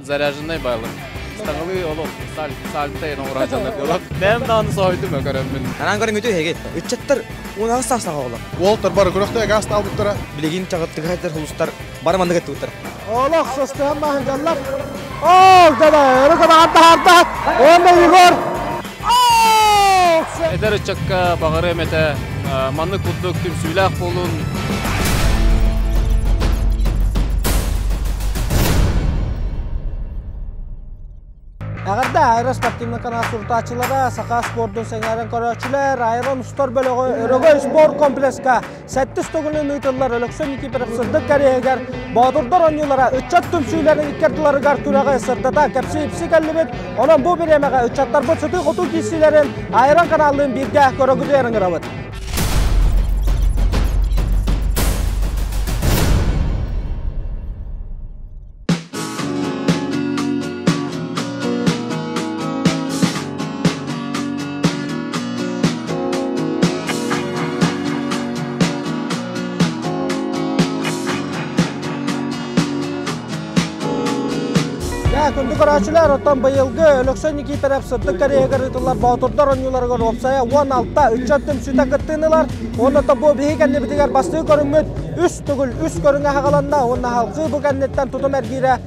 Заряженный байлым. Стаҥалыы олох сальта ен оҥоро дьоннор олох. Бэйэм даҕаны соһуйдум көрөммүн. Анаан көрөн үтүө эһиги. Ыччаттар унаҕас саастаах оҕолор. Уолтар бары күрэхтээх гаас таалбыттара. Билигин чаҕыттыгы хулустар бары маннык эттибиттэр. Олох сыстыһан баһын Ол да өрө көбөҕөн таһаарда. Уонна Егор. Эдэр ыччакка баҕарыам этэ маннык курдук түмсүүлээх буолун. Эҕэрдэ аэроспортивнай канал сурутааччылара, саха спордун сэҥээрэн көрөөччүлэр, Айрон устар бөлөҕү Өрөгөй спорт комплекска сэттис төгүлүн ыытыллар Өлөксөй Никифоров сырдык кэриэһигэр Боотурдар оонньуулара ыччат түмсүүлэрин икки ардыларыгар күрэҕи сырдата кэпсии-ипсии кэллибит. Онон бу бириэмэҕэ ыччаттарбыт сытыы-хотуу киирсиилэрин Айрон каналлыын бииргэ көрөгүтүгэр ыҥырабыт. Күндү көрөөччүлэр, оттон быйылгы Өлөксөй Никифоров сырдык кэриэһигэр ыытыллар Боотурдар оонньууларыгар уопсайа 16 ыччат түмсүүтэ кыттыыны ылар. Уонна бу биһиги кэннибитигэр бастыы көрүҥмүт үс төгүл үс көрүҥэ аҕаланна уонна халҕыы бу кэнниттэн тутум эргиирэ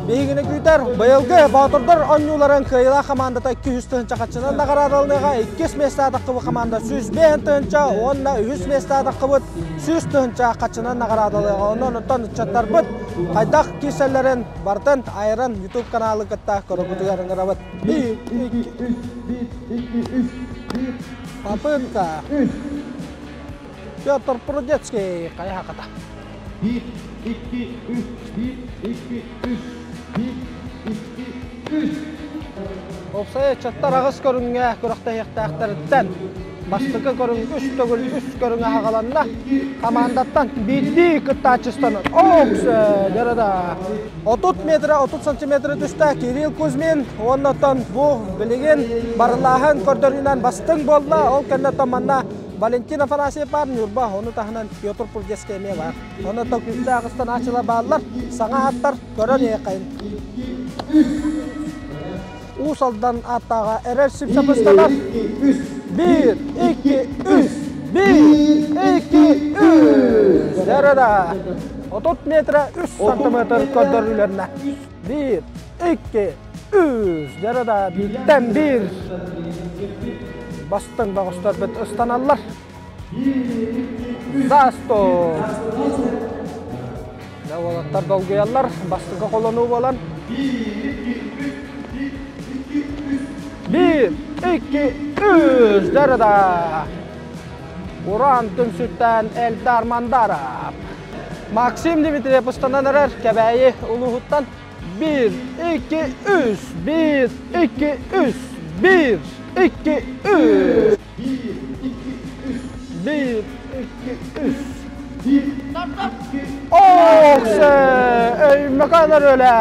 биһигини күүтэр. Быйылгы Боотурдар оонньууларын кыайыылаах хамаандата 200 тыһыынча хаччынан наҕараадаланыаҕа, иккис миэстэ атаххыбыт хамаанда 105 тыһыынча уонна үһүс миэстэ атаххыбыт 100 тыһыынча хаччынан наҕараадалыаҕа. Онон оттон ыччаттарбыт хайдах киирсэллэрин барытын Айран YouTube каналы кытта көрөбүтүгэр ыҥырабыт. 1, 2, 3, 1, 2, 3, 1. Попытка. Петр Прудецкий хайа-хата. 1, 2, 3, 1, 2, 3, 1, 2, 3. Уопсай ыччаттар аҕыс көрүҥҥэ күрэхтэһиэхтээхтэриттэн бастакы көрүҥ үс төгүл үс көрүҥэ аҕаланна. Хамаандаттан биирдии кыттааччыстанар. Окс, дьарада. 30 метрэ 30 сантиметры түстэ Кирилл Кузьмин. Уонна бу билигин барыллааһын көрдөрүүнэн бастыҥ буолла. Ол кэннэ манна Валентин Афанасьев баар, Ньурба, ону таһынан Петр Пурдецкий эмиэ баар. Онон күүстээх ыстанааччылар бааллар, саҥа ааттар көрөн иһиэххэйин. Уус Алдан ааттааҕа эрэл сипсапыстанар. Биир, икки, үс, биир, икки, үс. Дэрэ 30 метрэ 3 сантиметр көрдөрүүлэринэ. Биир, икки, үс. Дэрэ да бииртэн биир. Бастыҥ бөҕөстөрбүт ыстаналлар. Засто! Дьэ, уолаттар долгуйаллар, бастакы холонуу буолан. Биир, икки, үс, дэрэ-да! Уран түмсүттэн Эльдар Мандаров. Максим Дмитриев ыстанан эрэр Кэбээйи улууһуттан. Биир, икки, үс, биир, икки, үс, биир, икки, үс. Биир, икки, үс. Ох, Өймөкөөн өрүөлэ!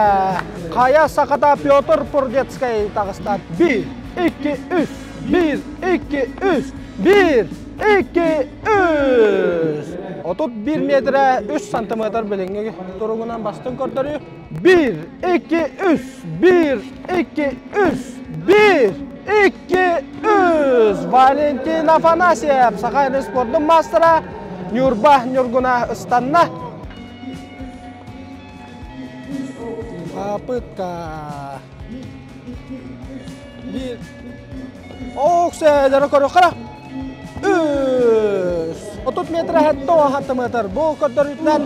Хайа сахата Петр Пурдецкай таҕыста. Биир, икки, үс, биир, икки, үс, биир, икки, үс. 31 метрэ 3 сантиметр билиҥҥи туругунан бастыҥ көрдөрүү. 1, 2, 3, 1, 2, 3, 1, 2, 3. Валентин Афанасьев, Саха спордун маастара, Ньурба Ньургуна ыстанна. Попытка. Bir. Ох, сәдері көрі қара. Үс. 30 метр хәтті 16 метр. Бу көрдөрүүтүнэн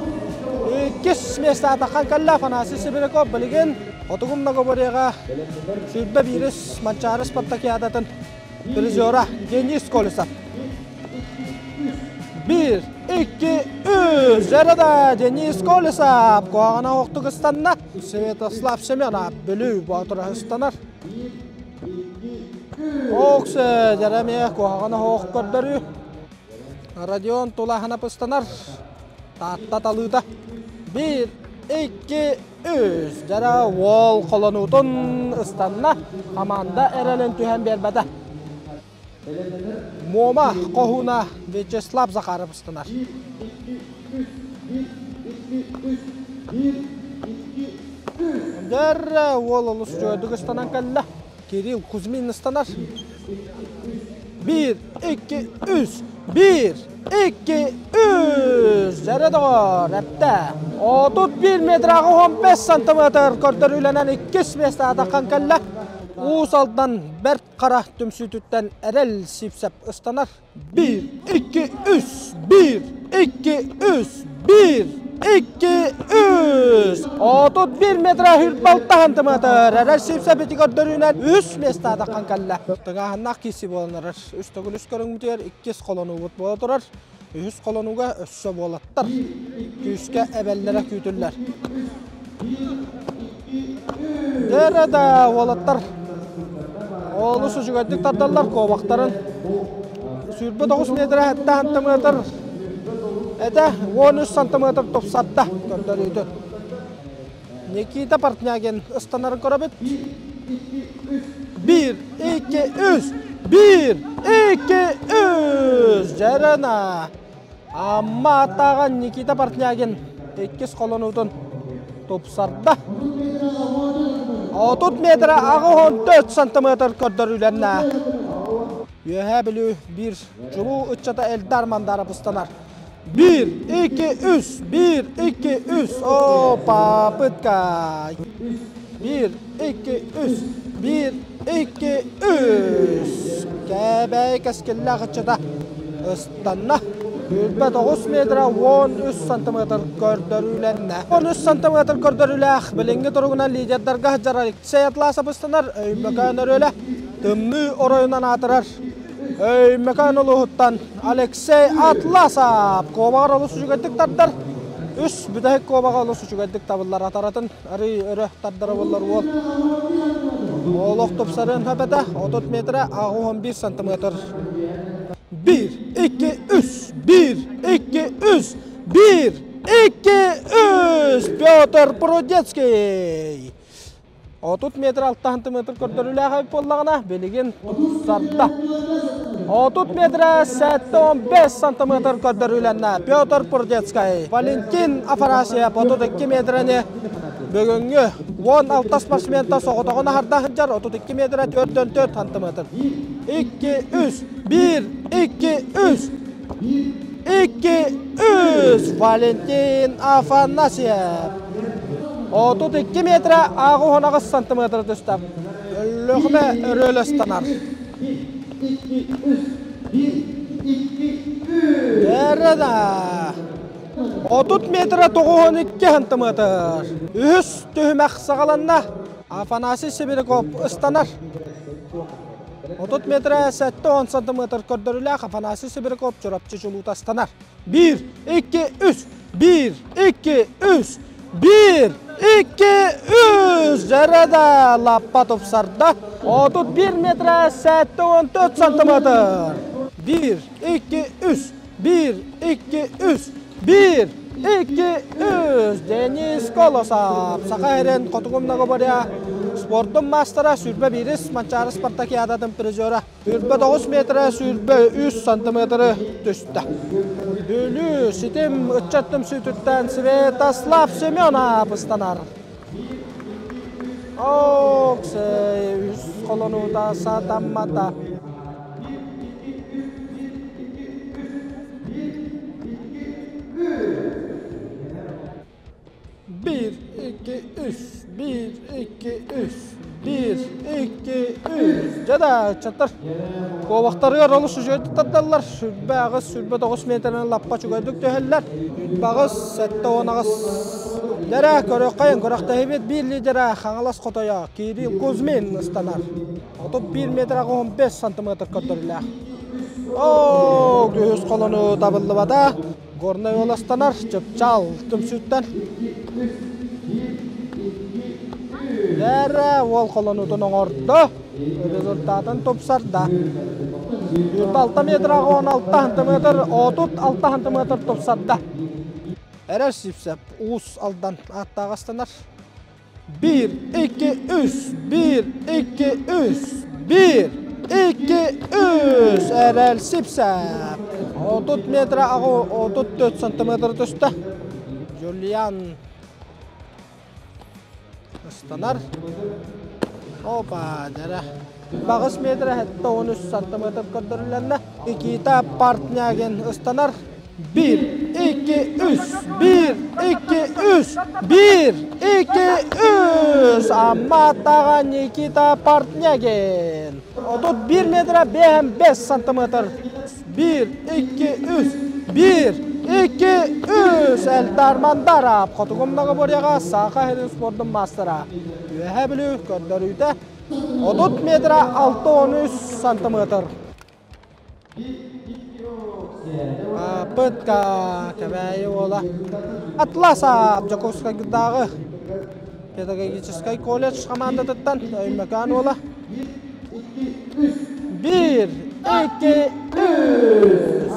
иккис место атахан кэллэ Афанасий Сибиряков билигин Хотугу многоборьеҕа сүүрбэ биирис Манчаары спартакиадатын призера Денис Колесов. Биир, икки, үс. Жарада Денис Колесов куһаҕана оһохтук ыстанна. Святослав Семенов Бүлүү Боотура ыстанар. Оксе Дьэрэмиэ куһаҕана оһох көрдөрүү. Родион Тулаханап ыстанар. Таатта талыыта. Биир, икки, үс. Дьэрэ уол холонуутун ыстанна. Хамаанда эрэлин түһэн биэрбэтэ. Муома хоһууна Вячеслав Захаров ыстанар. Дьэрэ уол олус үчүгэйдик ыстанан кэллэ. Кирилл Кузьмин ыстанар. 1, 2, 3. 1, 2, 3. Дьэрэ доҕор, эптэ. 31 метр 15 сантиметр көрдөрүүлэнэн иккис миэстэ атаххан кэллэ. Уус Алдан Бэрт Хара түмсүүтүттэн Эрэл Сипсэп ыстанар. 1, 2, 3, 1, 2, 3, 1, 2, 3. 31 метр хүрбалта сантиметр. Эрэл Сипсэп ити көрдөрүүнэн үс миэстэ атаххан кэллэ. Тыҥааһыннаах киирсии буолан эрэр. Үс төгүл үс көрүҥмүтүгэр иккис холонуубут буола турар. Үһүс холонууга өссө буолаттар. Күүскэ эбэллэрэ күүтүллэр. Дэрэ да уолаттар олус үчүгэйдик тардаллар куобахтарын. 29 метр 7 сантиметр этэ 13 сантиметр тупсарда көрдөрүүтүн. Никита Портнягин ыстанарын көрөбүт. 1, 2, 3, 1, 2, 3. Дьэрена. Амма аттааҕа Никита Портнягин иккис холонуутун тупсарда. 30 метр 84 сантиметр көрдөрүүлэннэ. Үөһээ Бүлүү биир чулуу ыччата Элдар Мандаров ыстанар. 1, 2, 3, 1, 2, 3. О, попытка. 1, 2, 3, 1, 2, 3. Кээбээй кэскиллээх ыччата ыстанна. 29 метр 13 сантиметр көрдөрүүлэннэ. 13 сантиметр көрдөрүүлээх билиҥҥи туругунан лидердарга сылдьар Алексей Атласов ыстанар Өймөкөөн өрүөлэ тымныы оройунан аатырар Өймөкөөн улууһуттан Алексей Атласов куобаҕар олус үчүгэйдик тардар. Үс бүтэһик куобаҕа олус үчүгэйдик табыллар атаратын арый өрө тардара буоллар уол. Олох тупсарыан сөп этэ. 30 метрэ 81 сантиметр. 1, 2, 3, 1, 2, 3, 1, 2, 3. Петр Прудецкий. 30 метр 6 сантиметр көрдөрүүлээх эбит буоллаҕына, билигин тупсарда. 30 метр 75 сантиметр көрдөрүүлэннэ Петр Пурдецкай. Валентин Афанасьев 32 метрени бүгүҥҥү 16 спортсментан соҕотоҕун аһарда сылдьар 32 метр 4 сантиметр. 2, 3, 1, 2, 3, 2, 3 Валентин Афанасьев. 32 метр 68 сантиметр түстэ. Өлүөхүмэ өрүөлөстанар. Эрэ 30 метр 92 сантиметр. Үһүс түһүмэх саҕаланна. Афанасий Сибиряков ыстанар. 30 метр 70 сантиметр көрдөрүүлээх Афанасий Сибиряков Чурапчы чулуутастанар. 1, 2, 3, 1, 2, 3, 1, 2, 3. Дьэрэ лаппа тупсарда. 31 метр 74 сантиметр. 1, 2, 3, 1, 2, 3, 1, 2, 3. Денис Колосов. Саха сирин хотугу многоборья спордун маастара сүүрбэ биирис Манчаары спартакиадатын призера. Сүүрбэ 9 метр сүүрбэ 3 сантиметры түстэ. Бүлүү ситим ыччат түмсүүтүттэн Святослав Семенов ыстанар. Оксей үс холонуута сатаммата. 1, 2, 3, 1, 2, 3, 1, 2, 3. Дьэ да, ыччаттар куобахтарыгар олус үчүгэйдик тардаллар. Сүрбэ аҕыс, сүрбэ тоҕус миэтэрэнэн лаппа үчүгэйдик түһэллэр. Сүрбэ аҕыс, сэттэ уон аҕыс. Дьэрэ, көрүөххэйин, күрэхтэһиибит биир лидерэ Хаҥалас хотойо Кирилл Кузьмин ыстанар. 31 метр 85 сантиметр көрдөрүүлээх. Оо, күһүс холону табыллыбата. Горнай уоластанар Чыпчаал түмсүүттэн. Эрэ уол холонуутун оҥордо. Результатын тупсарда. 26 метр 16 сантиметр 36 сантиметр тупсарда. Эрэр Сипсеп Уус Алдан ааттааҕастанар. 1, 2, 3, 1, 2, 3, 1, 2, 3. Эрэл Сипсеп. 30 метр 34 сантиметр түстэ. Джулиан. Ыстанар. Опа, дьэрэ. Баҕыс метр 73 сантиметр көрдөрүлэннэ. Никита Портнягин ыстанар. 1, 2, 3, 1, 2, 3, 1, 2, 3. Амматаҕа Никита Портнягин. 31 метр 5 сантиметр. 1, 2, 3, 1, 2, 3. Эльдар Мандаров Хотугу многоборьеҕа Саха сирин спордун маастара. Үөһээ Бүлүү көрдөрүүтэ 30 метра 63 сантиметр. Попытка Кэбээйи уола Атласов Дьокуускайдааҕы педагогическай колледж хамаандатыттан Өймөкөөн уола 1, 2, 3.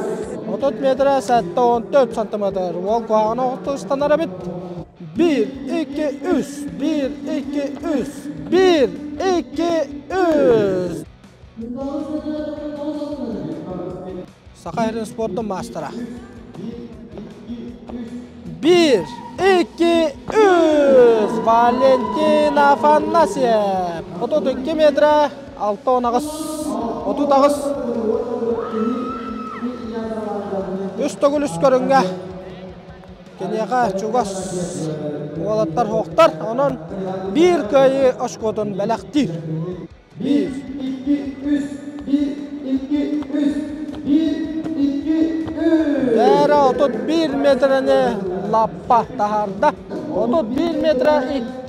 30 метр 74 сантиметр. Уол куһаҕана ыстанар эбит. 1, 2, 3, 1, 2, 3, 1, 2, 3. Саха сирин спордун маастара. 1, 2, 3. Валентин Афанасьев. 32 метра, 6 38. Үс төгүл үс көрүҥҥэ киниэхэ чугас уолаттар суохтар. Онон биир кыайыы очкотун бэлэхтиир. 1, 2, 3, 1, 2, 3, 1, 2, 3. Бээрэ 31 метрэни лаппа таһаарда. 31 метрэ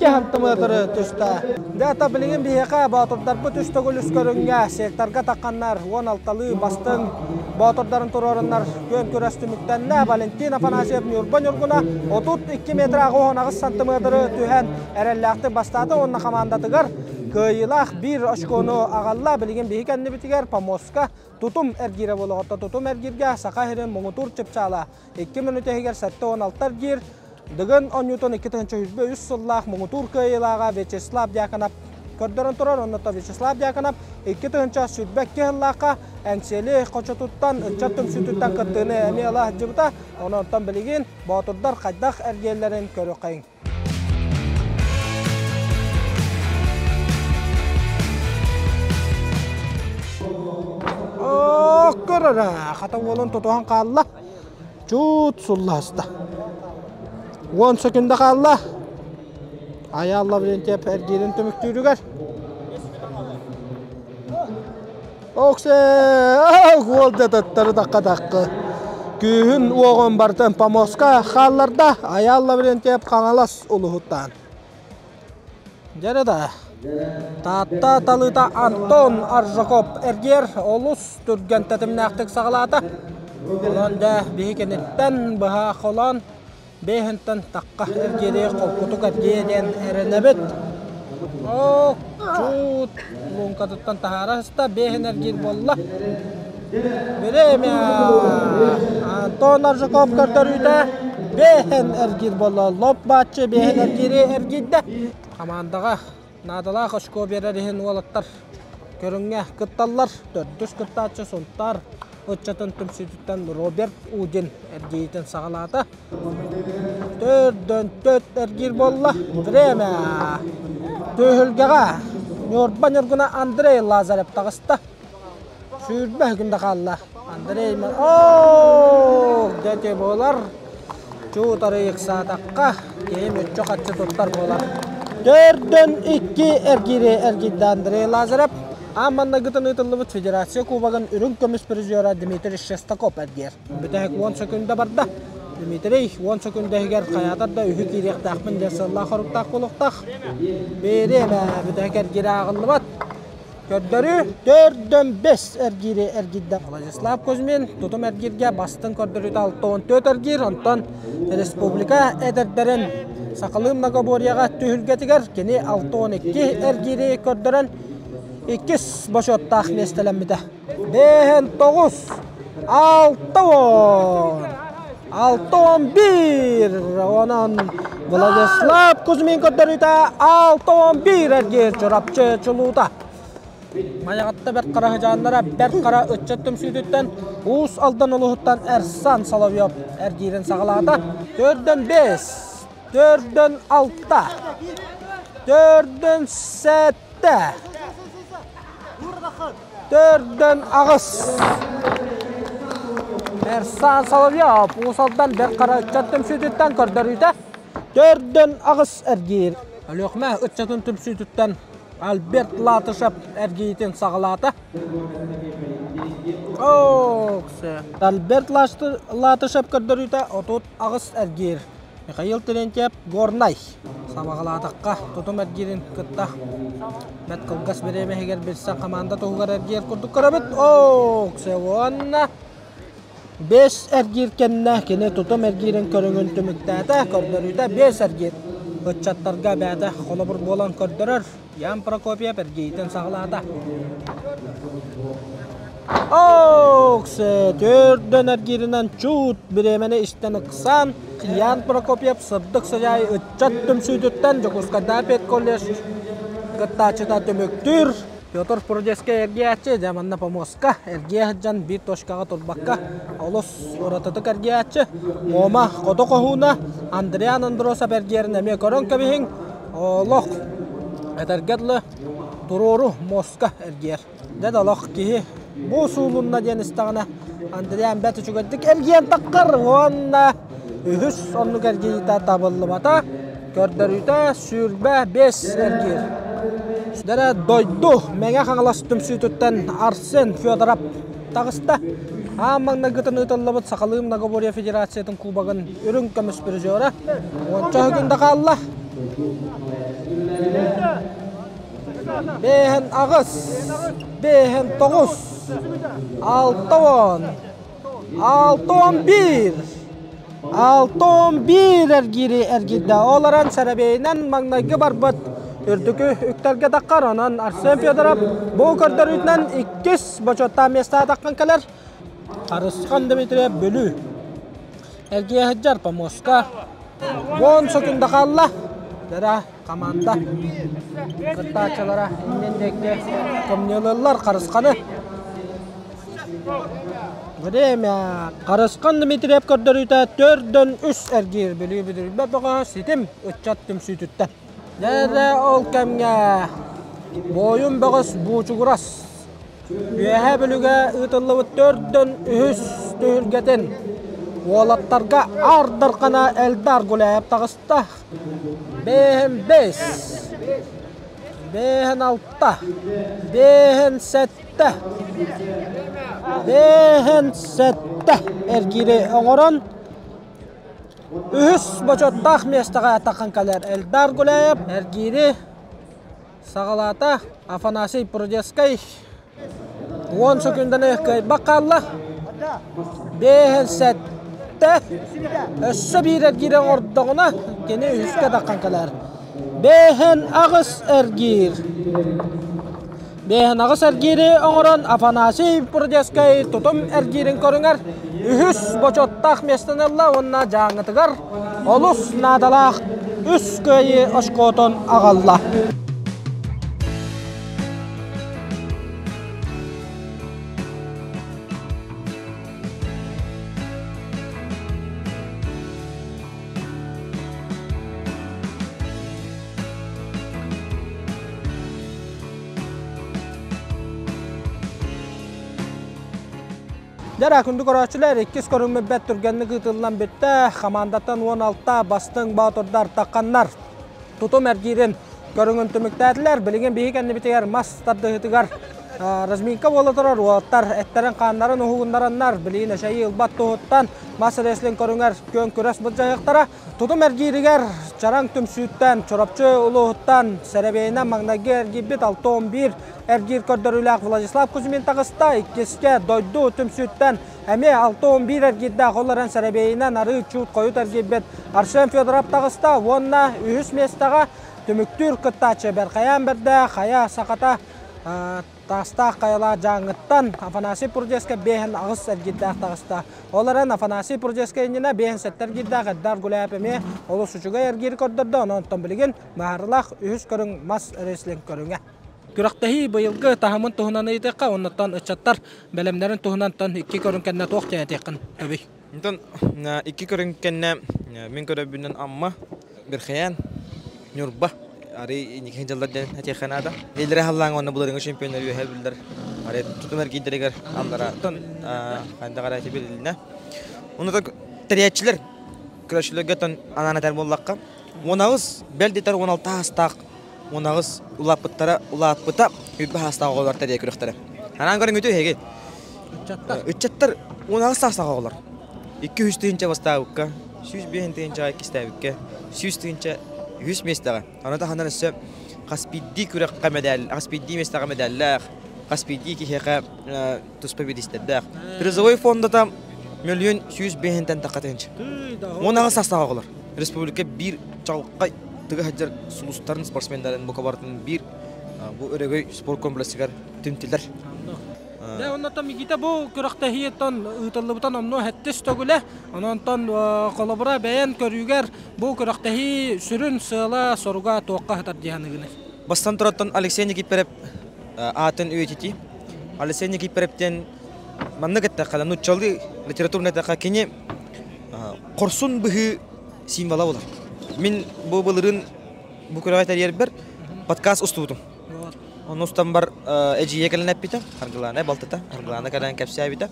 2 сантиметры түстэ. Дьэ, билигин биһиэхэ боотурдарбыт үс төгүл үс көрүҥҥэ секторга тахханнар 16-лыы бастыҥ боотурдарын туруоруннар күөн күрэс түмүктэннэ. Валентин Афанасьев Ньурба Ньургуна 32 метр 68 сантиметры түһэн эрэллээхтик бастаата уонна хамаандатыгар Кыайыылаах биир очкону аҕалла. Билигин биһи кэннибитигэр помостка тутум эргиирэ буолуоҕутта. Тутум эргииргэ Саха сирин муҥутуур чыпчаала 2 мүнүүтэ иһигэр 76 эргиир. Дыгын оонньуутун 2023 сыллаах муҥутуур кыайыылааҕа Вячеслав Дьяконов көрдөрөн турар. Онно Вячеслав Дьяконов 2022 сыллаахха Эҥсиэли хочотуттан, ыччат түмсүүтүттэн кыттыыны эмиэ ыла сылдьыбыта. Онон билигин боотурдар хайдах эргиэллэрин көрүөххэйиҥ. Көрөрө, хата уолун тутуһан хаалла. Чуут сулласта. 10 секунда хаалла. Айаал Лаврентьев эргиирин түмүктүүрүгэр. Оксе, уол дататтары такка такка. Күүһүн уоҕун бартан помоска хаалларда. Айаал Лаврентьев Хаҥалас улуһуттан. Дьэрэ да. Таатта талыыта Антон Аржаков эргиэр олус түргэн тэтимнээхтик саҕалаата. Онон дьэ биһи кэнниттэн быһа холоон бэһинтэн тахха эргиэри холкутук эргиэ диэн эрэнэбит. Оо, чуут луҥкатыттан таһаара сыста, бэһин эргиир буолла. Время Антон Аржаков көрдөрүүтэ бэһин эргиир буолла. Лоп бааччы бэһин эргиири эргийдэ. Хамаандаҕа наадалаах очко биэрэр иһин уолаттар көрүҥҥэ кытталлар. Төрдүс кыттааччы Сунтаар ыччатын түмсүүтүттэн Роберт Удин эргийиитин саҕалаата. Төрдөн төрт эргиир буолла. Время Түһүлгэҕэ Ньурба Ньургуна Андрей Лазарев таҕыста. 20 күндэ хаалла. Андрей Оо, дьэ буолар. Чуутары ыксаатахха, киһи мүччү-хаччы туттар буолар. Төрдөн икки эргиири эргийдэ Андрей Лазарев. Аан маннайгытын ыытыллыбыт Федерация Кубогын үрүҥ көмүс призера Дмитрий Шестаков эргийэр. Бүтэһик 10 секунда барда. Дмитрий 10 секунда иһигэр хайаатар да үһү киириэхтээхпин диэн сыаллаах-соруктаах буолуохтаах. Бириэмэ бүтэһик эргиирэ ааҕыллыбат. Көрдөрүү төрдөн бэс эргиири эргийдэ. Владислав Кузьмин тутум эргииргэ бастыҥ көрдөрүүтэ 64 эргиир, онтон республика эдэрдэрин сахалыы многоборьеҕа түһүлгэтигэр кини 62 эргиири көрдөрөн иккис бочуоттаах миэстэлэммитэ. Бэһэн тоҕус, алта уон, 61, онон Владислав Кузьмин көрдөрүүтэ 61 эргиир Чурапчы чулуута. Майаҕатта Бэрт Хара сыдьааннара Бэрт Хара ыччат түмсүүтүттэн Уус Алдан улууһуттан Эрсан Соловьев эргиирин саҕалаата. Төрдөн 5, төрдөн 6, Төрдөн сэттэ. Төрдөн аҕыс. Эрсан Соловьев Уус-Алдан Бэрт Хара ыччат түмсүүтүттэн көрдөрүүтэ. Төрдөн аҕыс эргиир. Өлүөхүмэ ыччатын түмсүүтүттэн Альберт Латышев эргиитин саҕалаата. Альберт Латышев көрдөрүүтэ 38 эргиир. Михаил Терентьев Горнай сабаҕалаатахха тутум эргиирин кытта бэрт кылгас бириэмэ иһигэр билсэн хамаанда туһугар эргийэр курдук көрөбүт. Уонна 5 эргиир кэннэ кини тутум эргиирин көрүҥүн түмүктээтэ, көрдөрүүтэ 5 эргиир. Ыччаттарга бэйэтэ холобур буолан көрдөрөр. Ян Прокопьев эргиитин саҕалаата. Ооксе төрдөн эргииринэн чуут бириэмэни истэн ыксаан Ян Прокопьев сырдык сыдьаай ыччат түмсүүтүттэн Дьокуускайдааҕы педколледж кыттааччыта түмүктүүр. Петр Прудецкай эргийээччи, дьэ манна помоска эргийэ сылдьан биир точкаҕа турбакка олус уратытык эргийээччи. Муома хоту хоһууна Андриан Андросов эргийэрин эмиэ көрөн кэбиһиҥ. Олох этэргэ дылы туруору муоска эргийэр. Дьэ да олох киһи бу суулунна диэн истэҕинэ Андриан бэрт үчүгэйдик эргийэн таххар уонна үһүс оннук эргийиитэ табыллыбата. Көрдөрүүтэ 25 эргиир. Дэрэ дойду Мэҥэ Хаҥалас түмсүүтүттэн Арсен Федоров таҕыста. Аан маҥнайгытын ыытыллыбыт Сахалыы многоборье федерациятын кубогын үрүҥ көмүс призера уонча күн да хаалла. Бэһэн аҕыс, бэһэн тоҕус, 60, 61, 61 эргиири эргийдэ. Ол эрэн сэрэбиэйинэн маҥнайгы барбыт үрдүкү үктэлгэ таххар. Онон Арсен Федоров бу көрдөрүүтүнэн иккис бочуоттаах миэстэҕэ таххан кэлэр. Харысхан Дмитриев Бүлүү. Эргийэ сылдьар помоска. Уон секунда хаалла. Дара команда кыттааччылара иннин диэки кымньыылыыллар Харысханы. Время. Харысхан Дмитриев көрдөрүүтэ төрдөн үс эргиир Бүлүү бүдүрүйбэт бөҕө ситим ыччат түмсүүтүттэн. Дэрэ ол кэмҥэ буойун бөҕөс Буучугурас Үөһээ Бүлүүгэ ыытыллыбыт төрдөн үһүс түһүлгэтин уолаттарга Аар Дархана Элдар Гуляев таҕыста. Бэһин бэс, бэһин алта, бэһин сэттэ, бэһин сэттэ эргиири оҥорон үһүс бочуоттаах миэстэҕэ таххан кэлэр Элдар Гуляев эргиири Саҕалаата Афанасий Прудецкай 10 секунданы кыайбат хаалла. Бэһин сэттэ. Өссө биир эргиир оҥордоҕуна кини үһүскэ таххан кэлэр. Бэһин аҕыс эргиир. Бэһин аҕыс эргиири оҥорон Афанасий Прудецкай тутум эргиирин көрүҥэр үһүс бочуоттаах миэстэни ылла уонна дьааҥытыгар олус наадалаах үс кыайыы очкотун аҕалла. Дьэ, күндү көрөөччүлэр, иккис көрүҥмүт бэрт түргэнник ыытыллан бүттэ. Хамаандаттан 16 бастыҥ боотурдар тахханнар тутум эргиирин көрүҥүн түмүктээтилэр. Билигин биһиги кэннибитигэр мас тардыһыытыгар разминка буола турар. Уолаттар эттэрин-хааннарын уһугуннараннар, билигин эчэйии ылбат туһуттан мас рестлинг көрүҥэр күөн күрэс былдьаһыахтара. Тутум эргииригэр Чараҥ түмсүүттэн, Чурапчы улууһуттан сэрэбиэйинэн маҥнайгы эргийбит 6-11 эргиир көрдөрүүлээх Владислав Кузьмин таҕыста. Иккискэ дойду түмсүүттэн эмиэ 6-11 эргиирдээх, ол эрэн сэрэбиэйинэн арыы чуут хойут эргийбит Арсен Федоров таҕыста уонна үһүс миэстэҕэ түмүктүүр кыттааччы Бэрхэйээн Бэрдээх Хайа Сахата Таастаах хайалаах Дьааҥыттан Афанасий Прудецкай биэһин аҕыс эргиирдээх таҕыста. Ол эрэн Афанасий Прудецкай иннинэ биэһин сэттэ эргиирдээх Эддар Гуляев эмиэ олус үчүгэй эргиири көрдөрдө. Онон оттон билигин быһаарыылаах үһүс көрүҥ мас рестлинг көрүҥэ. Күрэхтэһии быйылгы таһымын туһунан ыйытыахха, оннуттан ыччаттар бэлэмнэрин туһунан икки көрүҥ кэннэ туох диэн этиэххин сөбүй? Онтон икки көрүҥ кэннэ мин көрөрбүнэн Амма, Бирхэйээн, Ньурба. Арый инники дьаллар диэн этиэххэ наада. Илэрэ халлааҥ уонна былырыҥҥы чемпионнар үөһэ биллэр. Арай тутум эргийдэригэр аллараттан хайдах эрэ ити билиннэ. Онно тэрийээччилэр көрөөччүлэргэ тон анаан этэр буоллахха, 18 бэл диэтэр 16 аастаах 18 улааппыттара улааппыта үрбэ аастаах оҕолор тэрийэ күрэхтэрэ. Анаан көрүҥ үтүө эһиги. Ыччаттар. Ыччаттар 18 саастаах оҕолор. 200 тыһыынча бастаабыкка, 105 тыһыынчаҕа иккистээбиккэ, 100 тыһыынча үһүс миэстэҕэ. Аны таһынан өссө хас биирдии күрэххэ мэдээль, хас биирдии миэстэҕэ мэдээллээх, хас биирдии киһиэхэ туспа бириистэрдээх. Призовой фондата мөлүйүөн 105 тахха тыһыынча. 18 саастаах оҕолор. Республика биир чаҕылхай тыга сылдьар сулустарын, спортсмендарын бука барытын биир бу өрөгөй спорт комплексыгар түмтүлэр. Дьэ, оннотон Микита бу күрэхтэһииттэн ыытыллыбытын онно сэттис төгүлэ. Ононтон холобура бэйэн көрүүгэр бу күрэхтэһии сүрүн сыала-соруга туохха сытар дии саныыгыный? Бастан тураттан Алексей Никифоров аатын үйэтитии. Алексей Никифоров диэн маннык эттэххэ, нууччалыы литературный эттэххэ, кини хорсун быһыы символа буолар. Мин бу былырыын бу күрэҕи тэрийэрбэр подкаст устубутум. Онно устан бар эдьиийэ кэлэн эппитэ, Аргылаана балтыта, Аргылаана кэлэн кэпсээбитэ,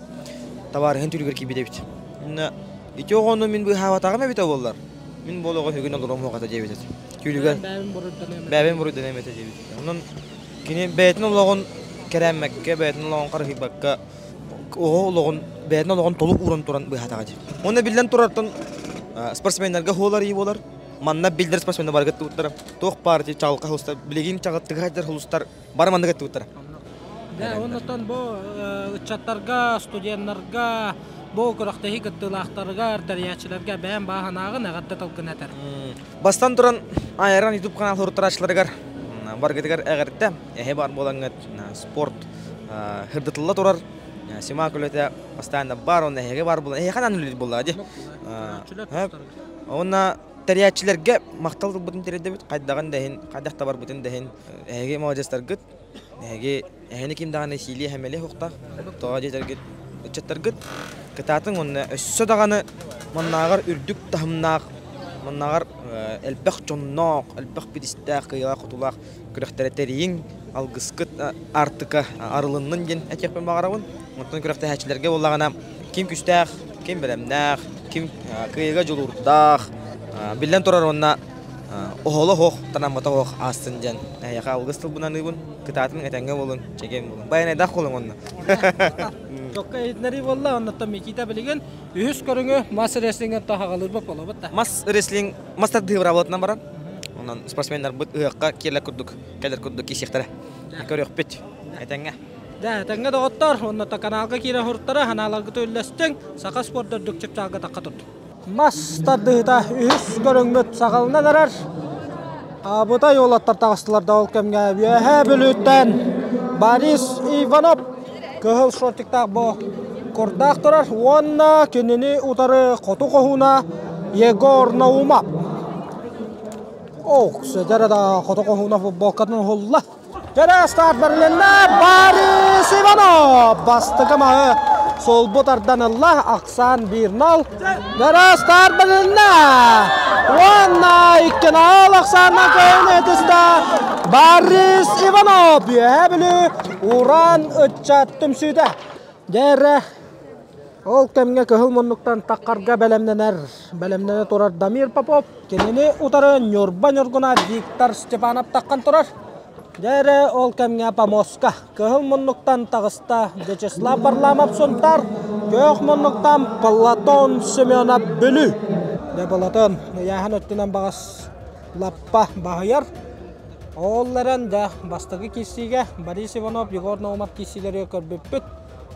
табаарыһын түүлүгэр киирбит эбит. Инна ити оҕону мин быыһаабатаҕым эбитэ буоллар, мин бу олоҕу үгүн олоруом суох диэбит этэ. Түүлүгэр бэйэбин буруйданыам этэ диэбит. Онон кини бэйэтин олоҕун кэрээммэккэ, бэйэтин олоҕун харыһыйбакка, оҕо олоҕун бэйэтин олоҕун толук ууран туран быыһаатаҕа дии. Уонна биллэн турартан спортсменнарга хуолар буолар. Манна биллэр спортсменнар барыгыт туттара. Туох баар ити чаҕылхай хулустар, билигин чаҕыттыгы хулустар бары маннык туттара. Дьэ, оннуттан бу ыччаттарга, студеннарга, бу күрэхтэһии кыттыылаахтарыгар, тэрийээччилэргэ бэйэм бааһынааҕын эҕэрдэ тылгын этэр. Бастан туран Айран YouTube канал суруттарааччыларыгар баргытыгар эҕэрдэ, эһэ бар буолаҥҥыт спорт хырдытылла турар Сима көлөтө постоянно бар, онно эһэгэ бар буолан, эһэхэ наан үлэлиир буоллаҕа дии. Уонна тэрийээччилэргэ махтал тылбытын тириэрдэбит, хайдаҕын да иһин, хайдах да барбытын да иһин, эһиги маладьыастаргыт, эһиги эһини ким даҕаны сиилиэ-сэмэлиэ суохтаах, тоҕо диэтэргит ыччаттаргыт кытаатыҥ уонна өссө даҕаны маннааҕар үрдүк таһымнаах, маннааҕар элбэх дьонноох, элбэх биристээх, кыайыылаах-хотуулаах күрэхтэри тэрийиҥ, алгыскыт аартыка арылыннын диэн этиэхпин баҕарабын. Оттон күрэхтэһээччилэргэ буоллаҕына ким күүстээх, ким бэлэмнээх, ким кыайыыга дьулуурдаах, биллэн турар уонна оһоло оһох, танаммата оһох аастын диэн эһиэхэ алгыс тылбын аныыбын. Кытаатын этэҥҥэ буолун, чэгиэн буолун. Байанайдаах буолуҥ онно. Чокка иһитиннэрии буолла, оннуттан Микита билигин үһүс көрүҥү мас рестлингин таһаҕалыырбыт буолабыт да. Мас рестлинг мас тардыһыы быраабылатынан баран, онон спортсменнарбыт ыһыахха киэлэр курдук, кэлэр курдук киисиэхтэрэ. Көрүөхпүт. Этэҥҥэ. Дьэ, этэҥҥэ доҕоттор, уонна каналга киирэн суруттара, санааларгыт үллэстиҥ, саха спорт үрдүк чыпчаалга тахха турдун. Мас тардыһыта үһүс көрүҥмүт саҕаланан эрэр. Абытай уолаттар таҕыстылар да ол кэмҥэ Үөһээ Бүлүүттэн Борис Иванов кыһыл шортиктаах бу курдаах турар уонна кинини утары хоту хоһууна Егор Наумов. Ох, сыдьара да хоту хоһууна футболкатын уһулла. Дьэрэ старт бэрилиннэ Борис Иванов бастакы маһы солбу тардан ылла ахсаан 1-0. Дьэрэ старт бэрилиннэ уонна 2-0 ахсаанынан кыайыыны этистэ Борис Иванов Үөһээ Бүлүү Уран ыччат түмсүүтэ. Дьэрэ Ол кэмҥэ кыһыл муннуктан таххарга бэлэмнэнэр, бэлэмнэнэ турар Дамир Попов кинини утары Ньурба Ньургуна Виктор Степанов таххан турар. Дьэ эрэ ол кэмҥэ помостка кыһыл муннуктан таҕыста Вячеслав Варламов Сунтаар, күөх муннуктан Платон Семенов Бүлүү. Дьэ Платон ыйааһын өттүнэн баҕас лаппа баһыйар. Ол эрэн дьэ бастакы киирсиигэ Борис Иванов, Егор Наумов киирсиилэри көрбүппүт.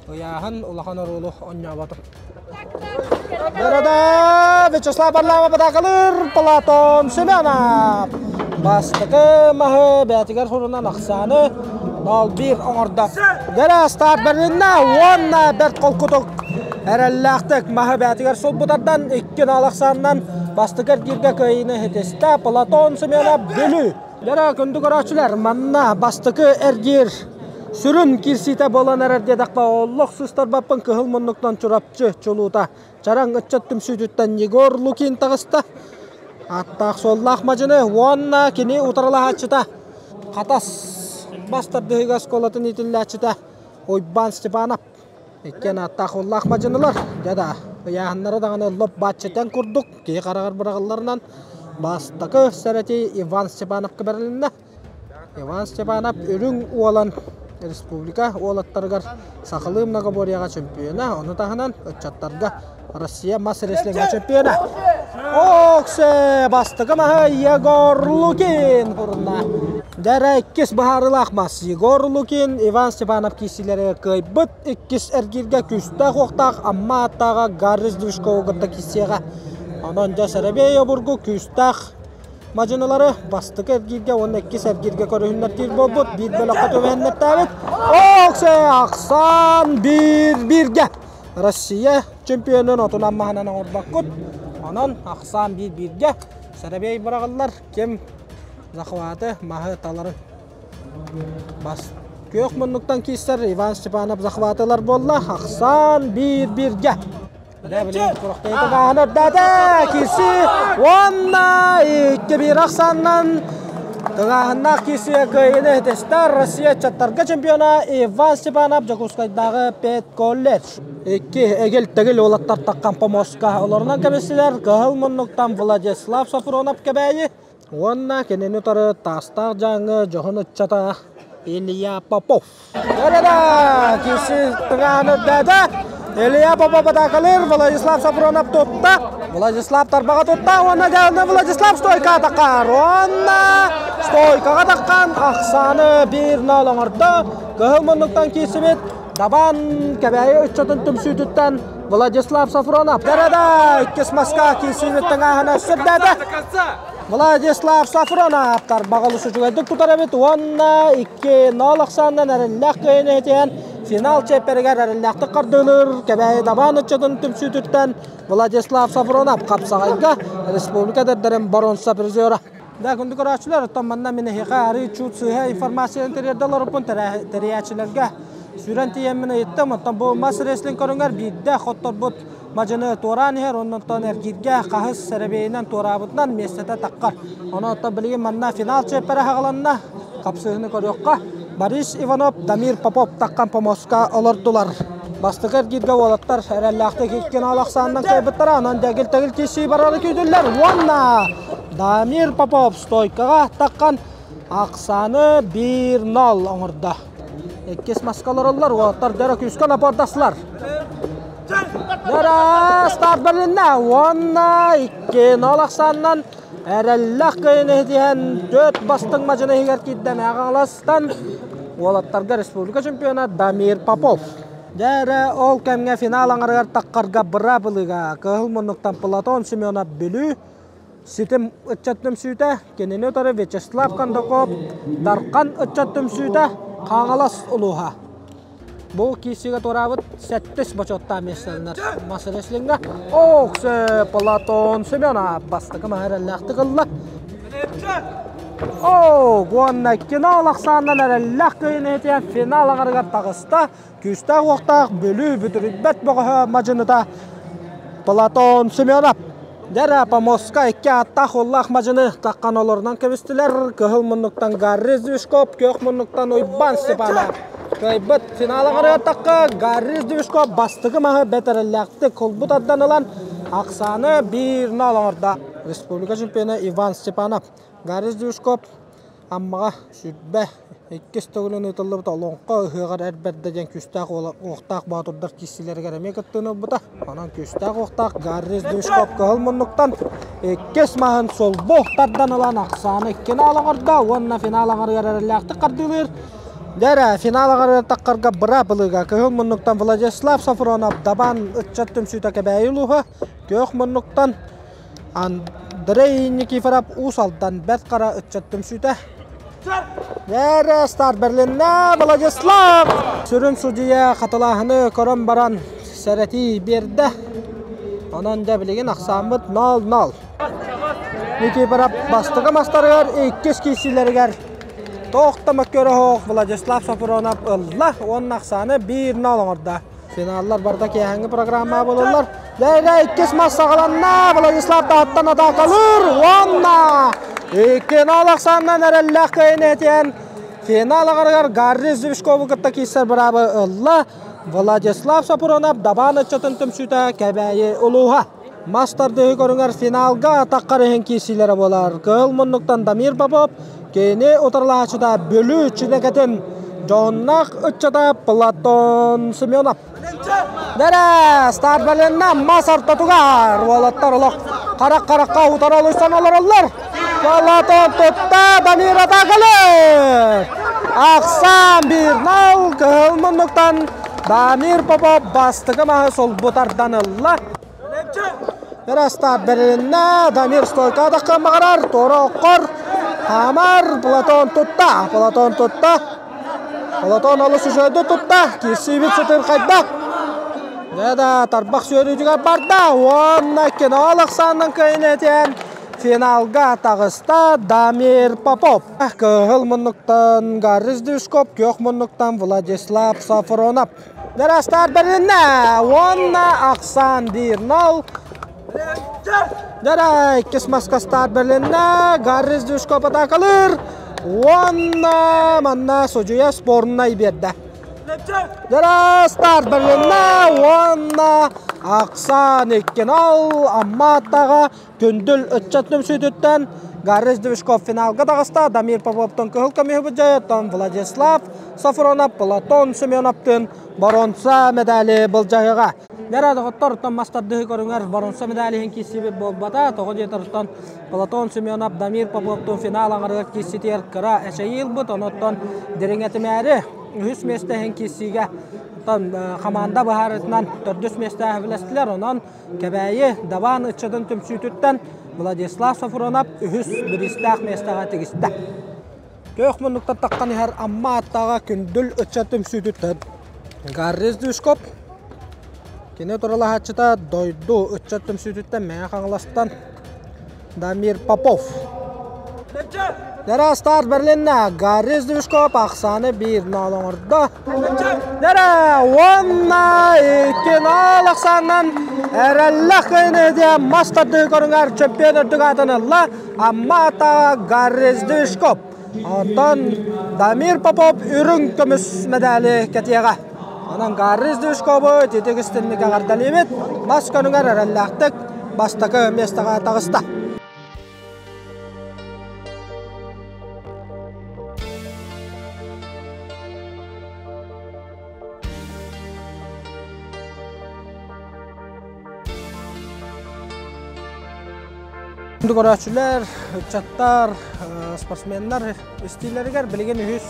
Ыйааһын улахан оруолу оонньообото. Дорода Вячеслав Варламов атаакалыыр Платон Семенов. Бастакы маһы бэйэтигэр сурунан ахсааны 0-1 оҥордо. Дэрэ старт бэрилиннэ уонна бэрт холкутук эрэллээхтик маһы бэйэтигэр сулбутардан 2-0 ахсаанынан бастакы эргииргэ кыайыыны ситистэ Платон Семенов Бүлүү. Дэрэ күндү көрөөччүлэр манна бастакы эргиир Сүрүн киирсиитэ буолан эрэр диэтэххэ, олох сыстарбаппын кыһыл муннуктан Чурапчы чулуута Чараҥ ыччат түмсүүтүттэн Егор Лукин таҕыста. Ааттаах-суоллаах мадьыны уонна кини утарылаһааччыта Хатас мас тардыһыыга оскуолатын иитиллээччитэ Уйбаан Степанов. Иккиэн ааттаах-уоллаах мадьынылар. Дьэ да, ыйааһыннара даҕаны лоп бааччытан курдук киһи хараҕар быраҕылларынан бастакы сэрэтии Иван Степановка бэрилиннэ. Иван Степанов Үрүҥ Уолан республика уолаттарыгар сахалыы многоборьеҕа чемпиона, ону таһынан ыччаттарга Россия мас рестлиҥҥэ чемпиона. Оксе бастакы маһы Егор Лукин урунна. Дэрэ иккис быһаарыылаах мас Егор Лукин, Иван Степанов киирсиилэригэр кыайбыт. Иккис эргииргэ күүстээх уохтаах Амма ааттааҕа Гарри Сдвижкову кытта киирсиэҕэ. Онон дьэ сэрэбиэй обургу күүстээх Мадьынылары бастакы эргииргэ уонна иккис эргииргэ көрүһүннэртиир буолбут, биир бөлөххө түбэһиннэртээбит. Оксе ахсаан биир бииргэ Россия чемпионун отунан маһынан оҥорбоккут. Онон ахсаан биир бииргэ сэрэбиэй быраҕыллар. Ким захваты маһы таларын бас күөх муннуктан киирсэр Иван Степанов захватылар буолла. Ахсаан биир бииргэ. Киирсии уонна 2-1 ахсаанынан тыҥааһыннаах киирсиигэ кыайыыны иһитистэр Россия ыччаттарга чемпиона Иван Степанов Дьокуускайдааҕы педколледж. Икки эгил-тэгил уолаттар таххан помоска олорунан кэбистилэр. Кыһыл муннуктан Владислав Софронов Кэбээйи уонна кинини утары Таастаах Дьааҥы дьоһун ыччата Илья Попов. Да-да-да! Киси тыҥааны үрдээтэ. Илья Попов атаакалыыр, Владислав Сафронов тутта. Владислав тарбаҕа тутта уонна дьаһалны Владислав стойка атакаар. Уонна стойкаҕа таххан ахсааны 1-0 оҥордо. Кыһыл муннуктан киирсибит Дабаан Кэбээйи ыччатын түмсүүтүттэн Владислав Сафронов. Да-да-да! Иккис маска киирсибит тыҥааһына сүрдээтэ. Владислав Сафронов тарбаҕа олус үчүгэйдик тутар эбит уонна 2-0 ахсаанынан эрэллээх кыайыыны иһитиһэн финал чиэппэригэр эрэллээхтик хардыылыыр Кэбээйи Дабаан ыччатын түмсүүтүттэн Владислав Сафронов хапсаҕайга республика эдэрдэрин боруонса призера. Да, күндү көрөөччүлэр, оттон манна мин эһиэхэ арыы чуут сыыһа информацияны тириэрдэ олоруппун тэрийээччилэргэ сүүрэн тиийэммин ыйыттым. Оттон бу мас рестлинг көрүҥэр биирдэ хотторбут мадьыны туораан иһэр, оннуттан эргииргэ хаһыс сэрэбиэйинэн туораабытынан миэстэтэ таххар. Онон оттон билигин манна финал чиэппэрэ хаҕыланна. Хапсыһыыны көрүөххэ. Борис Иванов, Дамир Попов таххан помоска олордулар. Бастакы эргииргэ уолаттар эрэллээхтик икки нал ахсаанынан кыайбыттара, онон дэгил-тэгил киирсии барары күүтүллэр. Уонна Дамир Попов стойкаҕа таххан ахсааны 1-0 оҥордо. Иккис маска олороллор, уолаттар дьоро күүскэ напордастылар. Дьоро старт бэрилиннэ уонна 2-0 ахсаанынан эрэллээх кыайыыны иһитиһэн төрт бастыҥ мадьыны иһигэр киирдэ Мэҕэ уолаттарга республика чемпиона Дамир Попов. Дьэ эрэ ол кэмҥэ финал аҥарыгар таххарга быраабылыга кыһыл муннуктан Платон Семенов Бүлүү Ситим ыччат түмсүүтэ, кинини утары Вячеслав Кондаков, Дархан ыччат түмсүүтэ, Хаҥалас улууһа. Бу киирсиигэ туораабыт сэттис бочуоттаах миэстэлэнэр мас рестлиҥҥэ Оксе Платон Семенов бастакы маһы эрэллээхтик ылла. О, уонна финал ахсаанынан эрэллээх кыайыыны иһитиэн финал аҥарыгар таҕыста. Күүстээх-уохтаах Бүлүү бүтүрүйбэт бөҕөһө мадьыныта Платон Семенов. Дьэ Помоска икки ааттаах уоллаах мадьыны таххан олорунан кэбистилэр. Кыһыл муннуктан Гарри Звишков, күөх муннуктан Уйбаан Степанов. Кыайбыт финала қарайаттаққа Гарри Звишков бастакы маһы бэтэрэллээхтик холбут ардан ылан ахсааны 1-0 оҥордо. Республика чемпиона Иван Степанов. Гарри Звишков Аммаҕа 22 төгүлүн ыытыллыбыт Олоҥхо ыһыаҕар эр бэрдэ диэн күүстээх уохтаах боотурдар киирсиилэригэр эмиэ кыттыыны ылбыта. Онон күүстээх уохтаах Гарри Сдвижков кыһыл муннуктан иккис маһын сулбу тардан ылан ахсааны финал оҥордо уонна финал аҥарыгар эрэллээхтик хардыылыыр. Дьэ эрэ, финал аҥарыгар таххарга быраабылыга кыһыл муннуктан Владислав Софронов Дабаан ыччат түмсүүтэ Кэбээйи улууһа, күөх муннуктан Андрей Никифоров Уус Алдан Бэрт Хара ыччат түмсүүтэ. Эрэ старт бэрилиннэ Владислав! Сүрүн судьуйа хатылааһыны көрөн баран сэрэтии биэрдэ. Онон дьэ билигин ахсааммыт 0-0. Никифоров бастакы мастарыгар иккис киирсиилэригэр туох да мөккүөрэ суох Владислав Софронов ылла уонна ахсааны 1-0 оҥордо. Финаллар барда киэһэҥҥи программа буолаллар. Дэ иккис мас саҕаланна. Владислав таһыттан атаакалыыр уонна 2-0 ахсаанынан эрэллээх кыайын этиэн финал аҕарыгар Гарри Звишкову кытта киирсэр быраабы ылла. Владислав Сопуронов Дабаан ыччатын түмсүүтэ Кэбээйи улууһа. Мас тардыһыы көрүҥэр финалга атаххар иһин киирсиилэрэ буолар. Кыһыл муннуктан Дамир Попов, кини утарылааччыта Бүлүү Чинэкэтин дьоһуннаах ыччата Платон Семенов. Дэрэ, старт бэлэннэ мас ортотугар уолаттар олох харах-харахха утары олуйсан олороллор. Платон тутта, Дамир атаакалыыр! Ахсаан 1-0 кыһыл муннуктан Дамир Попов бастакы маһы солбутардан ылла. Растар бэрилиннэ, Дамир стойка атахха баҕарар, туора оккор, хаамар, Платон тутта, Платон тутта. Платон олус үчүгэйдик тутта, киирсиибит сытырхайда. Дьэ да, тарбах сүөрүүтүгэр барда уонна кино ахсаанынан кыайын этиэн финалга таҕыста Дамир Попов. Кыһыл муннуктан Гаррис Дюшков, күөх муннуктан Владислав Сафронов. Дәрастар бэриннэ уонна ахсаан 1-0. Дәрэ иккис маскастар бэриннэ Гаррис Дюшков атаакалыыр уонна манна судьуйа спорнай биэрдэ. Дәрастар бэриннэ уонна ахсаан 2-0 Амма аттаҕа Күндүл ыччат түмсүүтүттэн Гаррис Движков финалга таҕыста, Дамир Поповтан кыһыл көмүһү былдьайыттан Владислав Сафронов, Платон Семеновтыын боруонса медали былдьаһыаҕа. Нэрэ доҕоттор, оттон мас тардыһыы көрүҥэр боруонса медали иһин киирсибит буолбата. Тоҕо диэтэр, оттон Платон Семенов, Дамир Поповтуун финал аҥарыгар киирситигэр кыра эчэйии ылбыт. Онон дириҥэтимээри үһүс миэстэ иһин киирсиигэ оттон хамаанда быһаарыытынан төрдүс миэстэҕэ сөбүлэстилэр. Онон Кэбээйи Дабаан ыччатын түмсүүтүттэн Владислав Софронов үһүс бириистээх миэстэҕэ тигистэ. Күөх муннуктан таххан иһэр Амма аттааҕа Күндүл ыччат түмсүүтүттэн Гаррис Дюшкоп. Кини туралаһааччыта дойду ыччат түмсүүтүттэн Мэҥэ Хаҥаластан Дамир Попов. Дара старт бэрилиннэ. Гаррис Движков ахсааны 1-0 оҥордо. Дара уонна 2-0 ахсаанынан эрэллэх кыайыны диэн мас тардыы көрүҥэр чемпион үрдүк аатын ылла. Амма ата Гаррис Движков. Онтон Дамир Попов үрүҥ көмүс медали кэтиэҕэ. Онон Гаррис Движкову ититик истинник эҕэрдэлиибит. Мас көрүҥэр эрэллээхтик бастакы миэстэҕэ таҕыста. Көрөөччүлэр, ыччаттар, спортсменнар истиилэригэр билигин үһүс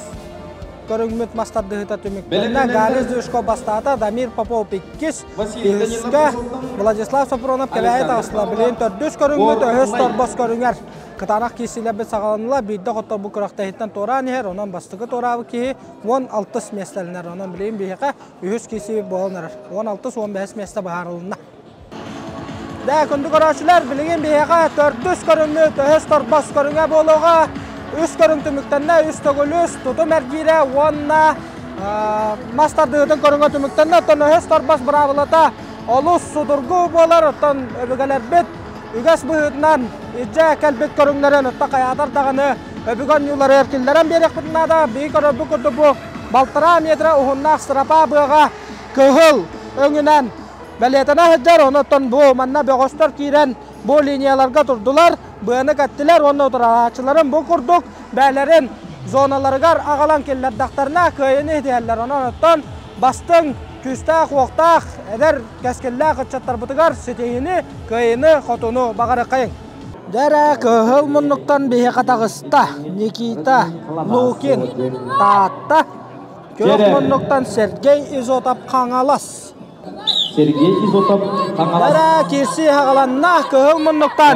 көрүҥмүт мас тардыһыыта түмүктэннэ. Гарри Зюшко бастаата, Дамир Попов иккис, үһүскэ Владислав Сопронов кэбээһи таҕыстылар. Билигин төрдүс көрүҥмүт өһөс торбос көрүҥэр кытаанах киирсиилэрбит саҕаланнылар. Биирдэ хотторбут күрэхтэһииттэн туораан иһэр, онон бастакы туораабыт киһи 16 миэстэлэнэр. Онон билигин биһиэхэ үһүс киирсии буолан эрэр. 16-15 миэстэ быһаарылынна. Дэ, күндү көрөөччүлэр, билигин биһиэхэ төрдүс көрүҥмүт өһөс торбос көрүҥэ буолуоҕа. Үс көрүҥ түмүктэннэ, үс төгүл үс, тутум эргиирэ уонна мас тардыһыытын көрүҥэ түмүктэннэ. Оттон өһөс торбос быраабылата олус судургу буолар. Оттон өбүгэлэрбит үгэс быһыытынан илдьэ кэлбит көрүҥнэрин оттон хайаатар даҕаны өбүгэ оонньууларыгар киллэрэн биэриэхпитин наада. Биһиги көрөрбүт курдук бу балтараа метрэ уһуннаах стропа быаҕа кыһыл өҥүнэн бэлиэтэнэ сылдьар. Онон бу манна бөҕөстөр киирэн бу линияларга турдулар, быаны кэттилэр уонна утарааччыларын бу курдук бээлэрин зоналарыгар аҕалан киллэрдэхтэринэ кыайыыны ситиһэллэр. Онон оттон бастыҥ, күүстээх-уохтаах, эдэр кэскиллээх ыччаттарбытыгар ситиһиини, кыайыыны, хотуну баҕарыаххайыҥ. Дьэ кыһыл муннуктан биһиэхэ таҕыста Никита Лукин, Таатта. Күөх муннуктан Сергей Изотов, Хаҥалас. Сергей Изотов Хаҥалас. Эрэ киирсии хаҕаланна кыһыл муннуктан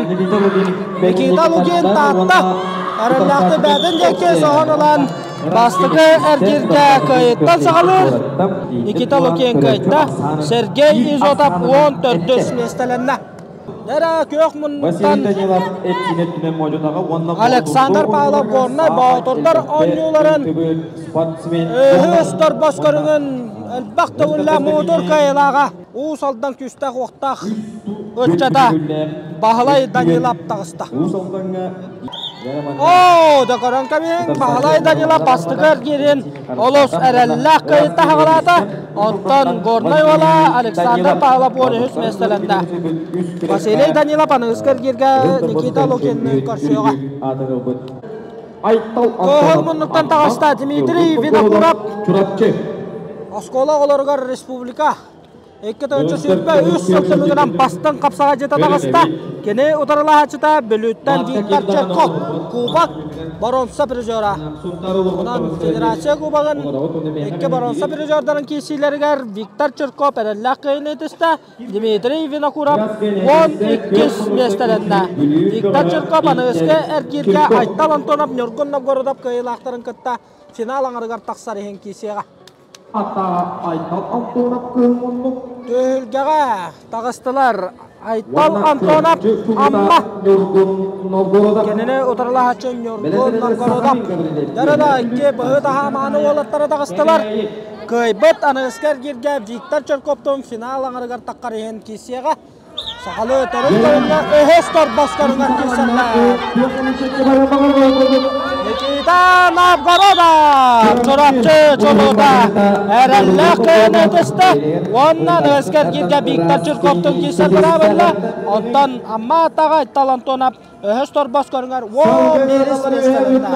Никита Лукин Таатта эрэллээхтик бэйэтин диэки соһон ылан бастакы эргииргэ кыайыттан саҕалыыр. Никита Лукин кыайда. Сергей Изотов 14 миэстэлэннэ. Дэрэ күөх муннуктан Александр Павлов Горнай Боотурдар оонньууларын өһүс торбос көрүҥүн элбэх төгүллээх муҥутуур кыайыылааҕа Уус Алдан күүстээх уохтаах ыччата Баһылай Данилов таҕыста. Оо, да көрөн кэбиһиҥ, Баһылай Данилов бастакы эргиирин олус эрэллээх кыайыыта хаҕалаата. Оттон Горнай уола Александр Павлов 13 миэстэлэннэ. Василий Данилов аныгыскы эргииргэ Никита Лукинны көрсүөҕэ. Кыһыл муннуктан таҕыста Дмитрий Винокуров. Оскуола оҕолоругар республика 2 3 сыл түмүгүнэн бастыҥ хапсаҕайдьыта таҕыста. Кини утарылаһааччыта Бүлүүттэн Виктор Черков, Кубок боруонса призера. Онон Федерация Кубогын икки боруонса призердарын киирсиилэригэр Виктор Черков эрэллээх кыайыыны ытыста, Дмитрий Винокуров 12 миэстэлэннэ. Виктор Черков аныгыскы эргииргэ Айтал Антонов Ньургун Новгородов кыайыылаахтарын кытта финал аҥарыгар тахсар иһин киирсиэҕэ. Түһүлгэҕэ таҕыстылар Айтал Антонов Амма кинини утарылаһааччы Ньургун Новгородов Дьарыда икки быһыы таһаамааны уолаттара таҕыстылар. Кыайбыт аныгыскы эргииргэ Виктор Черковтуун финал аҥарыгар таххар иһин киирсиэҕэ. Сахалыы төрүт көрүҥҥэ өһөс торбос көрүҥэр киирсэллэр. Никита Новгородов Чурапчы чулуута эрэллээх кыайыыны ытыста уонна аныгыскы эргииргэ Виктор Чирковтуун киирсэр быраабылла. Онтон Амма Атаҕа Айтал Антонов өһөс торбос көрүҥэр 11 миэстэлэннэ.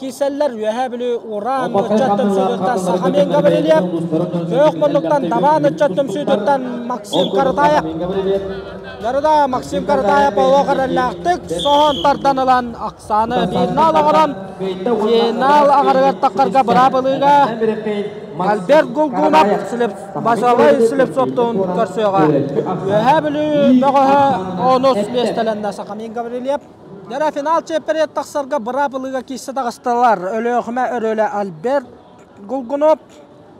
Киирсэллэр Үөһээ Бүлүү Уран ыччат түмсүүтүттэн Сахамин Гаврильев, Күөх муннуктан Табаан ыччат түмсүүтүттэн Максим Каратаев. Ярыда Максим Каратаев олох эрэллээхтик соһон тардан ылан Оксана финал оҥорон финал аҥарыгар таххарга быраабылыыга Альберт Гулгунов Базалай Слепцовтуун көрсүөҕэ. Үөһээ Бүлүү бөҕөһө онус миэстэлэннэ Сахамин Гаврильев. Дьэ, финал чиэппэригэр тахсарга быраабылыга киирсэ таҕыстылар. Өлүөхүмэ өрүөлэ Альберт Гулгунов,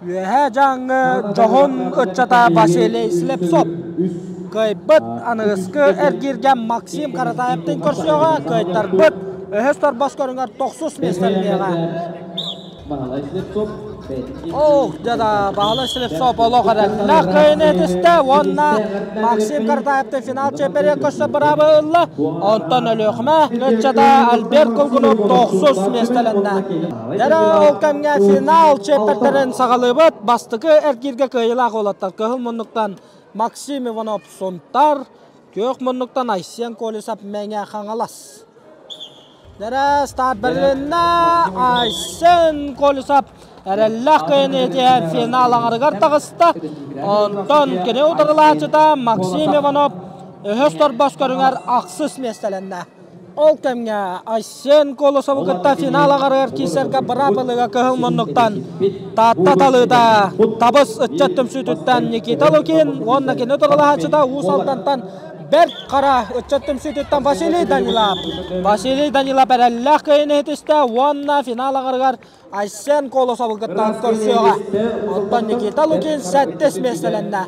Үөһээ Дьааҥы дьоһун ыччата Василий Слепцов. Кыайбыт аныгыскы эргииргэ Максим Каратаевтыын көрсүөҕэ, кыайтарбыт өһөс торбос көрүҥэр тохсус миэстэлэниэҕэ. Ох, дьэ Баһылай Слепцов олох эрэллээх кыайыыны этистэ уонна Максим Картаевтын финал чиэппэригэр көрсө быраабы ылла. Онтон Өлүөхүмэ ыччата Альберт Кулгунов тохсус миэстэлэннэ. Дьэ ол кэмҥэ финал чиэппэрдэрин саҕалыыбыт. Бастакы эргииргэ кыайыылаах уолаттар кыһыл муннуктан Максим Иванов Сунтар, күөх муннуктан Айсен Колесов Мэҥэ Хаҥалас. Дэрэ старт бэрилиннэ Айсен Колесов эрэллээх кыайыыны финал аҥарыгар таҕыста. Онтон кини утарылааччыта Максим Иванов өһөс торбос көрүҥэр ахсыс миэстэлэннэ. Ол кэмҥэ Айсен Колосову кытта финал аҥарыгар киирсэргэ быраабылыга кыһыл муннуктан Таатта талыыта табыс ыччат түмсүүтүттэн Никита Лукин уонна кини утарылаһааччыта Уус Алдантан Бэрт Хара ыччат түмсүүтүттэн Василий Данилов. Василий Данилов эрэллээх кыайыыны ситистэ уонна финал аҥарыгар Айсен Колосовы кытта көрсүөҕэ. Оттон Никита Лукин сэттис миэстэлэннэ.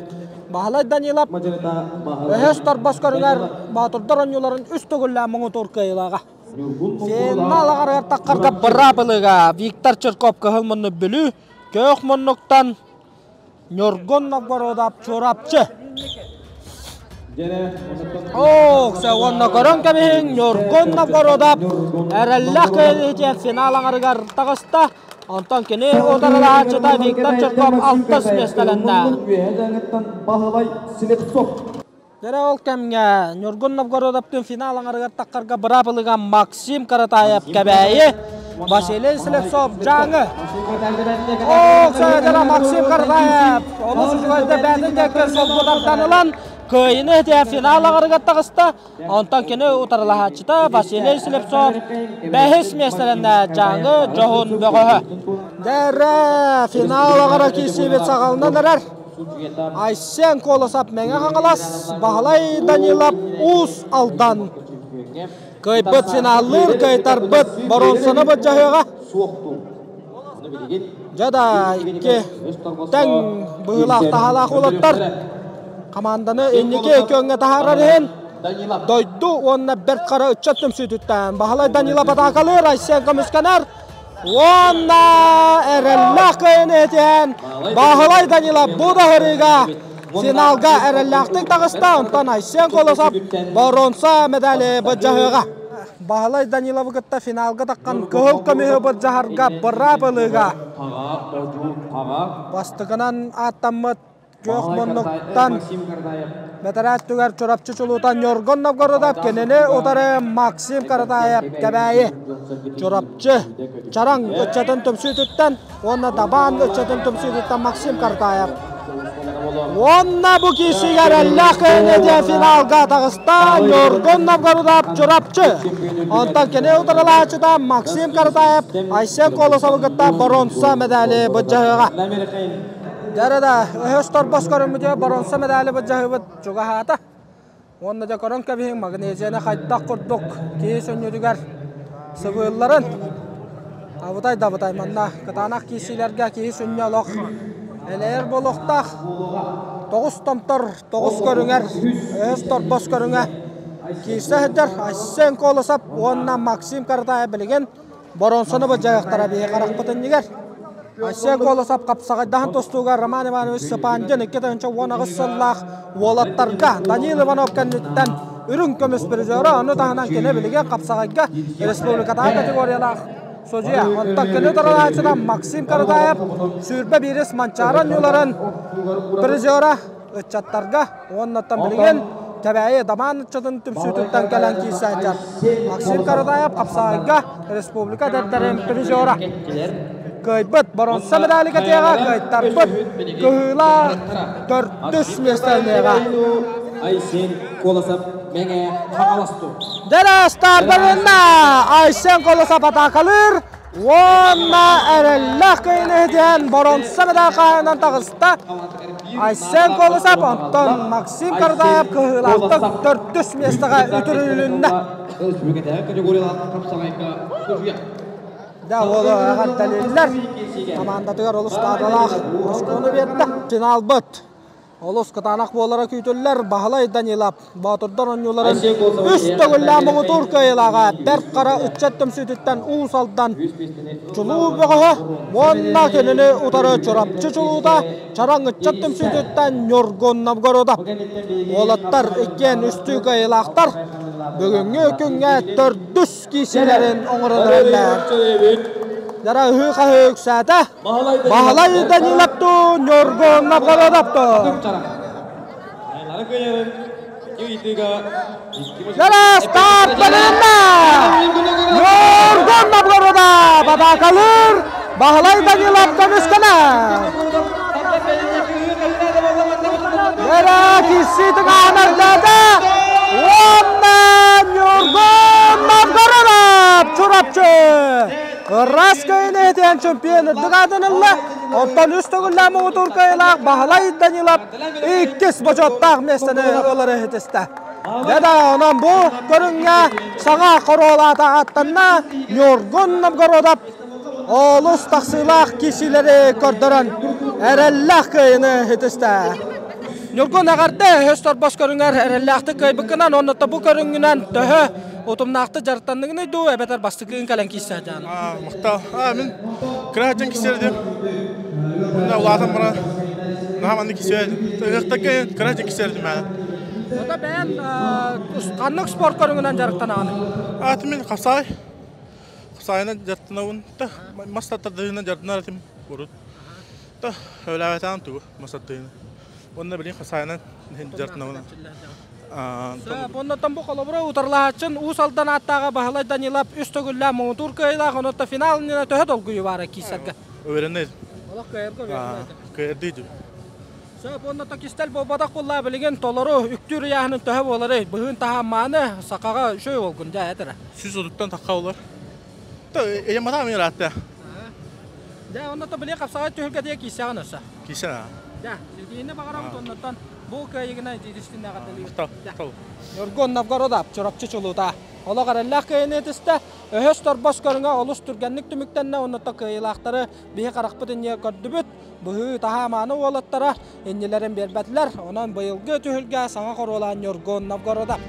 Баһылай Данилов өһөс торбос көрүҥэр Боотурдар оонньууларын үс төгүллээн муҥутуур кыайыылааҕа. Финал аҥарыгар таххарга быраабылыга Виктор Чирков кыһыл муннук Бүлүү, көөх муннуктан Ньургун Новгородов Чурапчы. Ох, уонна көрөн кэбиһиҥ, Ньургун Новгородов эрэллээх кыайыытын финал аҥарыгар таҕыста. Онтон кини утарылаһааччыта Виктор Черков алтыс миэстэлэннэ. Баһылай Слепцов. Дьэ ол кэмҥэ Ньургун Новгородовтыын финал аҥарыгар таххарга быраабылыга Максим Каратаев Кэбээйи, Василий Слепцов Дьааҥы. Ох, сайдара Максим Каратаев олус үчүгэйдик бэйэтин диэки солбутартан ылан кыайыыны этиһэ финал аҥарыгар таҕыста. Онтон кини утарылаһааччыта Василий Слепцов бэһис миэстэлэннэ Дьааҥы дьоһун бөҕөһө. Дэрэ финал аҥара киирсиибит саҕаланан эрэр. Айсен Колосов Мэҥэ Хаҥалас, Баһылай Данилов Уус Алдан. Кыайбыт финаллыыр, кыайтарбыт боруонсаны былдьаһыаҕа. Дьэ да икки тэҥ быһыылаах таһаалаах уолаттар. Команданы инники көҥҥэ таһаарар иһин дойду уонна Бэрт Хара ыччат түмсүүтүттэн Баһылай Данилов атаакалыыр, Айсен көмүскэнэр уонна эрэллээх кыайыыны этиһэн Баһылай Данилов бу да сырыыга финалга эрэллээхтик таҕыста, онтон Айсен Колосов боруонса медали былдьаһыаҕа. Баһылай Даниловы кытта финалга таххан кыһыл көмүһү былдьаһарга быраап ылыыга бастакынан ааттаммыт Күөх муннуктан бэтэрээ өттүгэр Чурапчы чулуута Ньургун Новгородов кинини утары Максим Каратаев Кэбээйи Чурапчы Чараҥ ыччатын түмсүүтүттэн уонна Дабаан ыччатын түмсүүтүттэн Максим Каратаев уонна бу киирсиигэ эрэллээх кыайыыны диэн финалга таҕыста Ньургун Новгородов Чурапчы. Онтон кини утарылааччыта Максим Каратаев Айсен Колосовы кытта боруонса медали былдьаһыаҕа. Дьэ да, өһөс торбос көрүммүтүгэр боруонса медали былдьаһыыбыт чугаһаата. Уонна дьэ көрөн кэбиһиҥ, магнезияны хайдах курдук киһи сүнньүтүгэр сыбыылларын. Абытай да абытай, манна кытаанах киирсиилэргэ киһи сүнньэ олох элэйэр буолуохтаах. Тоҕус томтор тоҕус көрүҥэр өһөс торбос көрүҥэ киирсэ сылдьар Айсен Колосов уонна Максим Каратаев билигин боруонсаны былдьаһыахтара биһи харахпыт иннигэр. Айсен Колосов хапсаҕайдаһан тустууга Роман Иванович Сыпандин 2018 сыллаах уолаттарга Данил Иванов кэнниттэн үрүҥ көмүс призера, ону таһынан кини билигин хапсаҕайга республикатааҕы категориялаах судьуйа. Онтон кини утарылааччыта Максим Каратаев 21 Манчаары оонньууларын призера ыччаттарга уоннаттан билигин Кэбээйи Дамаан ыччатын түмсүүтүттэн кэлэн киирсээччи Максим Каратаев хапсаҕайга республика эдэрдэрин призера. Кыайбыт боруонса медали кэтиэҕэ, кыайтарбыт кыһыылаах төрдүс миэстэниэҕэ. Айсен Колосов Мэҥэ Хаҥаласту. Дьэ стартанынна Айсен Колосов атаакалыыр уонна эрэллээх кыайыыны иһитиһэн боруонса медаль хаһаайынан таҕыста. Айсен Колосов, онтон Максим Кардаев кыһыылаахтык төрдүс миэстэҕэ үтүрүлүннэ. Да, ол эҕэрдэлииллэр. Командатыгар олус наадалаах оскуону биэрдэ. Финалбыт Олус кытаанах буолара күүтүллэр Баһылай Данилов Боотурдар оонньууларын үс төгүллээх муҥутуур кыайыылааҕа Бэрт Хара ыччат түмсүүтүттэн Уус Алдан чулуу бөҕөһө уонна кинини утары Чурапчы чулуута Чараҥ ыччат түмсүүтүттэн Ньургун Новгородов. Уолаттар иккиэн үстүү кыайыылаахтар. Бүгүҥҥү күҥҥэ төрдүс киисэлэрин оҥорон эрэллэр. Дара ыһыы-хаһыы үксээтэ. Баһылай Даниловтуу Ньургун Новгородовтуу. Дара старт бэлэмнэ! Ньургун Новгородов атаакалыыр Баһылай Данилов көмүскэнэ. Дара киирсии тыҥаанардаата уонна Ньургун Новгородов Чурапчы Ыраас кыайыыны иһитиэн чемпион үрдүк аатын ылла. Оттон үс төгүллээх муҥутуур кыайыылаах Баһылай Данилов иккис бочуоттаах миэстэни ылары иһитистэ. Дьэ да, онон бу көрүҥҥэ саҥа хоруол аата ааттанна Ньургун Новгородов олус тахсыылаах киирсиилэри көрдөрөн эрэллээх кыайыыны иһитистэ. Ньургун эҕэрдэ өһөс торбос көрүҥэр эрэллээхтик кыайбыккынан уонна бу көрүҥҥүнэн төһө утумнаахтык дьарыктанныгыный дуу эбэтэр бастакыгын кэлэн киирсээтээн? Махтал. Мин кыра сылдьан киирсэрдим. Онно улаатан баран наһаа маннык киирсээдим. Ыһыахтарга кыра сылдьан киирсэрдим ээ. Ото бэйэм ханнык спорт көрүҥүнэн дьарыктанаҕын? Аты мин хапсаай. Хапсаайынан дьарыктанабын. Мас тардыһыынан дьарыктанар этим урут. Та өлөөбөтөҕүм тугу мас тардыһыынан. Уонна билигин хапсаайынан дьарыктанабын. Оннотон бу холобура утарылаһааччын Уус Алдан ааттааҕа Баһылай Данилов үс төгүллээх муҥутуур кыайыылаах, онуота финал иннинэ төһө долгуйуу баара киирсэргэ? Уверенный. Олох кыайарга уверенный. Кыайардыы Сөп, онно кистэл буолбатах буоллаа билигин толору үктүүр ыйааһынын төһө буоларый? Быһыын таһааммааны сахаҕа үчүгэй буолгун дьэ этэрэ. 130-тан тахха болар. Эйэм матаам ыраатта. Дьэ, онно билигин хапсаҕай түһүлгэтигэр киирсэҕин өссө. Киирсэ. Дьэ, ситиһиини баҕарабыт оннуттан. Бу кыайыгынан итиитистин эҕэрдэлиибит. Махтал. Махтал. Ньургун Новгородов, Чурапчы чулуута. Олох эрэллээх кыайыыны ытыста. Өһөс торбос көрүҥэ олус түргэнник түмүктэннэ уонна кыайыылаахтары биһи харахпыт иннигэр көрдүбүт. Быһыы таһаа мааны уолаттара иннилэрин биэрбэтилэр. Онон быйылгы түһүлгэ саҥа хоруолаан Ньургун Новгородов.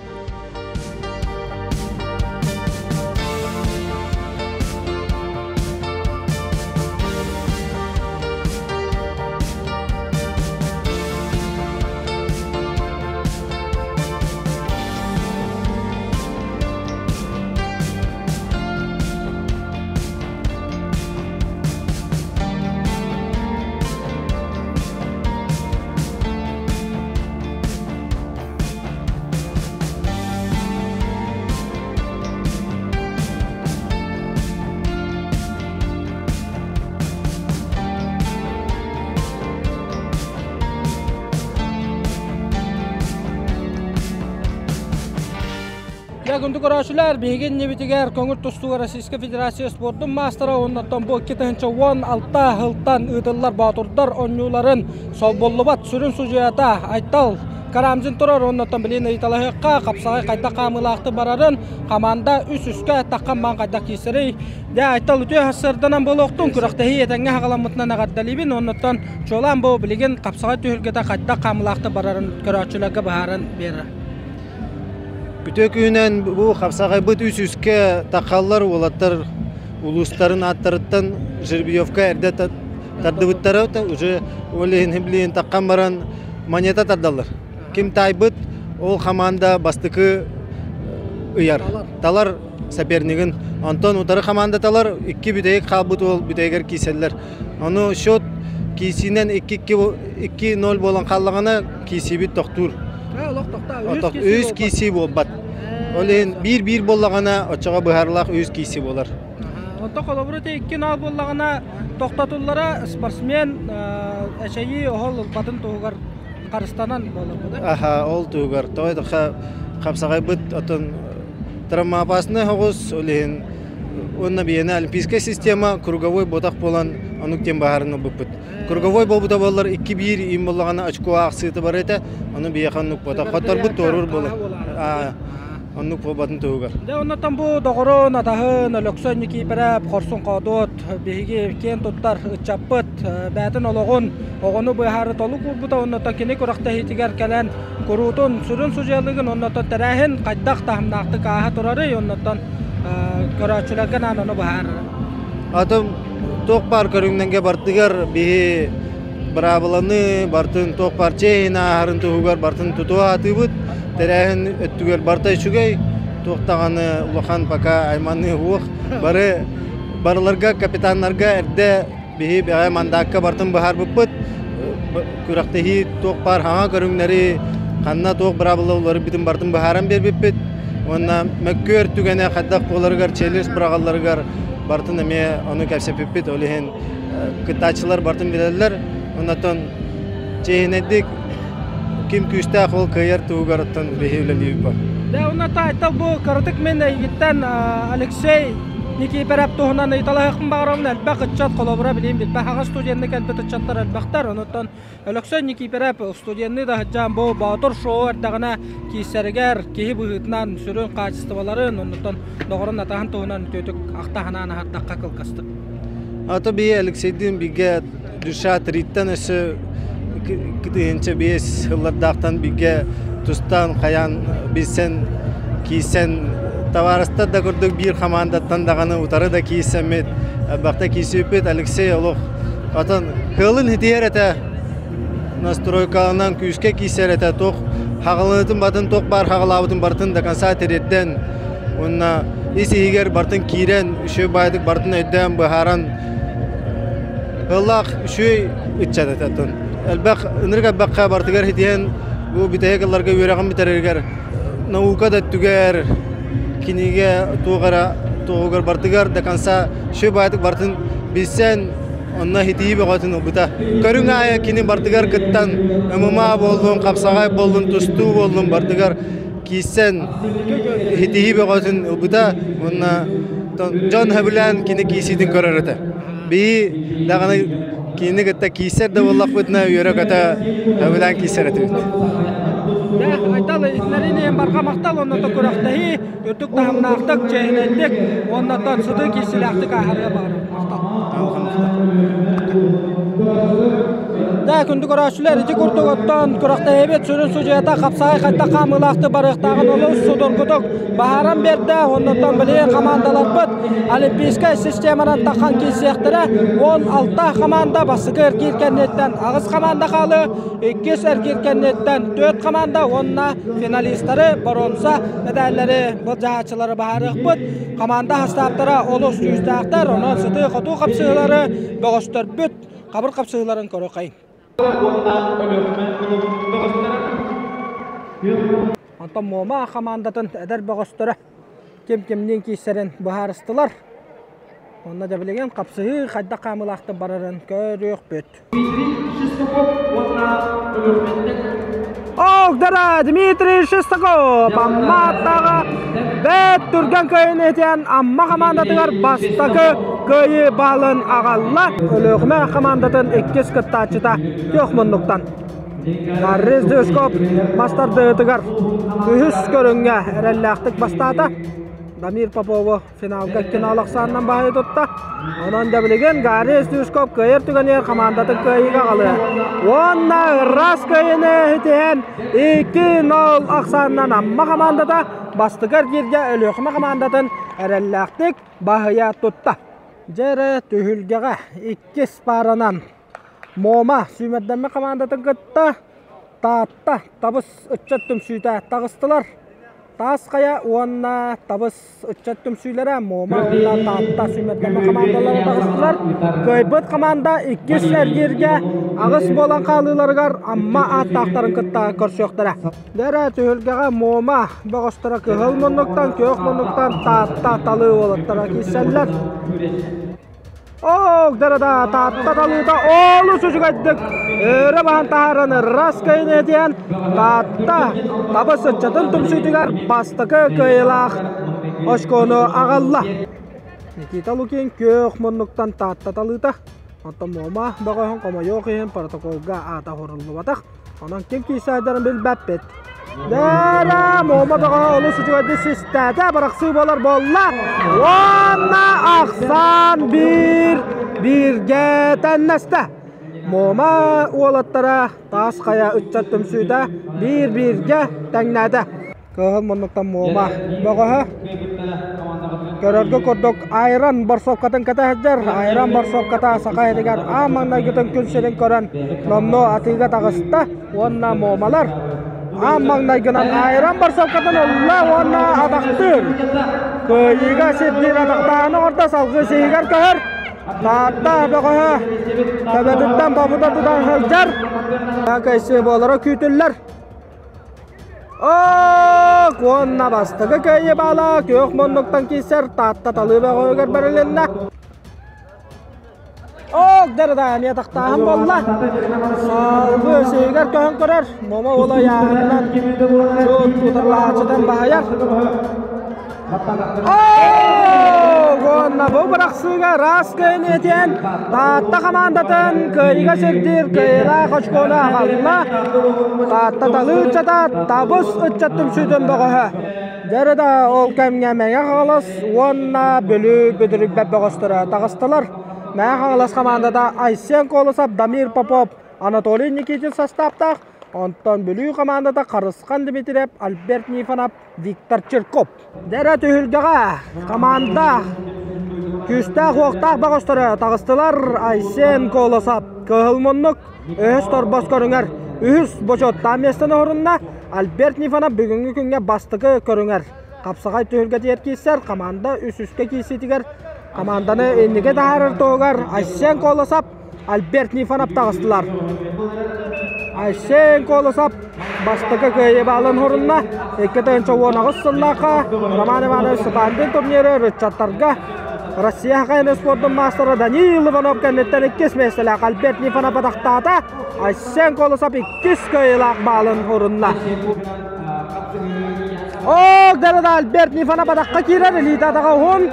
Дьэ, күндү көрөөччүлэр, биһиги иннибитигэр көҥүл тустууга Российскай Федерация спордун маастара уоннаттан бу 2016 сылтан ыытыллар боотурдар оонньууларын солбуллубат сүрүн судьуйата Айтал Карамзин турар уоннаттан билин ыйыталаһыахха хапсаҕай хайдах хаамыылаахтык барарын хамаанда үс үскэ таххан баан хайдах киирсэрий. Дьэ, Айтал үтүө сырданан буолуохтун күрэхтэһии этэҥҥэ хаҕаламмытынан эҕэрдэлиибин уоннаттан чуолаан бу билигин хапсаҕай түһүлгэтэ хайдах хаамыылаахтык барарын көрөөччүлэргэ быһааран биэрэр. Үтүө күнүнэн бу хапсаҕайбыт үс үскэ тахаллар уолаттар улуустарын ааттарыттан жеребьевка эрдэ тардыбыттара уже ол иһин билигин таххан баран монета тардаллар. Ким таайбыт ол хамаанда бастакы ыйар талар сопернигын. Онтон утары хамаанда талар икки бүтэйик хаалбыт уол бүтэйигэр кииселлэр. Ону счет киисиинэн 2-2-0 буолан хааллаҕына киисиибит тохтуур. Үс киисии буолбат. Ол иһин биир-биир буоллаҕына оччоҕо быһаарылаах үс киисии буолар. Онто холобура ити 2-0 буоллаҕына тохтотуллара спортсмен эчэйии оһол ылбатын туһугар харыстанан буолар буолар. Аха, ол туһугар. Тоҕо хапсаҕайбыт отон травмоопасный соҕус, ол иһин уонна биһиэнэ олимпийскай система круговой ботах буолан оннук диэн баһаарыны ылбыппыт. Круговой буолбута буоллар 2-1 им буоллаҕына очко аахсыыта бар этэ, ону биһиэхэ оннук ботах. Хотторбут туоруур буолар. Оннук буолбатын туһугар. Дьэ, оннуттан бу доҕорун, атаһын, Өлөксөй Никиипэрэп, хорсун хоодуот, биһиги киэн туттар ыччаппыт, бэйэтин олоҕун, оҕону быыһаары толук уурбута, оннуттан кини күрэхтэһиитигэр кэлэн куруутун сүрүн судьуйалыгын, оннуттан тэрээһин хайдах таһымнаахтык ааһа турарый, оннуттан көрөөччүлэргэ наан ону быһаарар. Атын туох баар көрүҥнэргэ бартыгар биһи быраабыланы бартын туох баар чэйин ааһарын туһугар бартын тутуа атыыбыт. Тэрээһин өттүгэр барта үчүгэй, туох даҕаны улахан пока айманыы суох. Бары барыларга капитаннарга эрдэ биһи бэҕэ мандаакка бартын быһаарбыппыт. Күрэхтэһии туох баар хаҥа көрүҥнэри ханна туох быраабыла уларыйбытын бартын быһааран биэрбиппит. Уонна мөккүөр түгэнэ хайдах буоларыгар, челлендж быраҕалларыгар бартын эмиэ ону кэпсэппиппит. Ол иһин кыттааччылар бартын билэллэр. Оннотон чиэһинэйдик ким күүстээх ол кыайар туһугар оттон биһи үлэлиибит бу. Дьэ, уонна Айтал бу кыратык мин эйигиттэн Алексей Никиипэрэп туһунан ыйыталаһыахпын баҕарабын. Элбэх ыччат холобура билиим билбэт аҕа студенны кэлбит ыччаттар элбэхтэр. Онуттан Өлөксөй Никиипэрэп студенныы да сылдьан бу Боотур шоу эрдэҕинэ киирсэригэр киһи быһыытынан сүрүн хаачыстыбаларын, оннуттан доҕорун атаһын туһунан үтүөтүк ахта санаан аһардахха кылгастык. Ато бии Алексейдыын бигэ душа триттэн өссө 2005 сыллардаахтан бигэ тустан хайаан билсэн киирсэн табаарыстар да курдук биир хамаандаттан даҕаны утары да киирсэммит элбэхтэ киирсибиппит Алексей олох отон кыалын хитиһэр этэ настройкаланан күүскэ киирсэр этэ туох хаҕыланытын батын туох баар хаҕалаабытын барытын до конца тириэрдэн уонна ис иһигэр бартын киирэн үчүгэй баайдык бартын өйдөөн быһааран ыаллаах үчүгэй ыччат этэ оттон элбэх ынырык элбэххэ бартыгар хитиһэн бу бүтэһик ылларга үөрэҕин бүтэрэригэр наука да өттүгэр кинигэ туох эрэ туоҕугар бартыгар до конца үчүгэй баайдык бартын билсэн онно хитии бөҕөтүн ылбыта. Көрүҥ аайы кини бардыгар кыттан ММА буоллун, хапсаҕай буоллун, тустуу буоллун бардыгар киирсэн хитии бөҕөтүн ылбыта уонна дьон сөбүлээн кини киисиитин көрөр этэ. Биһи даҕаны Кинини кытта киирсэр да буоллахпытына үөрэ-көтө сөбүлээн киирсэр этибит. Дьэ, Айтал иһитиннэрин иһин барҕа махтал уонна күрэхтэһии үрдүк таһымнаахтык, чиэһинэйдик уонна сытыы киирсилээхтик ааһарыа баҕарабын. Махтал. Дьэ, күндү көрөөччүлэр, ити курдук оттон күрэхтэһиибит сүрүн судьуйата хапсаҕай хайдах хаамыылаахтык барыахтааҕын олус судургутук баһааран биэрдэ. Оннуттан билигин хамаандаларбыт олимпийскай системанан тахан киирсиэхтэрэ. 16 хамаанда бастакы эргиир кэнниттэн аҕыс хамаанда хаалыы, иккис эргиир кэнниттэн түөрт хамаанда уонна финалистары боруонса мэдээллэри былдьаһааччылары баһаарыахпыт. Хамаанда хастааптара олус күүстээхтэр, онон сытыы-хотуу хапсыһыылары бөҕөстөрбүт хабыр хапсыһыыларын көрүөххэйиҥ. Онтон Муома хамаандатын эдэр бөҕөстөрө ким кимниин киирсэрин быһаарыстылар. Онно да билигин хапсыһыы хайдах хаамыылаахтык барарын көрүөхпүт. Огдара Дмитрий Шестаков Аммааттааҕа бэт түргэн кыайыыны этиэн Амма хамаандатыгар бастакы кыайыы баалын аҕалла. Өлүөхүмэ хамаандатын иккис кыттааччыта күөх муннуктан. Харрис Дюшков мастардыытыгар үһүс көрүҥҥэ эрэллээхтик бастаата. Дамир Попову Финалга финал ахсаанынан баһыйа тутта. Онон да билигин Гарри Стручков кыайар түгэнигэр хамаандатын кыайыыга аҕалыа. Уонна ыраас кыайыыны ситиһэн 2-0 ахсаанынан Амма хамаандата бастакы эргииргэ Өлүөхүмэ хамаандатын эрэллээхтик баһыйа тутта. Дьэ эрэ түһүлгэҕэ иккис пааранан Муома сүүмэрдэммит хамаандатын кытта Таатта табыс ыччат түмсүүтэ таҕыстылар. Таас Хайа уонна Табыс ыччат түмсүүлэрэ Муома уонна Таатта сүүмэрдэммит хамаандалара таҕыстылар. Кыайбыт хамаанда иккис эргииргэ аҕыс буолан хаалыыларыгар Амма ааттаахтарын кытта көрсүөхтэрэ. Дэрэ түһүлгэҕэ Муома бөҕөстөрө кыһыл муннуктан, күөх муннуктан Таатта талыы уолаттара киирсэллэр. Ок, да Таатта талыыта олус үчүгэйдик өрө баһан таһааран ырас кыайыыны этиэн Таатта табыс ыччатын түмсүүтүгэр бастакы кыайыылаах очкону аҕалла. Никита Лукин күөх муннуктан Таатта талыыта. Онтон Муома бөҕөһүн хомойуох иһин протоколга аата уһуруллубатах. Онон ким киирсээдэрин билбэппит. Дээрэ, Муома бөҕө олус үчүгэйдик систээтэ, барахсыы буолар буолла. Уонна ахсаан биир бииргэ тэннэстэ. Муома уолаттара таас хайа ыччат түмсүүтэ биир-бииргэ тэҥнээтэ. Кыһыл муннуктан Муома бөҕөһө көрөргө курдук айран борсуоккатын кэтэ сылдьар. Айран борсуокката саха иһигэр аан маҥнайгытын күн сирин көрөн номнуо атыыга таҕыста уонна муомалар аан маҥнайгынан айран борсуоккатын ылла уонна атахтыыр. Кыайыыга сирдиир атахтааһыны оҥордо салгыы сиһигэр көһөр. Таатта бөҕөһө төбөтүттэн бобута тутан сылдьар. Кэйси буолара күүтүллэр. Ок уонна бастакы кыайыы баала күөх муннуктан киирсэр Таатта талыы бөҕөһүгэр бэрилиннэ. Ок дэрда эмиэ тахтааһын буолла. Салгыы сиһигэр көһөн көрөр. Момо уола ыйааһынынан чуут утарылаһааччытын баһыйар. Уонна бу бырахсыыга ыраас кыайыыны этиэн Таатта хамаандатын кыайыыга сирдиир кыайыылаах очкону аҕалла. Таатта талыы ыччата табыс ыччат түмсүүтүн бөҕөһө. Дьэ да ол кэмҥэ Мэҥэ Хаҥалас уонна Бүлүү бүдүрүйбэт бөҕөстөрө таҕыстылар. Мэҥэ Хаҥалас хамаандата Айсен Колосов, Дамир Попов, Анатолий Никитин састааптаах, онтон Бүлүү хамаандата Харысхан Дмитриев, Альберт Нифонов, Виктор Чирков. Дэрэ түһүлгэҕэ команда күүстээх-уохтаах бөҕөстөрө таҕыстылар. Айсен Колосов кыһыл муннук өһөс торбос көрүҥэр үһүс бочуоттаах миэстэни орунна. Альберт Нифонов бүгүҥҥү күҥҥэ бастакы көрүҥэр хапсаҕай түһүлгэтигэр киирсэр. Команда үс-үскэ киирсиитигэр команданы инники таһаарар туһугар Айсен Колосов Альберт Нифонов таҕыстылар. Айсен Колосов бастакы кыайыы баалын хорунна. 2018 сыллаахха Роман Иванович Сатандин турниры ыччаттарга Россия хакайны спордун маастара Даниил Иванов кэнниттэн иккис миэстэлээх Альберт Нифонов атахтаата. Айсен Колосов иккис кыайыылаах баалын хорунна. Ол дэрэ Альберт Нифонов атахха киирэр, илиитэ атаҕа уһун.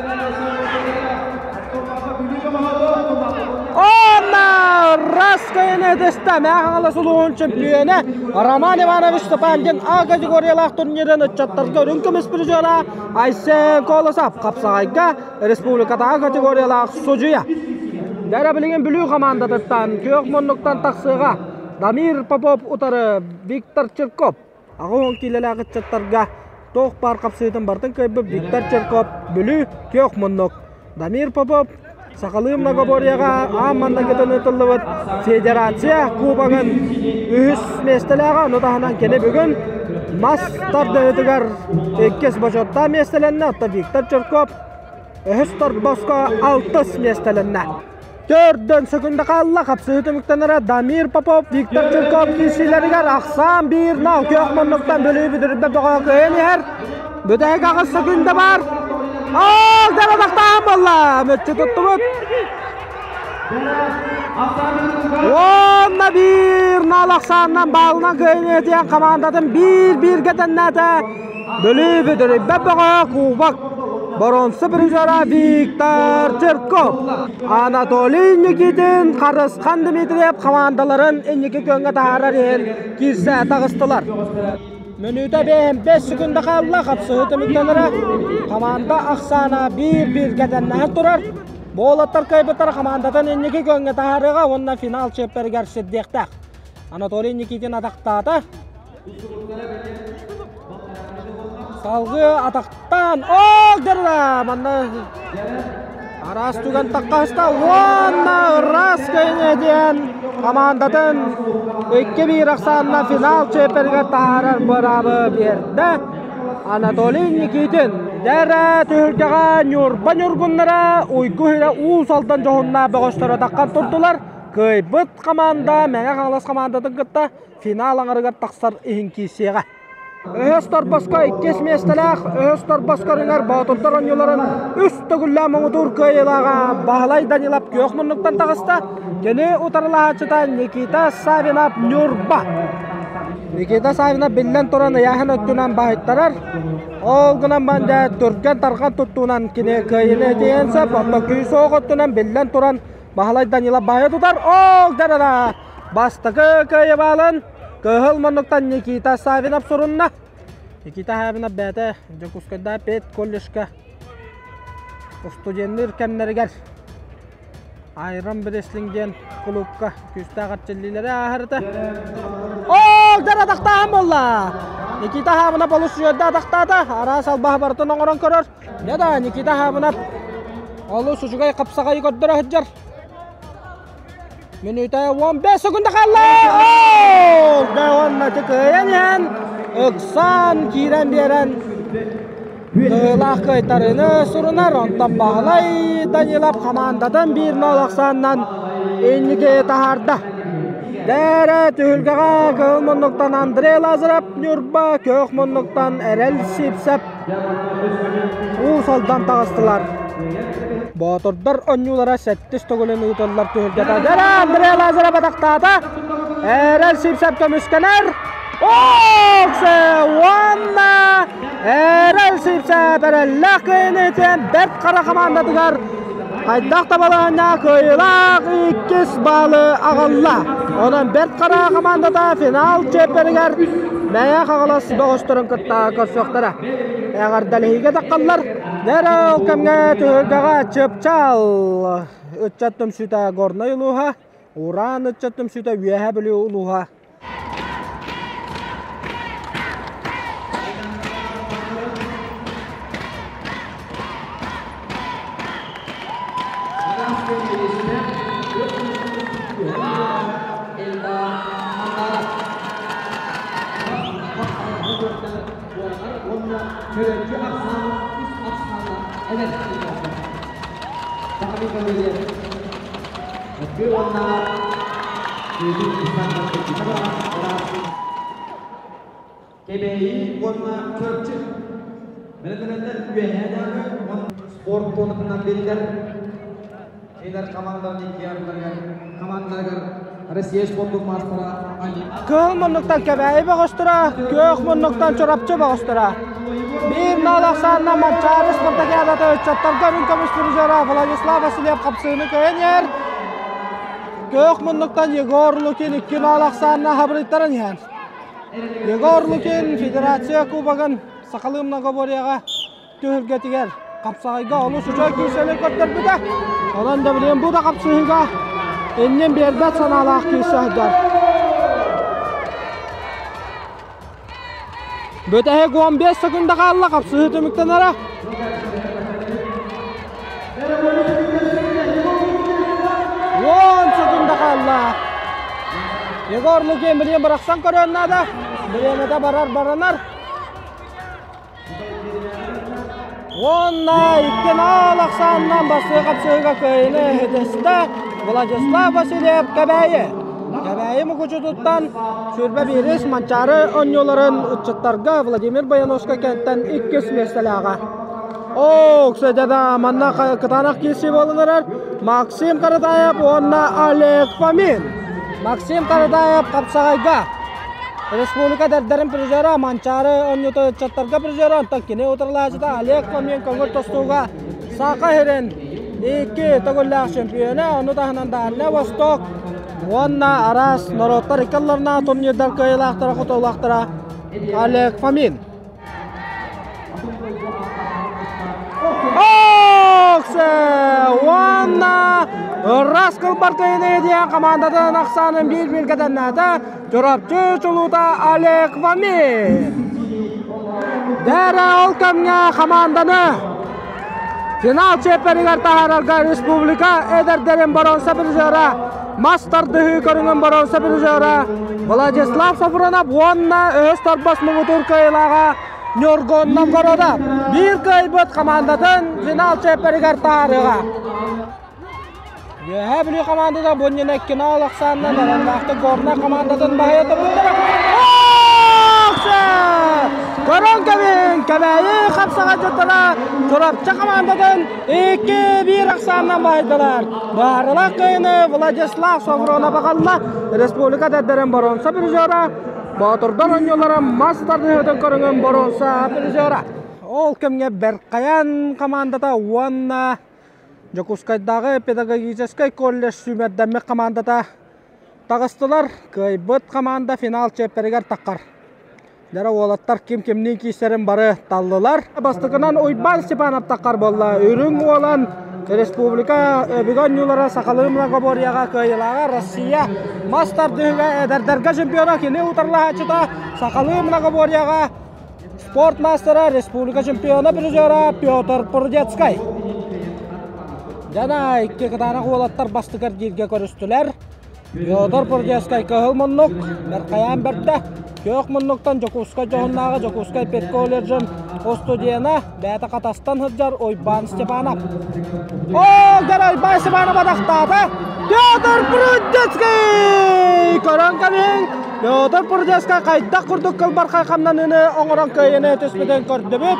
Онна! кыайыны ытыста Мэҥэ Хаҥалас улууһун чөмпүйүөнэ Роман Иванович Степандин А категориялаах турнирын ыччаттарга үрүҥ көмүс призера Айсен Колосов хапсаҕайга республикатааҕы категориялаах судьуйа. Дэрэ билигин Бүлүү хамаандатыттан күөх муннуктан тахсыаҕа Дамир Попов утары Виктор Чирков. 80 киилэлээх ыччаттарга туох баар хапсыытын барытын кыайбыт Виктор Черков Бүлүү күөх муннук. Дамир Попов сахалыы многоборьеҕа аан маҥнайгытын ыытыллыбыт Федерация Кубогын үһүс миэстэлээҕэ, ону таһынан кини бүгүн мас тардыһыытыгар иккис бочуоттаах миэстэлэннэ, оттон Виктор Черков үһүс торбоско алтыс миэстэлэннэ. Төрдөн сөкүндэ хаалла хапсыһыы түмүктэнэрэ Дамир Попов, Виктор Чирков киирсиилэригэр ахсаан биир нал күөх муннуктан Бүлүү бүдүрүбэ бөҕө кыайан иһэр. Бүтэһик аҕыс сөкүндэ баар. Ол дара буолла. Мүччү туттубут. Уонна биир нал ахсаанынан баалынан кыайан этиэн хамаандатын биир-бииргэ тэннээтэ. Бүлүү бүдүрүйбэт бөҕө кубок боруонса призера Виктор Черков. Анатолий Никитин, Харысхан Дмитриев хамаандаларын инники күөҥҥэ таһаарар иһин киирсэ таҕыстылар. Мүнүүтэ 5 секунда хаалла, хапсыһыы түмүктэнэрэ. Хамаанда ахсаана биир-бииргэ тэннэһэн турар. Буолаттар кыайбыттар хамаандатын инники күөҥҥэ таһаарыаҕа уонна финал чиэппэригэр сирдиэхтээх. Анатолий Никитин атахтаата. Салгыы атахтаан ол дырла манна араас түгэн таххаста уонна ыраас кэйиҥэ диэн хамаандатын 2-1 ахсаанна финал чиэппэригэр таһаарар быраабы биэрдэ Анатолий Никитин. Дэрэ түһүлгэҕэ Ньурба ньургуннара Уйгу Иһирэ Уус Алдан дьоһуннаах бөҕөстөрө таххан турдулар. Кыайбыт хамаанда Мэҥэ Хаҥалас хамаандатын кытта финал аҥарыгар тахсар иһин киирсиэҕэ. Өһөс торбоско иккис миэстэлээх Өһөс торбос көрүҥэр Боотурдар оонньууларын үс төгүллээх муҥутуур кыайыылааҕа Баһылай Данилов күөх муннуктан таҕыста. Кини утарылаһааччыта Никита Савинов Ньурба. Никита Савинов биллэн туран ыйааһын өттүнэн баһыйтарар. Ол гынан баран дьэ түргэн-тарҕан туттуунан кини кыайыыны этиэн сөп. Оттон күүс уох өттүнэн биллэн туран Баһылай Данилов баһыйа тутар. Ол дьарара Бастакы кыайыбаалын Кыһыл муннуктан Никита Савинов сурунна. Никита Савинов бэйэтэ Дьокуускайдааҕы педколледжка студенныыр кэмнэригэр Айрон Бреслинг диэн кулуупка күүстээх эрчиллиилэри ааһарыта. Ол дьэр атахтааһын буолла! Никита Хабынов олус үөрдэ атахтаата. Араас албаһы барытын оҥорон көрөр. Дьэ да, Никита Хабынов олус үчүгэй хапсаҕайы көрдөрө сылдьар. Мүнүүтэ 15 секунда хаалла. Дэ уонна кыайан иһэн ыксаан киирэн биэрэн кыһыылаах кыайтарыыны сурунар. Онтон Баһылай Данилов хамаандатын биир нол ахсаанынан инники таһаарда. Дээрэ түһүлгэҕэ кыһыл муннуктан Андрей Лазарев Ньурба, күөх муннуктан Эрэл Сипсэп Уус Алдан таҕыстылар. Боотурдар оонньуулара сэттис төгүлүн ыытыллар түһүлгэтэ. Дьэрэ Андрей Лазарев атахтаата. Эрэл Сипсэп көмүскэнэр. Оксе уонна Эрэл Сипсэп эрэллээх кыайыыны Бэрт Хара хамаандатыгар хайдах да балаһыанньа кыайыылаах иккис баалы аҕалла. Онон Бэрт Хара хамаандата финал чиэппэригэр Мэҥэ Хаҥалас бөҕөстөрүн кытта көрсүөхтэрэ. Эҕэрдэлэһиигэ таххаллар. Дьэ ол кэмҥэ түһүлгэҕэ Чыпчаал ыччат түмсүүтэ Горнай улууһа, Ураан ыччат түмсүүтэ Үөһээ Бүлүү улууһа. Кэбээйи уонна Чурапчы бэлэмнэнэллэр үөһээтээҕи уонна спорт туонатынан биллэр кинилэр командаларын икки ардыларыгар командаларыгар Россия спордун маастара Кыһыл муннуктан Кэбээйи бөҕөстөрө, күөх муннуктан Чурапчы бөҕөстөрө. Биир нал ахсаанынан Манчаары спартакиадата ыччаттарга үрүҥ көмүс призера Владислав Васильев хапсыыны кыайан иһэр. Көөх муннуктан Егор Лукин 2-0 ахсаанна хабырыйтаран иһэн. Егор Лукин Федерация Кубогын сахалыы многоборьеҕа түһүлгэтигэр хапсаҕайга олус үчүгэй күүсэли көрдөрбүтэ. Онон да билигин бу да хапсыһыыга иннин биэрбэт санаалаах күүсэ сылдьар. Бүтэһик 15 секунда хаалла хапсыһыы түмүктэнэрэ. Уон секунда хаалла. Егор Лукин билигин бырахсан көрүөн наада. Бириэмэтэ барар баранар. Уонна икки наал ахсаанынан бастыы хапсыһыыга кыайыыны иһитистэ Владислав Васильев Кэбээйи. Кэбээйи мукучутуттан сүүрбэ биирис Манчаары оонньууларын ыччаттарга Владимир Баяновскай кэнтэн иккис миэстэлээҕэ. Оо, кстати, да, манна кытаанах киирсии буолан эрэр. Максим Каратаев уонна Олег Фомин. Максим Каратаев хапсаҕайга Республика эдэрдэрин призера Манчаары оонньуута ыччаттарга призера, онтон кини утарылааччыта Олег Фомин көҥүл тостууга Саха сирин икки төгүллээх чемпиона, ону таһынан Дальний Восток уонна араас норуоттар икки ардыларынааҕы турнирдар кыайыылаахтара, хотуулаахтара Олег Фомин. Уонна ыраас кылбар кыайыыны диэн хамаандатын ахсаанын биир-бииргэ тэннээтэ Чурапчы чулуута Олег Фомин. Дээрэ ол кэмҥэ хамаанданы финал чиэппэригэр таһаарарга республика эдэрдэрин боруонса призера, мас тардыһыы көрүҥүн боруонса призера Владислав Сафронов уонна өһөс торбос муҥутуур кыайыылааҕа Ньургун Новгородов биир кыайбыт хамаандатын финал чиэппэригэр таһаарыаҕа. Үөһээ Бүлүү хамаандата бу иннинэ финал ахсаанынан эрэллээхтик Горнай хамаандатын баһыйа туппуттара. Көрөн кэбиһин, Кэбээйи хапсаҕайдьыттара Чурапчы хамаандатын 2-1 ахсаанынан баһыйдылар. Быһаарыылаах кыайыыны Владислав Савронов аҕалла. Республика эдэрдэрин боруонса призера, Боотурдар оонньуулара мас тардыһыытын көрүҥүн боруонса призера. Ол кэмҥэ Бэркайан хамаандата уонна Дьокуускайдааҕы педагогическай колледж сүүмэрдэммит хамаандата таҕыстылар. Кыайбыт хамаанда финал чиэппэригэр таххар. Дьара уолаттар ким кимниин киирсэрин бары таллылар. Бастакынан Уйбаан Степанов таххар буолла. Үрүҥ Уолан республика өбүгэ оонньуулара сахалыы многоборьеҕа кыайыылааҕа Россия мас тардыһыыга эдэрдэргэ чемпиона кини утарылаһааччыта сахалыы многоборьеҕа Спорт мастера, республика чемпиона призера Петр Прудецкай. Дьана икки кытаанах уолаттар бастыкар дииргэ көрүстүлэр. Петр Прудецкай кыһыл муннук, Мерхаян бэрдэ. Күөх муннуктан Дьокуускай дьоһуннааҕы Дьокуускай педколледжын студена бэйэтэ хатастан сылдьар Уйбаан Степанов. О, дьэ Уйбаан Степанов атахтаата. Петр Прудецкий! Көрөн кэбиһиҥ, Петр Прудецкай хайдах курдук кылбархай хамнаныыны оҥорон кыайыыны түспүтүн көрдүбүт.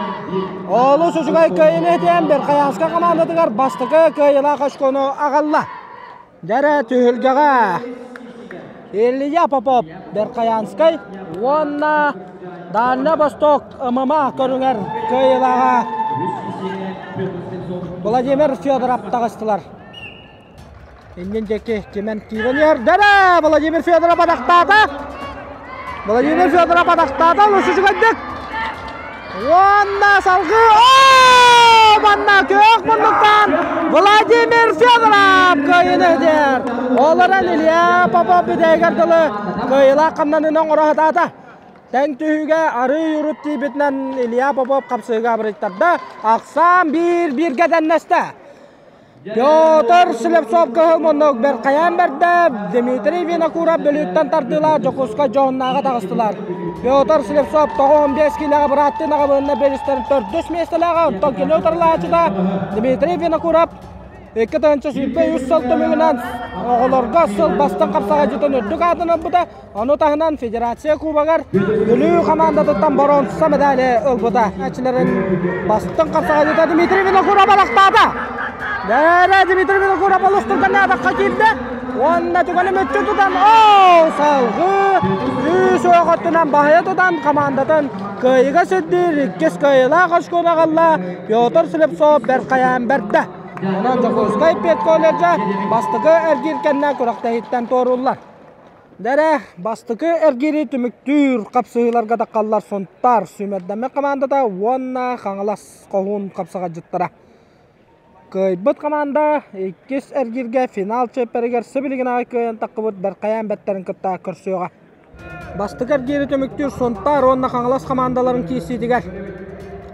Олус үчүгэй кыайыыны этиэн Верхоянскай хамаандатыгар бастакы кыайыылаах очкону аҕалла. Дьэрэ түһүлгэҕэ Илья Попов Верхоянскай уонна Дальний Восток ММА көрүҥэр кыайыылааҕа Владимир Федоров таҕыстылар. Иннин диэки кимэн киирэн иһэр. Дэрэ! Владимир Федоров атахтаата. Владимир Федоров атахтаата. Олус үчүгэйдик. Уонна салгыы. Оо! Манна күөх муннуктан Владимир Федоров кыайыыны иһитэр. Ол эрэн Илья Попов бүтэйигэр дылы кыайыылаах хамнаныыны оҥоро сатаата. Тэҥ түһүүгэ арыы урут тиийбитинэн Илья Попов хапсыыга абырыйтарда. Ахсаан биир бииргэ тэннэстэ. Петр Слепцов кыһыл муннук бэркайаан бэрдэ, Дмитрий Винокуров Бүлүүттэн тардыылаах Дьокуускай Дьоһуннааҕа таҕыстылар. Петр Слепцов 95 киилэҕэ бырааттыы наҕабыынна биэристэрин төрдүс миэстэлээҕэ, оттон кини утарылааччыта Дмитрий Винокуров 2023 сыл түмүгүнэн оҕолорго сыл бастыҥ хапсаҕайдьытын үрдүк аатын ылбыта. Ону таһынан Федерация Кубогар Бүлүү хамаандатыттан боруонса медали ылбыта. Ачиларын бастыҥ хапсаҕайдьыта Дмитрий Винокуров алахтаата. Дээрэ Дмитрий Винокуров олус түргэннээх атахха киирдэ. Уонна түгэни мүччү тутан, оо, салгыы күүс уох өттүнэн баһыйа тутан хамаандатын кыайыыга сирдиир иккис кыайыылаах очкону аҕалла Петр Слепцов бэрт хайаан бэрдэ. Онон Дьокуускай педколледжа бастакы эргиир кэннэ күрэхтэһииттэн туорууллар. Дэрэ, бастакы эргиири түмүктүүр хапсыһыыларга таххаллар Сунтаар сүүмэрдэммит хамаандата уонна Хаҥалас хоһуун хапсаҕайдьыттара. Кыайбыт хамаанда иккис эргииргэ финал чиэппэригэр сибилигин аҕай кыайан таххыбыт Бэркайаан бэттэрин кытта көрсүөҕэ. Бастакы эргиири түмүктүүр Сунтаар уонна Хаҥалас хамаандаларын киирсиитигэр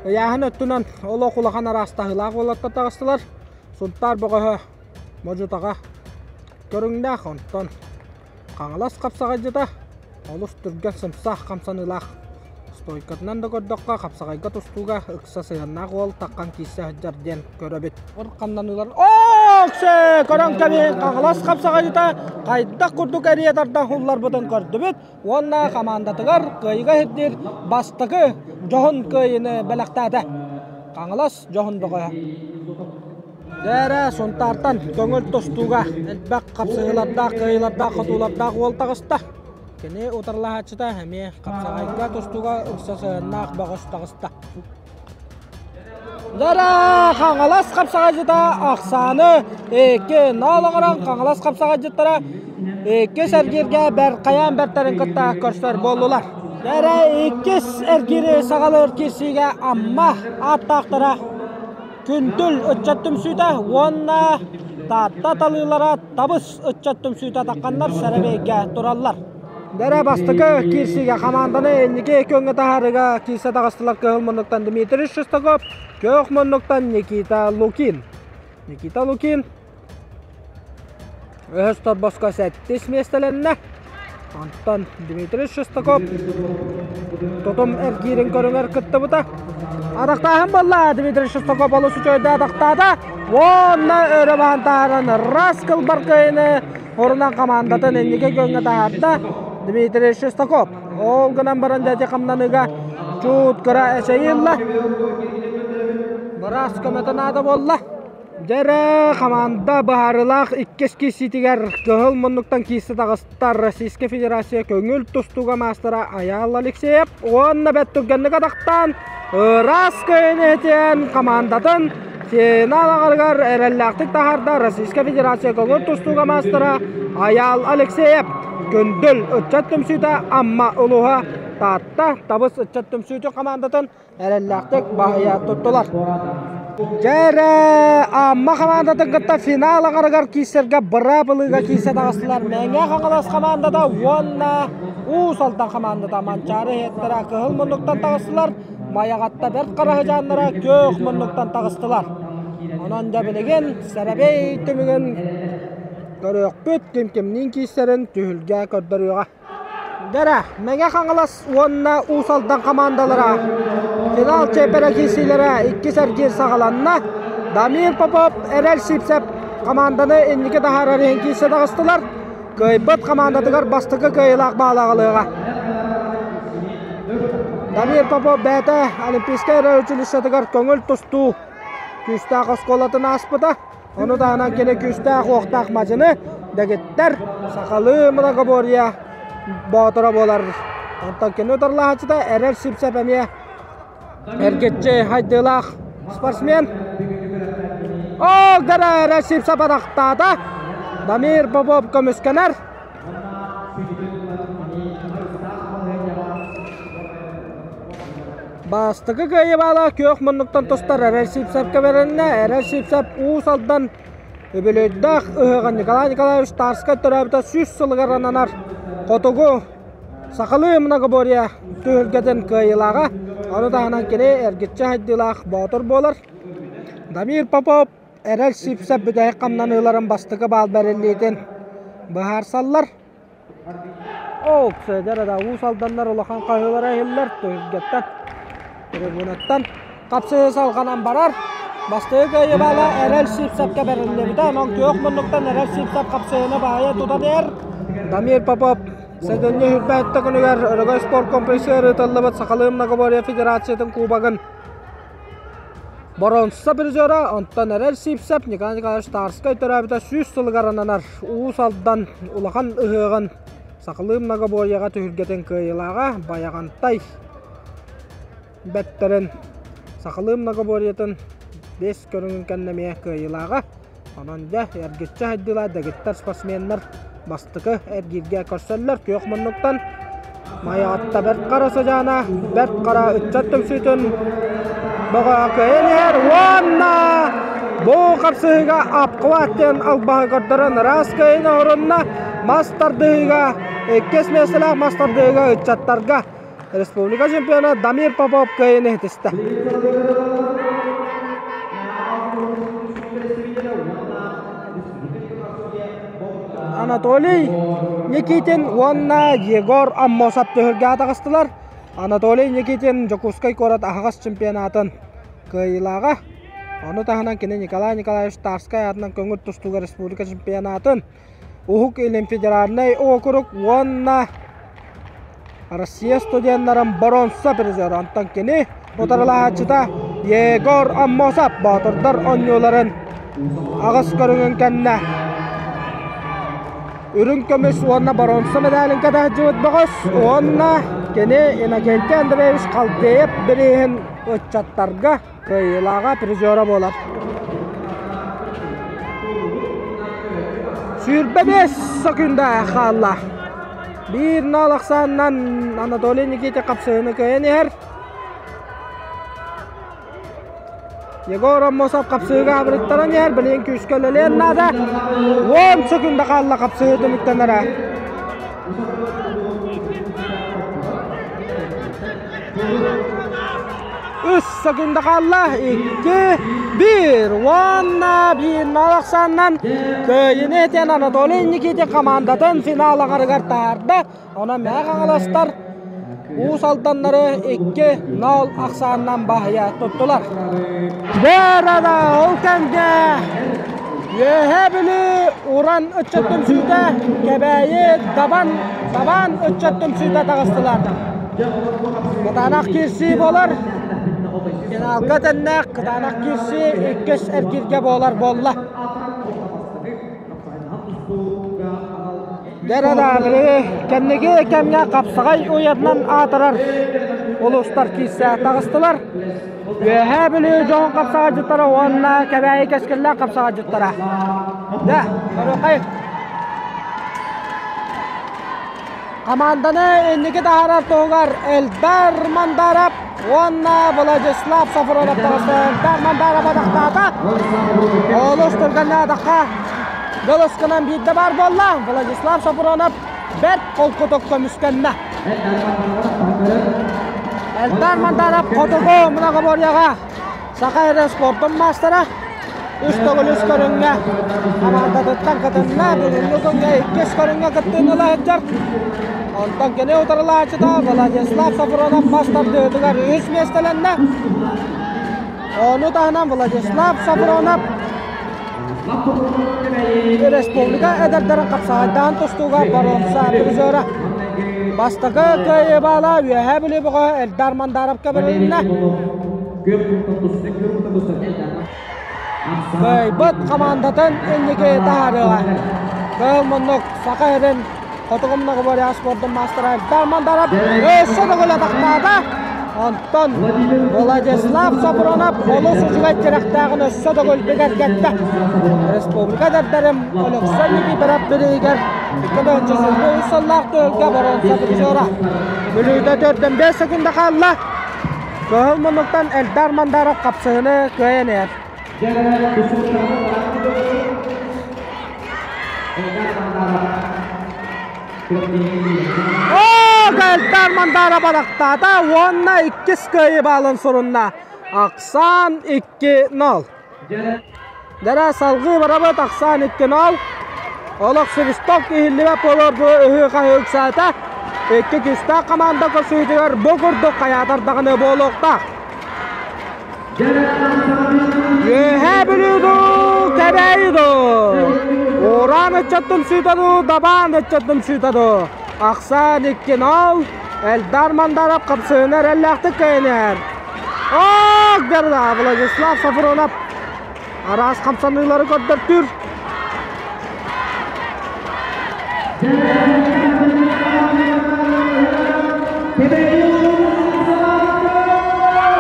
ыйааһын өттүнэн олох улахан араастаһыылаах уолаттар таҕыстылар. Сунтаар бөҕөһө модьу-таҕа көрүҥнээх, онтон Хаҥалас хапсаҕайдьыта олус түргэн сымсах хамсаныылаах. Стойкатынан да көрдөххө, хапсаҕайга тустууга ыкса сыһыаннаах уол таххан киирсэ сылдьар диэн көрөбүт. Хамнаныылар Оксе! Көрөн кэбиһин Хаҥалас хапсаҕайдьыта хайдах курдук эрийэ тардан һулларбытын көрдүбүт уонна хамаандатыгар кыайыыга ирдиир бастакы дьоһун кыайыыны бэлэхтээтэ. Хаҥалас дьоһун бөҕөһө. Дээрэ Сунтаартан көҥүл тустууга элбэх хапсыһыылардаах, кыайыылардаах, хотуулардаах уол таҕыста. Кини утарылаһааччыта эмиэ хапсаҕайга тустууга ыкса сыһыаннаах бөҕөс таҕыста. Дара Хаҥалас хапсаҕайдьыта ахсааны 2-0 оҥорон Хаҥалас хапсаҕайдьыттара иккис эргииргэ Бэркайаан бэртэрин кытта көрсөр буоллулар. Дэрэ иккис эргиири саҕалыыр киирсиигэ Амма ааттаахтара Күндүл ыччат түмсүүтэ уонна Таатта талыылара Табыс ыччат түмсүүтэ тахханнар сэрэбиэйгэ тураллар. Дэрэ бастакы киирсиигэ хамаанданы инники күөҥҥэ таһаарыыга киирсэ таҕыстылар кыһыл муннуктан Дмитрий Шестаков, күөх муннуктан Никита Лукин. Никита Лукин Өһөс торбоско сэттис миэстэлэннэ. Онтон Дмитрий Шестаков тутум эргиирин көрүҥэр кыттыбыта. Атахтааһын буолла Дмитрий Шестаков олус үчүгэйдик атахтаата. Уонна өрө баһан таһааран раз кылбар кыайыны орунан хамаандатын инники күөҥҥэ таһаарда Дмитрий Шестаков. Ол гынан баран дьэ хамнаныыга чуут кыра эчэйии ылла. Быраас көмөтө наада буолла. Дьэ эрэ, хамаанда быһаарыылаах иккис киирсиитигэр кыһыл муннуктан киирсэ таҕыста Российскай Федерация көҥүл тустууга маастара Айаал Алексеев уонна бэрт түргэнник атахтаан ыраас кыайыыны иһитиэн хамаандатын финал аҕарыгар эрэллээхтик таһаарда Российскай Федерация көҥүл тустууга маастара Айаал Алексеев. Күндүл ыччат түмсүүтэ Амма улууһа Таатта Табыс ыччат түмсүүтүн хамаандатын эрэллээхтик баһыйа туттулар. Дьэ эрэ, Амма хамаандатын кытта финал аҥарыгар киирсэргэ быраабылыга киирсэ таҕыстылар Мэҥэ Хаҥалас хамаандата уонна Уус Алдан хамаандата Манчаары иһиттэрэ кыһыл муннуктан таҕыстылар, Майаҕатта Бэрт Хараһыдьааннара күөх муннуктан таҕыстылар. Онон дьэ билигин сэрэбиэй түмүгүн көрүөхпүт, ким кимниин киирсэрин түһүлгэ көрдөрүөҕэ. Дэрэ, Мэҥэ Хаҥалас уонна Уус Алдан хамаандалара финал чиэппэрэ киирсиилэрэ иккис эргиир саҕаланна. Дамир Попов, Эрэл Сивцев хамаанданы инники таһаарар иһин киирсэ таҕыстылар. Кыайбыт хамаандатыгар бастакы кыайыылаах баалы аҕалыаҕа. Дамир Попов бэйэтэ Олимпийскай эрэ училищетыгар көҥүл тустуу күүстээх оскуолатын ааспыта. Ону таһынан кини күүстээх-уохтаах мадьыны, дэгиттэр, сахалыы многоборье боотура буолар. Онтон кини утарылаһааччыта Эрэл Сивцев эмиэ эргиччи хайдыылаах спортсмен. Оо, гара Эрэл Сивцев атахтаата. Дамир Попов көмүскэнэр. Бастакы кыайыы күөх муннуктан тустар Эрэл Сивцевкэ бэрилиннэ. Эрэл Сивцев Уус Алдан үбүлүөйдээх ыһыаҕын Николай Николаевич Тарскай төрөөбүтэ 100 сылыгар ананар хотугу сахалыы многоборье түһүлгэтин кыайыылааҕа. Ону таһынан кини эргиччи хайдыылаах боотур буолар. Дамир Попов Эрэл Сивцев бүтэһик хамнаныыларын бастакы баал бэриллиитин быһаарсаллар. Оо, Сээдэр да Уус Алданнар улахан хаһыылара иһиллэр түһүлгэттэн, трибунаттан хапсыһыы салҕанан барар. Бастакы кыайыы баала Эрэл Сивцевкэ бэриллибитэ. Онон күөх муннуктан Эрэл Сивцев хапсыһыыны баайа тутан иһэр. Дамир Попов сэтинньи сүүрбэ күнүгэр Өрөгөй спорт комплексыгар ыытыллыбыт Сахалыы многоборье федерациятын кубогын Боруонса призера, онтон Эрэл Сивцев Николай Николаевич Тарскай төрөөбүтэ 100 сылыгар ананар Уус Алдан улахан ыһыаҕын сахалыы многоборьеҕа түһүлгэтин кыайыылааҕа Байаҕантай бэттэрин сахалыы многоборьетын Бес көрүҥүн кэннэ эмиэ кыайыылааҕа. Онон дьэ, эргиччи хайдыылаах дэгиттэр спортсменнар бастакы эргииргэ көрсөллөр. Күөх муннуктан Майаҕатта Бэрт Хара сыдьаана Бэрт Хара ыччат түмсүүтүн бөҕө кыайан иһэр уонна бу хапсыһыыга Апкылаат диэн албаһы көрдөрөн ыраас кыайыыны оһорунна. Мас тардыһыыга иккис миэстэлээх мас тардыһыыга ыччаттарга республика чемпиона Дамир Попов кыайыыны ситистэ. Анатолий Никитин уонна Егор Аммосов түһүлгэҕэ таҕыстылар. Анатолий Никитин Дьокуускай куорат аһаҕас чемпионатын кыайыылааҕа. Ону таһынан кини Николай Николаевич Тарскай аатынан көҥүл тустууга республика чемпионатын, Уһук Илин федеральнай уокурук уонна Россия студеннарын боруонса призера. Онтон кини утарылаһааччыта Егор Аммосов Боотурдар оонньууларын аҕыс көрүҥүн кэннэ үрүҥ көмүс уонна боруонса медалин кэтэһдьибит бөҕөс уонна кини Иннокентий Андреевич Халдеев бирииһин ыччаттарга кыайыылааҕа призера буолар. 25 секунда хаалла. Биир нал ахсаанынан Анатолий Никитин хапсыһыыны кыайан иһэр. Егор Аммосов хапсыһыыга абырыттаран иһэр, билигин күүскэ үлэлиэн наада. 10 секунда хаалла хапсыһыы түмүктэнэрэ. Үс секунда хаалла. Икки, биир уонна биир нал ахсаанынан кыайыыны этэн Анатолий Никитин командатын финал аҥарыгар таһаарда. Онон Мэҥэ Хаҥаластар Уус Алданнары 2-0 ахсаанынан баһыйа туттулар. Бэрада ол кэмгэ Үөһээ Бүлүү Уран ыччат түмсүүтэ Кэбээйи Дабан Дабаан ыччат түмсүүтэ таҕыстылар. Кытаанах киирсии буолар. Финалга тэннээх кытаанах киирсии иккис эргииргэ буолар буолла. Дьэ кэнники кэмҥэ хапсаҕай уйатынан аатырар улуустар киирсэ таҕыстылар. Үөһээ Бүлүү дьоһун хапсаҕайдьыттара уонна Кэбээйи кэскиллээх хапсаҕайдьыттара. Дьэ, көрүөххэйиҥ. Хамаанданы инники таһаарар туһугар Эльдар Мандаров уонна Владислав Софронов таҕыста. Эльдар Мандаров атахтаата. Олус түргэннээтахха дьолускунан биирдэ баар буолла. Владислав Софронов бэрт холкутук көмүскэннэ. Эльдар Мандаров хотугу многоборьеҕа Саха эрэ спордун маастара үс төгүл үс көрүҥҥэ хамаандатыттан кытынна. Бүгүҥҥү күҥҥэ иккис көрүҥҥэ кыттыыны ыла сылдьар. Онтон кини утарылааччыта Владислав Софронов мас тардыытыгар үһүс миэстэлэннэ. Ону таһынан Владислав Софронов республика эдэрдэрин хапсаҕайдаан тустууга боруонса призера. Бастакы кыайыы баала Үөһээ Бүлүү бөҕө Эльдар Мандаровка бэрилиннэ. Кыайбыт хамаандатын инники таһаарыаҕа. Кыыл муннук Саха сирин Хотугу многоборье спордун маастара Эльдар Мандаров өссө төгүл атахтаата. Онтон Владислав Сопронов олус үчүгэй тирэхтээҕин өссө төгүл бигэргэттэ. Республика эдэрдэрин Өлөксөй Никифоров бириигэр 2023 сыллаах түһүлгэ боруонса призера. Бүлүүтэ 4-5 секунда хаалла. Кыһыл муннуктан Эльдар Мандаров хапсыһыны кыайан иһэр. Оо, Эльдар Мандаров атахтаата уонна иккис кыайыы баалын сурунна. Ахсаан 2-0. Дэрэ салгыы барабыт ахсаан 2-0. Олох свисток иһиллибэт буолуор бу ыһыы-хаһыы ыксаата. Икки күүстээх команда көрсүһүүтүгэр бу курдук хайаатар даҕаны буолуохтаах. Үөһээ Бүлүү дуу, Кэбээйи дуу, Ураан ыччаттын сүүтэ дуу, Дабаан ыччаттын сүүтэ дуу. Ахсаан 2-0, Эльдар Мандаров хапсыһыны эрэллээхтик кыайан Ох, Берда, Владислав Сафронов араас хамсаныылары көрдөртүүр.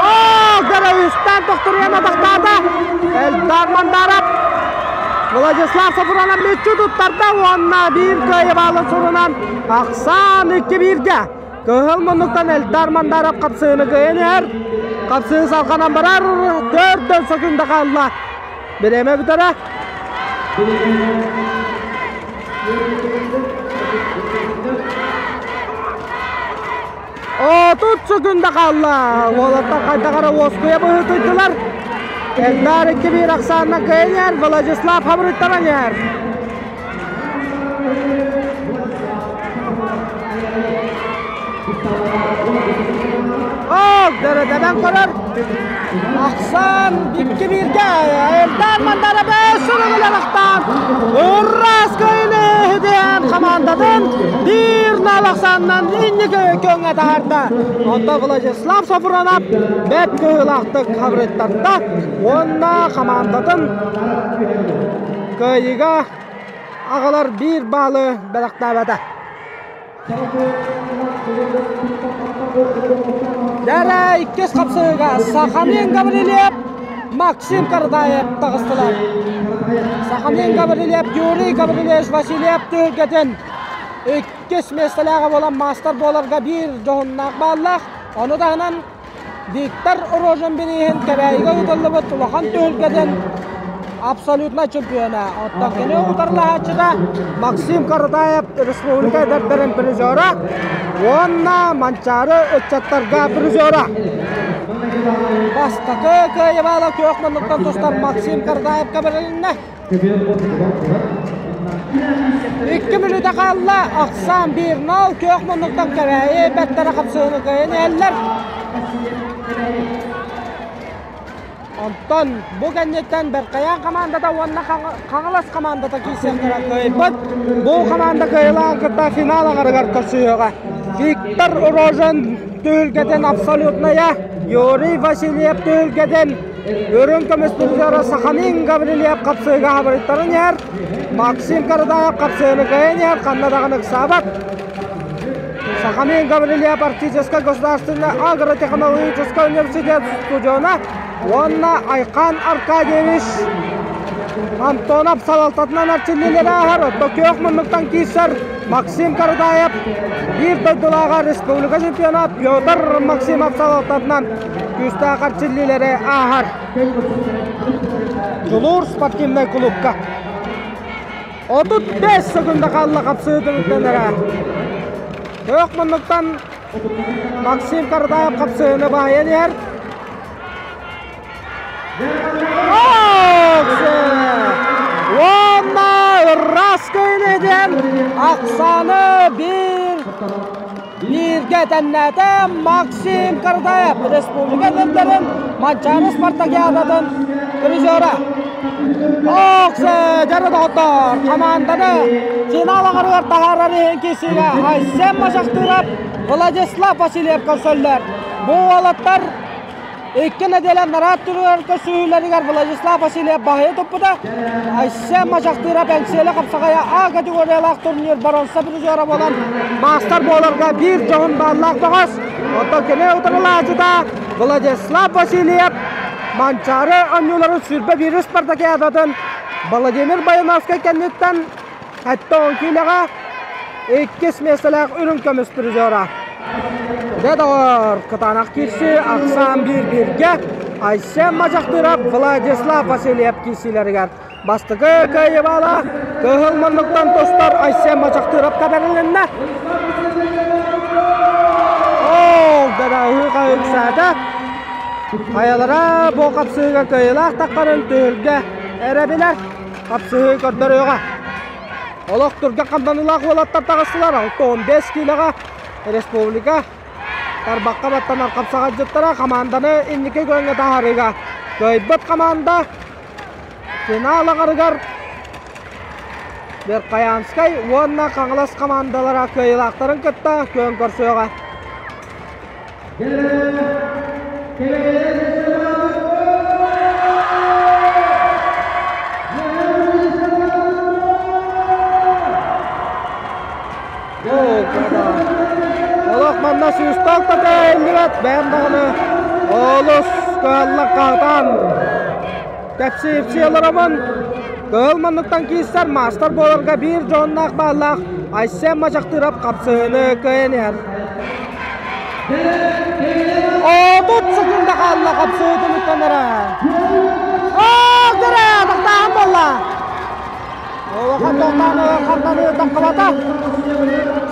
Оо, Гаравистан тохторуйан атахтаата. Элдар Мандаров Владислав Сафронов мүччү туттарда уонна биир кыайы баалын сурунан ахсаан 2-1-ге. Кыһыл муннуктан Элдар Мандаров хапсыыны кыайан иһэр. Хапсыы салҕанан барар. Төрдөн сөкүндэ хаалла. Бириэмэ бүтэрэ. Отут сөкүндэ хаалла. Уолаттар хайдах эрэ уоскуйа быһыытыйдылар. Элдар 2-1 ахсаанынан кыайан иһэр. Владислав хабырыттаран иһэр. Ол дөрөдөбөн көрөр. Ахсан 2-1-ге Элдар Мандара бэс ахтан Урас кыйыны хидиэн командатын 1-0 ахсаннан инники көңө таһарда. Онто Владислав Софронов бэт кыһылаахтык хабырыттарда. Уонна командатын кыайыыга аҕалар биир баалы бэлэхтээбэтэ. Дэрэ иккис хапсыһыыга Сахамин Гаврильев, Максим Кардаев таҕыстылар. Сахамин Гаврильев, Юрий Гаврильевич Васильев түһүлгэтин иккис миэстэлээҕэ буолан маастар буоларга биир дьоһуннаах бааллаах. Ону таһынан Виктор Рожин бирииһин Кэбээйигэ ыытыллыбыт улахан түһүлгэтин абсолютнай чемпиона. Оттон кини утарылаһааччыта Максим Каратаев республика эдэрдэрин призера уонна Манчаары ыччаттарга призера. Бастакы кыайыбаала күөх муннуктан тустар Максим Каратаевка бэрилиннэ. Икки мүнүүтэ хаалла, ахсаан 1-0 күөх муннуктан Кэбээйи бэртэрэ хапсыһыны кыайан иһэллэр. Онтон бу кэнниттэн Бэркайаан командата уонна Хаҥалас командата киирсиэхтэрэ кыайбыт. Бу команда кыайылаан кытта финал аҥарыгар көрсүһүөҕэ. Виктор Рожин түһүлгэтин абсолютная, Юрий Васильев түһүлгэтин Үрүҥ көмүс призера Сахамин Гаврильев хапсыыга хабырыттарын иһэр, Максим Карадаев хапсыыны кыайан иһэр, ханна даҕаны ыксаабат. Сахамин Гаврильев Арктическай государственный агротехнологическай университет студиона уонна Айхан Аркадьевич Антонов салалтатынан эрчиллиилэрэ ааһар, оттон күөх муннуктан киирсэр Максим Карадаев биир дойдулааҕа республика чемпиона Петр Максимов салалтатынан күүстээх эрчиллиилэри ааһар. Дьулуур спортивнай клубка 35 секунда хаалла хапсыы түмүктэнэрэ. Күөх муннуктан Максим Кардаев хапсыыны баайан иһэр. Уонна ыраас диэн ахсааны биир бииргэ тэннээтэ Максим Кардаев республика дэрдэрин Манчаары спартакиадатын призера. Оксе дьара доҕоттор команданы финал аҥарыгар таһаарар иһин киирсиигэ Айсен Мажахтыров, Владислав Васильев көрсөллөр. Бу уолаттар Икки нэдиэлэ нараат туругар көрсүһүүлэригэр Владислав Васильев баһыйа туппута. Айсен Мажахтыров Эҥсиэлэ хапсаҕайа А категориялаах турнир боруонса призера буолан маастар буоларга биир дьоһун бааллаах бөҕөс. Оттон кини утарылааччыта Владислав Васильев Манчаары оонньууларын 21 спартакиадатын Владимир Баяновскай кэнниттэн 70 киилэҕэ иккис миэстэлээх үрүҥ көмүс призера. Дьэ доҕор, кытаанах киирсии ахсаан биир-бииргэ Айсен Мадьахтыров, Владислав Васильев киирсиилэригэр бастакы кыайыыбаала кыһыл муннуктан тустар Айсен Мадьахтыровка бэрилиннэ. Ол дэрэ ыксаата. Хайалара бу хапсыыга кыайыылаах таххарын түһүлгэ эрэ билэр. Хапсыһыы көрдөрүөҕэ. Олох түргэн хамданыылаах уолаттар таҕыстылар. 65 киилэҕэ республика тарбахха баттанар хапсаҕайдьыттара хамаанданы инники күөҥҥэ таһаарыыга кыайбыт хамаанда финал аҥарыгар Верхоянскай уонна Хаҥалас хамаандалара кыайыылаахтарын кытта күөн көрсүөҕэ. Олох манна сүүстаах тата иллибэт бэйэм даҕаны олус кыһаллан хаһытаан. Кэпсии-ипсии олоробун. Кыһыл муннуктан киирсэр маастар буоларга биир дьоһуннаах бааллаах Айсен Мачахтыров хапсыһыыны кыайан иһэр. 30 секунда хаалла хапсыһыы түмүктэнэрэ. Оо, дөрө, тохтааһын буолла. Улахан тохтаан хантаныы таххыбата.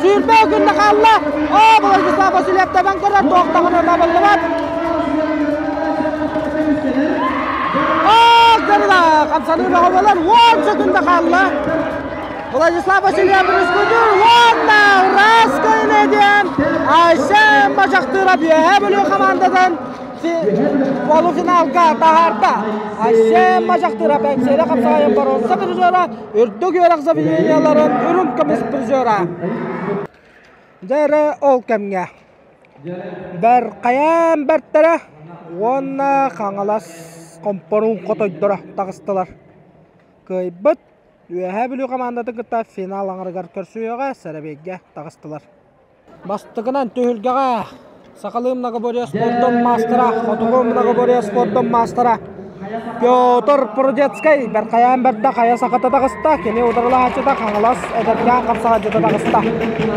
Сүүрбэ күннэ хаалла. Оо, Владислав Васильев тэбэн көрөр, туохтаҕына табыллыбат. Оо, дөрө, хамсаныы бөҕө буолар. 10 секунда хаалла. Владислав Васильев Рыскудур уонна Раскайны диэн Айсен Мачахтыров Үөһээ Бүлүү хамаандатын полуфиналга таһаарда. Айсен Мачахтыров Эҥсиэли хапсаҕайын боруонса призера, үрдүк үөрэх заведениеларын үрүҥ көмүс призера. Дьэ эрэ ол кэмҥэ Бэркайаан бэртэрэ уонна Хаҥалас хомпоруун хотойдоро таҕыстылар. Кыайбыт Үөһээ Бүлүү хамаандатын кытта финал аҥарыгар көрсүһүөҕэ, сэрэбиэйгэ таҕыстылар. Бастакынан түһүлгэҕэ сахалыы многоборье спордун маастара, хотугу многоборье спордун маастара Петр Прудецкай Бэркайаан бэрдэ хайа сахата таҕыста, кини утарылаһааччыта Хаҥалас эдэркээн хапсаҕайдьыта таҕыста.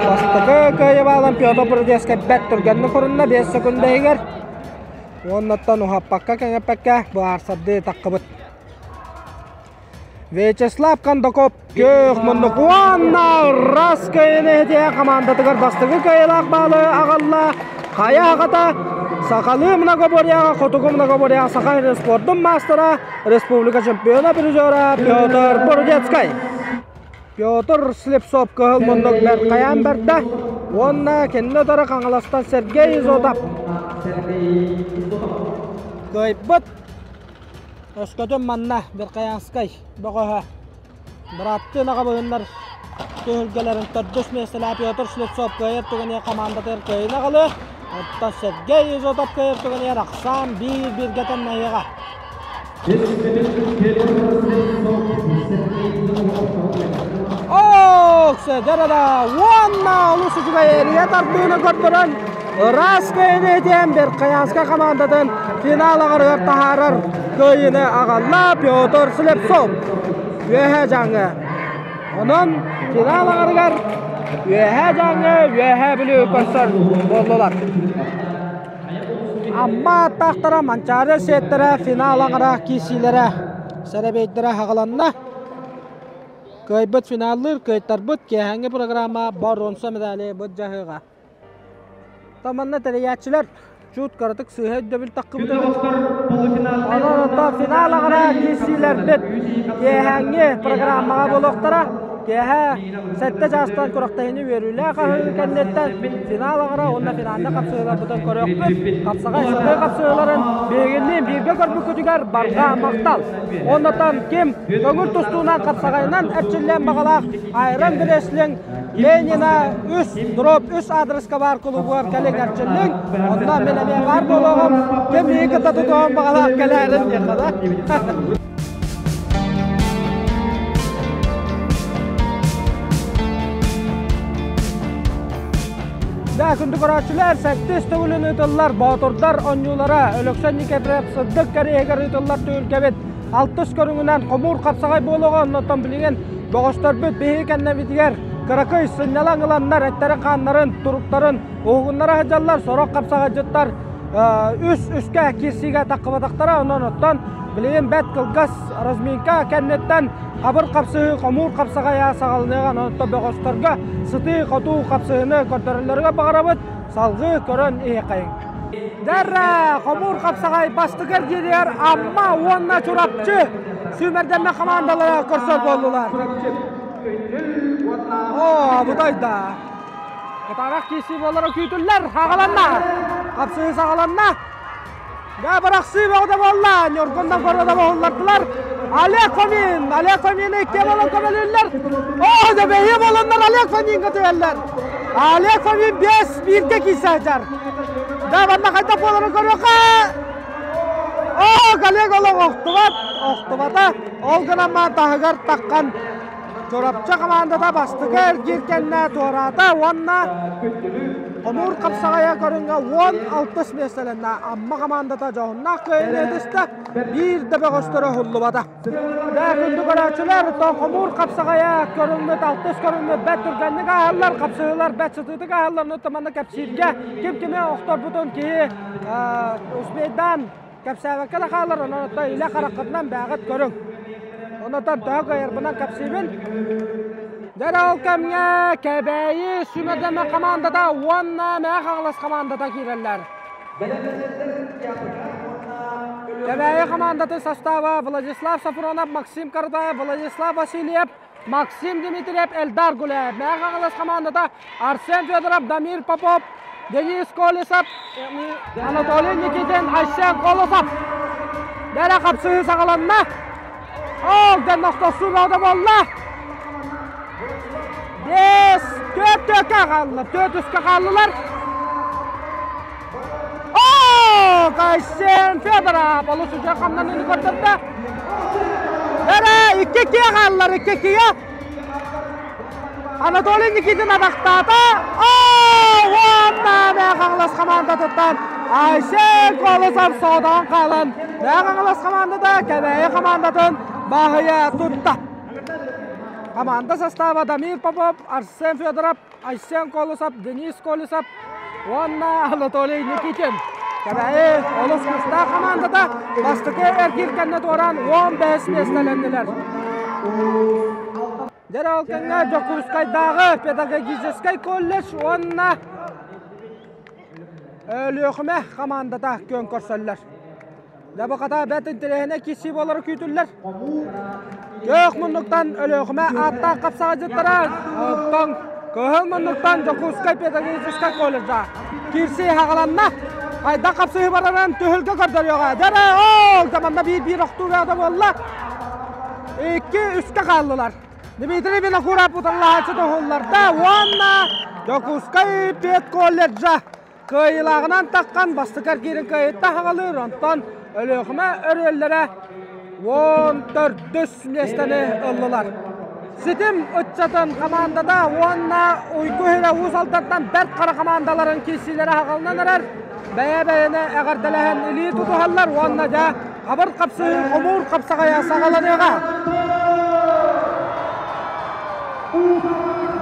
Бастакы кыайыылааҕынан Петр Прудецкай бэрт түргэнник хорунна 5 секунда иһигэр. Уоннаттан уһаппакка-кэҥэппэккэ быһаарсардыы таххыбыт. Вячеслав Кондаков күөх муннук уонна Раскайын этиэ хамаандатыгар бастакы кыайыылаах баалы аҕалла. Хайа аҕата сахалыы многоборьеҕа, хотугу многоборьеҕа саха спордун маастара, республика чемпиона призера Петр Бородецкай. Петр Слепцов кыһыл муннук бэрт барда уонна кэннэ утары Хаҥаластан Сергей Изотов кыайбыт. Өскөтүн манна Верхоянскай бөҕөһө бырааттыы аҕабыһыннар түһүлгэлэрин төрдүс миэстэлээх Петр Слепцов кыайар түгэнигэр хамаандатыгар кыайыыны аҕалыа. Оттон Сергей Изотов кыайар түгэнигэр ахсаан биир-бииргэ тэҥнэһиэҕэ. Ок, дьарада уонна олус үчүгэй эрийэ тардыыны көрдөрөн ыраас кыайыыны этиэн Верхоянскай хамаандатын финал аҕарыгар таһаарар кыайыыны аҕалла Петр Слепцов Үөһээ Дьааҥы. Онон финал аҕарыгар Үөһээ Дьааҥы, Үөһээ Бүлүү көрсөр буоллулар. Амма аттаахтара Манчаары сиэттэрэ финал аҥара киирсиилэрэ сэрэбиэйдэрэ аҕаланна. Кыайбыт финаллыыр, кыайтарбыт киэһээҥҥи программа боруонса медали былдьаһыаҕа. Таманна тэрийээччилэр чуут кыратык сыыһа өйдөбүл таххыбыт эбит. Онон оттон финал аҕара киирсиилэрбит киэһээҥҥи программаҕа буолуохтара. Киэһэ сэттэ чаастан күрэхтэһиини үөрүүлээх аһыы кэнниттэн финал аҕара уонна финалга хапсыһыыларбытын көрүөхпүт. Хапсаҕай сытыы хапсыһыыларын биһигинниин бииргэ көрбүккүтүгэр барҕа махтал. Оннотон ким көҥүл тустуунан хапсаҕайынан эрчиллиэн баҕалаах Айрон Бреслинг Ленина 3 дроп 3 аадырыска баар кулубугар кэлиҥ эрчиллиҥ. Онно мин эмиэ баар буолуоҕум. Ким миигин кытта тутуһан баҕалаах кэлээрин диэххэ да. Да, күндү көрөөччүлэр, сэттис төгүлүн ыытыллар Боотурдар оонньуулара Өлөксөй Никифоров сырдык кэриэһигэр ыытыллар түһүлгэбит алтыс көрүҥүнэн хомуур хапсаҕай буолуоҕа, оннуттан билигин бөҕөстөрбүт биһиги кэннэбитигэр кыракый сынньалаҥ ыланнар эттэрин-хааннарын, туруктарын уһугуннара сылдьаллар, сорох хапсаҕайдьыттар үс үскэ киирсиигэ таххыбатахтара, онон оттон билигин бэрт кылгас разминка кэнниттэн хабыр хапсыһыы, хомуур хапсаҕайа саҕаланыаҕа, онон бөҕөстөргө сытыы-хотуу хапсыһыыны көрдөрөллөрүгэр баҕарабыт, салгыы көрөн иһиэххэйиҥ. Дэрэ, хомуур хапсаҕай бастакы эргииригэр Амма уонна Чурапчы сүүмэрдэммит хамаандалара көрсөр буоллулар. Оо, бутайда. Кытаанах киирсии буолара күүтүллэр. Хаҕаланна. Хапсыһыы саҕаланна. Дьэ, бырахсыы бөҕөтө буолла. Ньургуннан көрө боһуллардылар. Олег Фомин, Олег Фомины икки буолан көмөлүүллэр. Оо, дьэ, бэйи буоланнар Олег Фоминга түһэллэр. Олег Фомин биэс бииргэ киирсэ сылдьар. Дьэ, манна хайдах буоларын көрүөххэ. Оо, коллега олох охтубат, охтубата. Ол гынан маан таһыгар таххан. Чурапчы хамаандата бастакы эргиир кэннэ туораата уонна хомуур хапсаҕайа көрүҥҥэ 16 миэстэлэннэ. Амма хамаандата дьоһуннаах кыайыыны ытыста, биир да бөҕөстөрө уһуллубата. Дьэ, күндү көрөөччүлэр, оттон хомуур хапсаҕайа көрүҥмүт алтыс көрүҥмүт бэрт түргэнник ааһаллар, хапсыһыылар бэрт сытыытык ааһаллар. Онон манна кэпсииргэ ким кими охторбутун киһи успейдаан кэпсээбэккэ да хаалар, онон оттон илэ хараххытынан бээҕит көрүҥ. Онотон төһө кыайарбынан кэпсиибин. Дьэ ол кэмҥэ Кэбээйи сүүмэрдэммит хамаандата уонна Мэҥэ Хаҥалас хамаандата киирэллэр. Кэбээйи хамаандатын састааба Владислав Сафронов, Максим Каратаев, Владислав Васильев, Максим Дмитриев, Эльдар Гуляев. Мэҥэ Хаҥалас хамаандата Арсен Федоров, Дамир Попов, Денис Колесов, Анатолий Никитин, Айсен Колосов. Дэрэ хапсыһыы саҕаланна. Ол дэн охтосуу бөҕөтө буолла. Бес, төрт төркө хаалла, төрт үскэ хааллылар. О, Айсен Федоров олус үчүгэй хамнаныыны көрдөрдө. Эрэ икки иккигэ хааллар, икки иккигэ. Анатолий Никитин атахтаата. О, уонна Мэҥэ Хаҥалас хамаандатыттан Айсен Колосов соҕотоҕун хаалан Мэҥэ Хаҥалас хамаандата Кэбээйи хамаандатын баһыйа тутта. Команда состава Дамир Попов, Арсен Федоров, Айсен Колосов, Денис Колесов уонна Анатолий Никитин. Кэбээйи олус күүстээх хамаандата бастакы эргиир кэннэ туораан 15 миэстэлэннилэр. Дьэ ол кэмҥэ Дьокуускайдааҕы педагогическай колледж уонна Өлүөхүмэ хамаандата күөн көрсөллөр. Дьэ бу хата бэрт интэриэһинэй киирсии буолара күүтүллэр. Күөх муннуктан Өлүөхүмэ ааттаах хапсаҕайдьыттара, оттон Кыһыл муннуктан Дьокуускай педагогическай колледжа киирсии хаҕаланна. Хайдах хапсыһыы барарын түһүлгэ көрдөрүөҕэ. Дьэ ол команда биир-биир охтуу бөҕөтө буолла. Икки үскэ хааллылар. Дмитрий Винокуров утарылаһааччы туһулларда уонна Дьокуускай педколледжа кыайыылааҕынан таххан бастакы эргиирин кыайытта хаҕалыыр, онтон Өлүөхүмэ өрүөллэрэ 14 миэстэни ыллылар. Ситим ыччатын хамаандата уонна Уйгу Иһирэ Уус Алдантан Бэрт Хара хамаандаларын киирсиилэрэ хаҕаланан эрэр. Бэйэ-бэйэни эҕэрдэлэһэн илии тутуһаллар уонна дьэ хабыр хапсыһыы хомуур хапсаҕайа саҕаланыаҕа.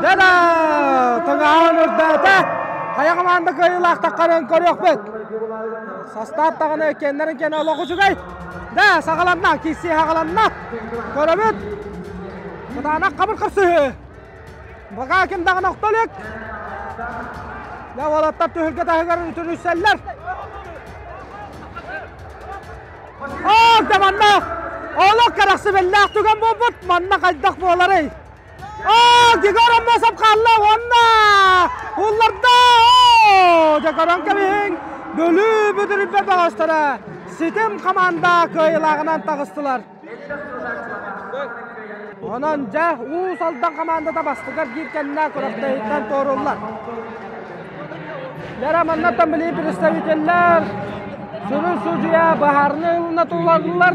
Дада тыҥааһын үрдээтэ. Хайа хамаанда кыайыылаах таххарын көрүөхпүт. Састаап даҕаны кэннэрин кэнэ олох үчүгэй. Да, саҕаланна, киирсии саҕаланна. Көрөбүт. Кытаанах хабыр хапсыһыы. Баҕа ким даҕаны охто илик. Дьэ, уолаттар түһүлгэ таһыгар үтүрүйсэллэр. Оо, да манна олох кэрэхсэбиллээх түгэн буолбут. Манна хайдах буоларый? Оо, Егор Аммосов хаалла уонна улларда! Оо, дьэ көрөн кэбиһиҥ, Бүлүү бүдүрүйбэт бөҕөстөрө Ситим хамаанда кыайыылааҕынан таҕыстылар. Онон дьэ Уус Алдан хамаандата бастакы биир кэннэ күрэхтэһииттэн туоруллар. Лера маннаттан билии представителлэр сүрүн судьуйа быһаарыныы ылына тулаллар.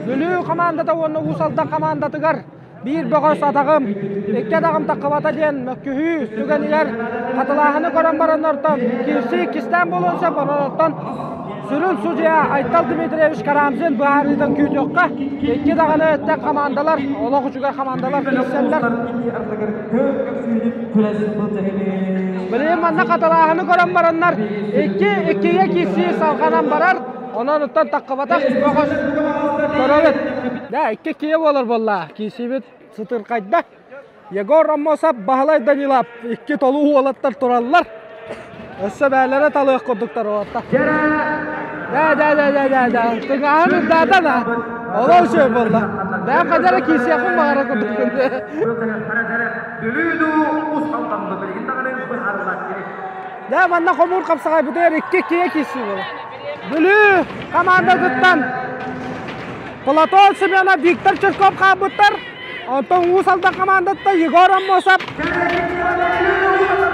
Бүлүү хамаандата уонна Уус Алдан хамаандатыгар биир бөҕөс атаҕым, икки атаҕым таххыбата диэн мөккүһүү түгэнигэр хатылааһыны көрөн бараннартан киирсии иккистээн буолуон сөп, онон сүрүн судьуйа Айтал Дмитриевич Карамзин быһаарыытын күүтүөххэ. Икки даҕаны өттөн хамаандалар, олох үчүгэй хамаандалар киирсэллэр. Билигин манна хатылааһыны көрөн бараннар икки иккигэ киирсии салҕанан барар. Онон оттон таххыбатах бөҕөс көрөбүт. Да, икки иккигэ буолар буолла. Киирсиибит сытырхайда. Егор Аммосов, Баһылай Данилов икки толуу уолаттар тураллар. Өссө бээлэрэ талыах курдуктар уолаттар. Да, да, да, да, да, да. Тыҥааһын үрдээтэ да. Олох үчүгэй буолла. Бэйэм хайдах эрэ киирсиэхпин баҕарар курдукпун. Дьэ, манна хомуур хапсаҕайбытыгар икки иккигэ киирсии буолар. Бүлүү хамаандатыттан Платон Семенов, Виктор Черков хаалбыттар. Онтон Уус Алдан хамаандатыттан Егор Аммосов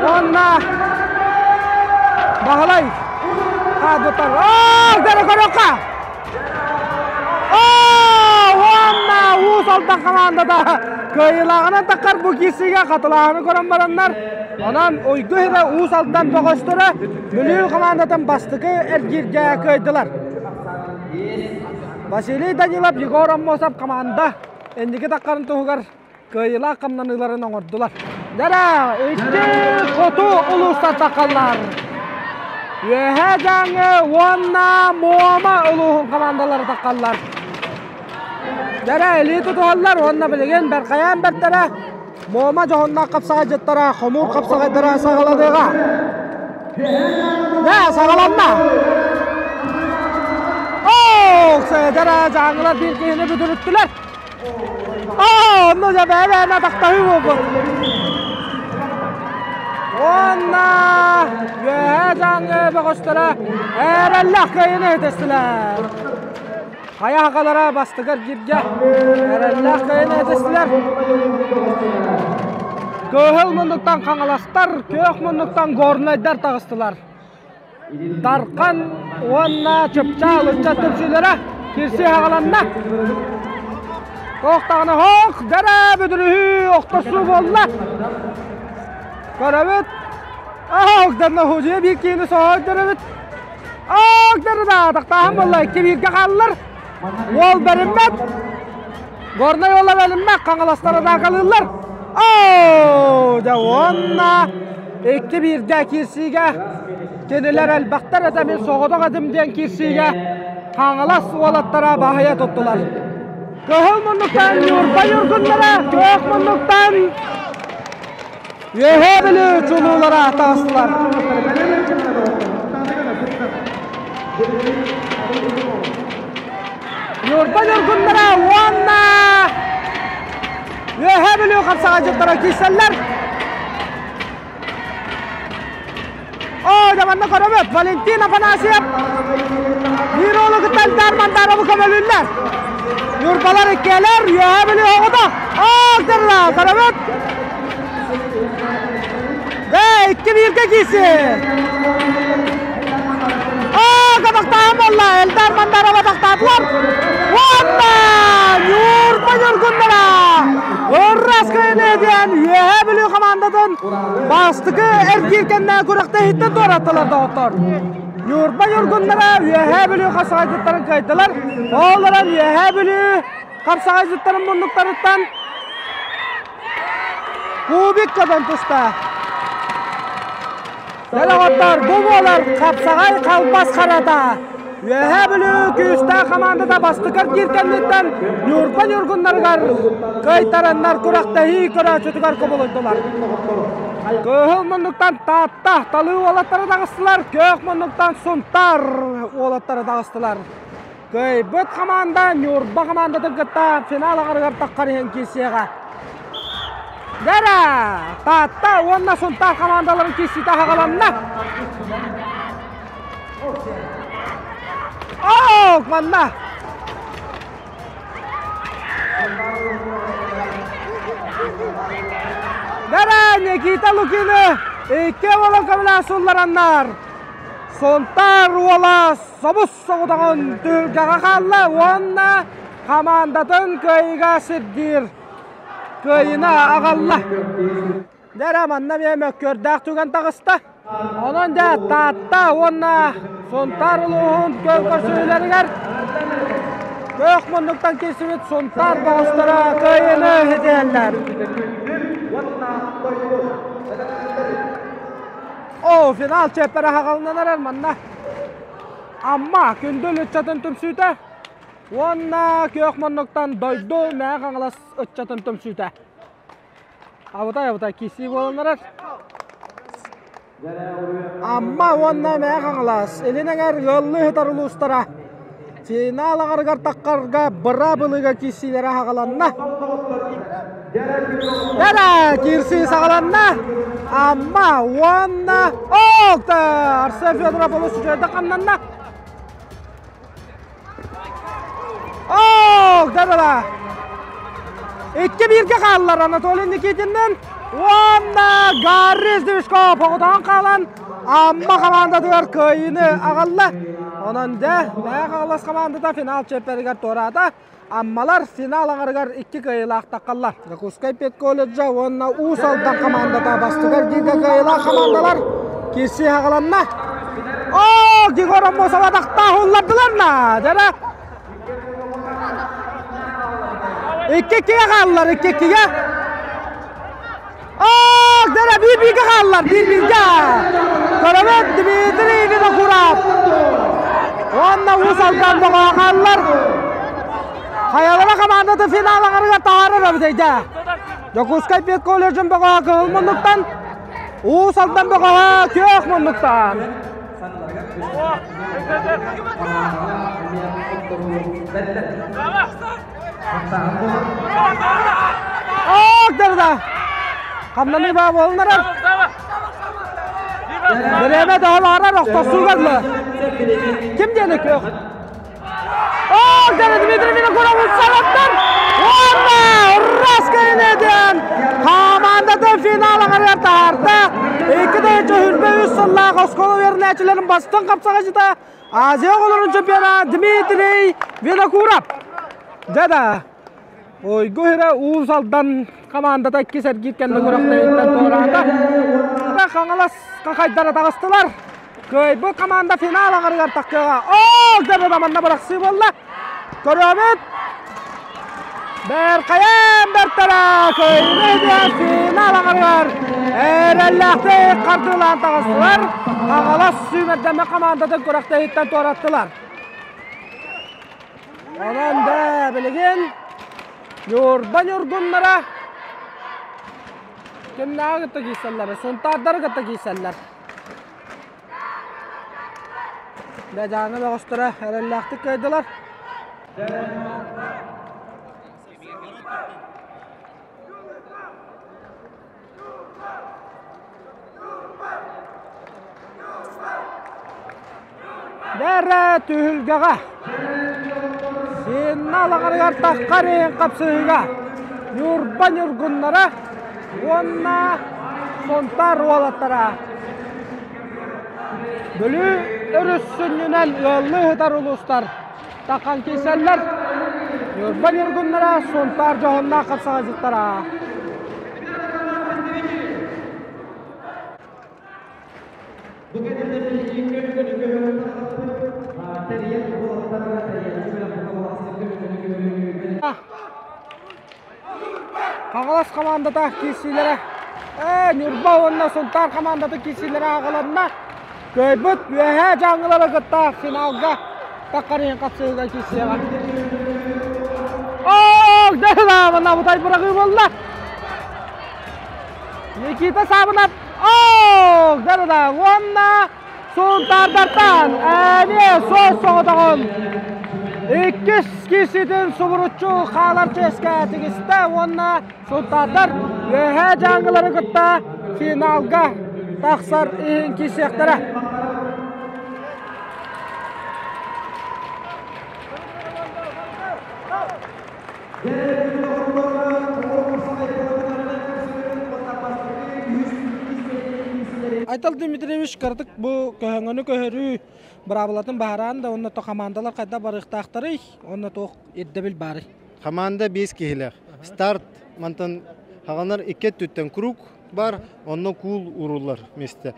уонна Баһылай хаалбыттар. Оо, дэрэ көрүөххэ! Оо, уонна Уус Алдан хамаандата Кыайыылааҕынан таххар бу киирсиигэ хатылааһыны көрөн бараннар, онон Уйгу иһирэ Уус Алдан бөҕөстөрө Бүлүү хамаандатын бастакы эргииргэ кыайдылар. Василий Данилов, Егор Аммосов хамаанда инники таххарын туһугар кыайыылаах хамнаныыларын оҥордулар. Дара, икки хоту улуустар таххаллар. Үөһээ Дьааҥы уонна Муома улууһун хамаандалара таххаллар. Дара илии тутуһаллар уонна билигин Бэрхэйээн бэртэрэ Муома дьоһуннаах хапсаҕайдьыттара хомуур хапсаҕайдара саҕаланыаҕа. Дэ, саҕаланна! Оо, Дара дьааҥылар биир киһини бүдүрүттүлэр. Оо, онно дьэ бэйэ-бэйэни атахтаһыы буолбут. Уонна Үөһээ Дьааҥы бөҕөстөрө эрэллээх кыайыыны иһитэстилэр. Хайа аҕалара бастакы эргииргэ эрэллээх кыайыыны иһитэстилэр. Кыһыл муннуктан хаҥаластар, күөх муннуктан горнайдар таҕыстылар. Дархан уонна Чыпчаал ыччат түмсүүлэрэ кирсии аҕаланна. Туох даҕаны ох, дэрэ бүдүрүһүү охтосуу буолла. Көрөбүт. Ох, дэннэ худьуйа биир киһини соһойдорөбүт. Ох, дэрэ атахтааһын буолла, икки бииргэ хааллар. Уол бэриммэт. Горнай уола бэриммэт, хаҥаластар атаакалыыллар. Оо, дьэ уонна икки бииргэ киирсиигэ кинилэр элбэхтэр этэ мин соҕотох этим диэн киирсиигэ Хаҥалас уолаттара баһыйа туттулар. Кыһыл муннуктан Ньурба Ньургуннара, күөх муннуктан Үөһээ Бүлүү чулуулара таҕыстылар. Ньурба Ньургуннара уонна Үөһээ Бүлүү хапсаҕайдьыттара киирсэллэр. Оо, дьэ манна көрөбүт, Валентин Афанасьев биир уолу кытта Эльдар Мандаровы көмөлүүллэр. Ньурбалар иккиэлэр, Үөһээ Бүлүү оҕото. Оо, дырла, көрөбүт. Дэ, икки бииргэ киирси. Оо, катахтааһын буолла, Эльдар Мандаров атахтаатылар. Уонна Ньурба Ньургуннара Ыррас кыайыны диэн Үөһээ Бүлүү хамаандатын Бастакы эргиир кэннэ күрэхтэһииттэн туораттылар доҕоттор. Ньурба Ньургуннара Үөһээ Бүлүү хапсаҕайдьыттарын кыайдылар. Ол эрэн Үөһээ Бүлүү хапсаҕайдьыттарын муннуктарыттан кубик көтөн туста. Доҕоттор, бу буолар хапсаҕай халбас харата. Үөһээ Бүлүү күүстээх хамаандата бастакы эргиир кэнниттэн Ньурба Ньургуннарыгар кыайтараннар күрэхтэһии көрөөччүтүгэр кубулуйдулар. Кыһыл муннуктан Таатта талыы уолаттара таҕыстылар, күөх муннуктан Сунтаар уолаттара таҕыстылар. Кыайбыт хамаанда Ньурба хамаандатын кытта финал аҥарыгар таххар иһэн киирсиэҕэ. Дэрэ! Таатта уонна Сунтаар хамаандаларын киирсиитэ аһаҕаланна. Оо, манна! Дэрэ, Никита Лукины икки уолан көмөлөөн суллараннар. Сунтаар уола собус соҕотоҕун түһүлгэҕэ хаалла уонна хамаандатын кыайыыга сирдиир кыайыыны аҕалла. Дьэ эрэ манна эмиэ мөккүөрдээх түгэн таҕыста. Онон дьэ Таатта уонна Сунтаар улууһун көрсүһүүлэригэр күөх муннуктан киирсибит Сунтаар бөҕөстөрө кыайыыны ситиһэллэр. Оо, финал чиэппэрэ аһаҕаланан эрэр манна. Амма Күндүл ыччатын түмсүүтэ уонна күөх муннуктан Дойду Мэҥэ Хаҥалас ыччатын түмсүүтэ. Абытай абытай киирсии буолан эрэр. Амма уонна Мэҥэ Хаҥалас илин эҥэр ыаллыы сытар улуустара финал аҥарыгар таххарга быраабылыга киирсиилэрэ аһаҕаланна. Дэрэ киирсии саҕаланна. Амма уонна Оокта Арсен Федоров олус үчүгэйдик хамнанна. Оок дэрэ Икки бииргэ хааллар Анатолий Никитиннин уонна Гарри Сдвижков оҕотоон хаалан Амма хамаандатыгар кыайыыны аҕалла. Онон дьэ, Мэҥэ Хаҥалас хамаандата финал чиэппэригэр туораата. Аммалар финал аҥарыгар икки кыайыылаах таххаллар. Дьокуускай педколледжа уонна Уус Алдан хамаандата бастакы эргииргэ кыайыылаах хамаандалар киирсии хаҕаланна. Оо, Егор Аммосов атахтаах уллардылар на, дьэ Икки-иккигэ хааллар, икки-иккигэ. Ах, дара биир-бииргэ хааллар, биир-бииргэ. Көрөбүт Дмитрий Винокуров. Уонна Уус Алдан боҕоо хааллар. Хайалара командата финал аҥарыгар таһаарар эбит Дьокуускай педколледжын бөҕөһө кыһыл муннуктан, Уус Алдан бөҕөһө күөх муннуктан. Ок, да. Хамнаныы баа буолунарар. Бириэмэ төһө баарар охтосуугар Ким диэни күөх? Ок, да Дмитрий Винокуров утсалаттар. Уонна Раскайны диэн командатын финал аҥарыгар таһаарда. 2023 сыллаах оскуола үөрэнээччилэрин бастыҥ хапсаҕайдьыта Азия оҕолорун чемпиона Дмитрий Винокуров. Дьэ да, Ойгу Хира Уус Алдан командата иккис эргиир кэннэ күрэхтэһииттэн туораата. Хаҥалас хахайдара таҕыстылар. Кыайбыт команда финал аҥарыгар тахсыаҕа. Оо, дьэ да манна бырахсыы буолла. Көрөбүт. Бэркайан бэртэрэ кыайыыны диэн финал аҥарыгар эрэллээхтик хардыылаан таҕыстылар. Хаҥалас сүүмэрдэммит командатын күрэхтэһииттэн туораттылар. Онон да билигин Ньурба ньургуннара кимнээҕи кытта киирсэллэр? Сунтаардары кытта киирсэллэр. Дьааҥы бөҕөстөрө эрэллээхтик кыайдылар. Бэрэ түһүлгэҕэ Синна алаҕарыгар таххар иһин хапсыһыыга Ньурба ньургуннара уонна Сунтаар уолаттара Бүлүү өрүс сүнньүнэн ыаллыы сытар улуустар таххан киирсэллэр. Ньурба ньургуннара Сунтаар дьоһуннаах хапсаҕайдьыттара. Хаҥалас хамаандата киирсиилэрэ ээ Ньурба уонна Сунтаар хамаандата киирсиилэрэ аҕаланна. Кыайбыт Үөһээ Дьааҥылары кытта финалга таххарыйан хапсыһыыга киирсиэҕэ. Оок, дьэ, абытай быраҕыы буолла. Никита Саабынап оок, дьэ, уонна Сунтаардартан эмиэ суос соҕотоҕун иккис киирсиитин субуруччу хаалар чиэскэ тигистэ уонна Сунтаардар Үөһээ Дьааҥылары кытта финалга тахсар иһин киирсиэхтэрэ. Айтал Дмитриевич кыратык бу көһөҥөнү көһөрүү быраабылатын баһараан да уонна то хамаандалар хайдах барыахтаахтарый уонна туох ирдэбил баарый? Хамаанда биэс киһилээх. Старт мантан хаҕанар икки өттүттэн круг бар, онно куул ууруллар месте.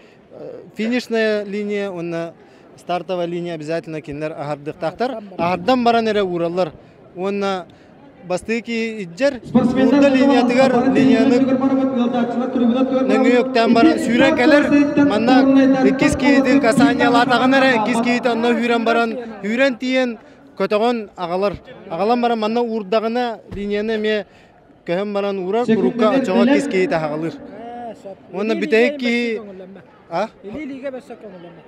Финишная линия уонна стартовая линия обязательно кинилэр аһардыахтаахтар. Аһардан баран эрэ уураллар. Уонна бастыы киһи иджер уурда линиятыгар линияны нөҥүө үктээн баран сүүрэн кэлэр. Манна иккис киһитин касаниялаатаҕына эрэ иккис киһитэ онно үүрэн баран үүрэн тиийэн көтөҕөн аҕалар. Аҕалан баран манна уурдаҕына линияны эмиэ көһөн баран уурар, курукка очоҕо иккис киһи таһаҕалыыр. Уонна бүтэһик киһи а? Илии илиигэ бэссэ көҥүллэммэт.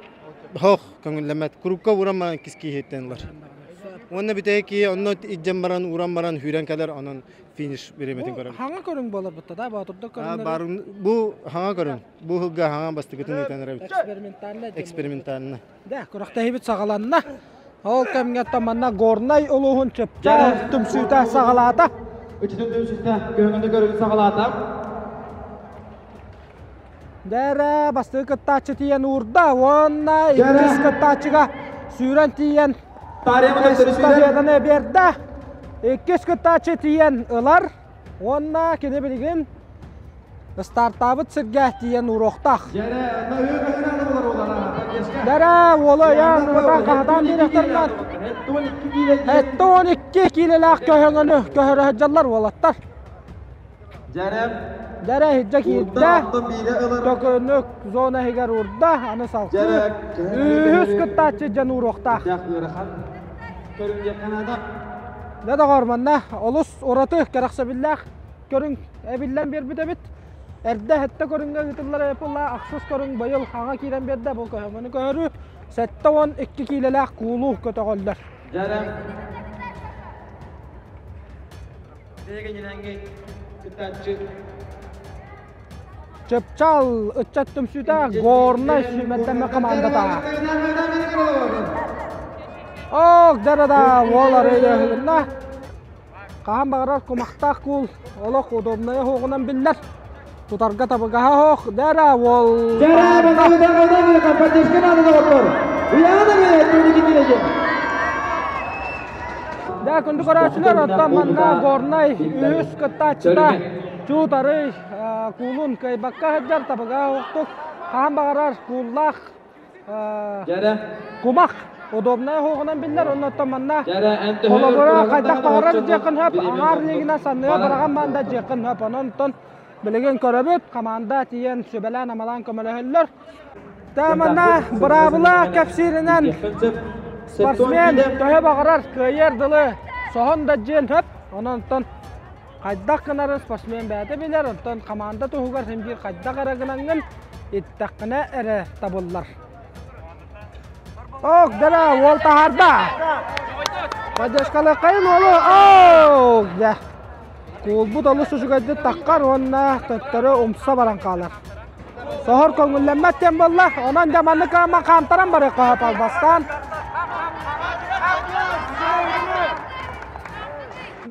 Хох, көҥүллэммэт. Курукка ууран баран иккис киһиттэн ылар. Уонна бүтэһик киһи онно илдьэн баран, ууран баран сүүрэн кэлэр, онон финиш бириэмэтин көрөр. Хаҥа көрүҥ буолар бутта да, Боотурда көрүҥнэр. Бу хаҥа көрүҥ. Бу сылга хаҥа бастакытын ыытан эрэбит. Экспериментально. Экспериментально. Да, күрэхтэһиибит саҕаланна. Ол кэмҥэ манна Горнай улууһун Чыпча түмсүүтэ саҕалаата. Үчүтүн түмсүүтэ көһөҥөнү көрүн саҕалаата. Дэрэ бастакы кыттааччы тиийэн уурда уонна иккис кыттааччыга сүүрэн тиийэн эстафетаны биэрдэ. Иккис кыттааччы тиийэн ылар уонна кини билигин стартаабыт сиргэ тиийэн ууруохтаах. Дэрэ уолу ыйаан хаһытаан биэриэхтэринэн 72 киилэлээх көһөҥөнү көһөрө сылдьаллар уолаттар. Дьэрэ иһирдьэ киирдэ, төкүнүк зона иһигэр уурда, аны салгыы үһүс кыттааччы дьон ууруохтаах. Дьэ доҕоор, манна олус ураты кэрэхсэбиллээх көрүҥ эбиллэн биэрбит эбит. Эрдэ сэттэ көрүҥҥэ ыытыллар эпула ахсыс көрүҥ быйыл хаҥа киирэн биэрдэ. Бу көһөҥөнү көһөрүү 72 киилэлээх куулу көтөҕөллөр. Чыпчаал ыччат түмсүүтэ Горнай сүүмэрдэммэ командата. Ок, дара-да, уол арыйыһынна. Хаһан баҕарар кумахтаах куул олох удобнайа суоҕунан биллэр. Тутарга табыгаһа суох. Дара уол. Дэ күндү көрөөччүлэр, оттон манна Горнай үһүс кыттааччыта Чуутарый куулун кыайбакка сылдьар табыгаһа суохтук хаһан баҕарар кууллаах кумах удобнай оһоҕунан биллэр оннуттан манна холобура хайдах баҕарар дьиэххин хөп аҥаар лигина санныга быраҕан баанда дьиэххин хөп онон билигин көрөбүт команда тиийэн сүбэлээн амалаан көмөлөһөллөр манна быраабыла кэпсииринэн спортсмен төһө баҕарар кыайыар дылы соһон да дьиэн хөп онон хайдах гынарын спортсмен бэйэтэ билэр, онтон хамаанда туһугар син биир хайдах эрэ гынаҥҥын иттэххинэ эрэ табыллар. Ок, дара, уол таһаарда. Поддержкалыаххайын уолу. Ок, дьэ. Куулбут олус үчүгэйдик таххар уонна төттөрү умса баран хаалар. Соһор көҥүллэммэт диэн буолла. Онон дьэ маннык хаамтаран барыахха албастаан.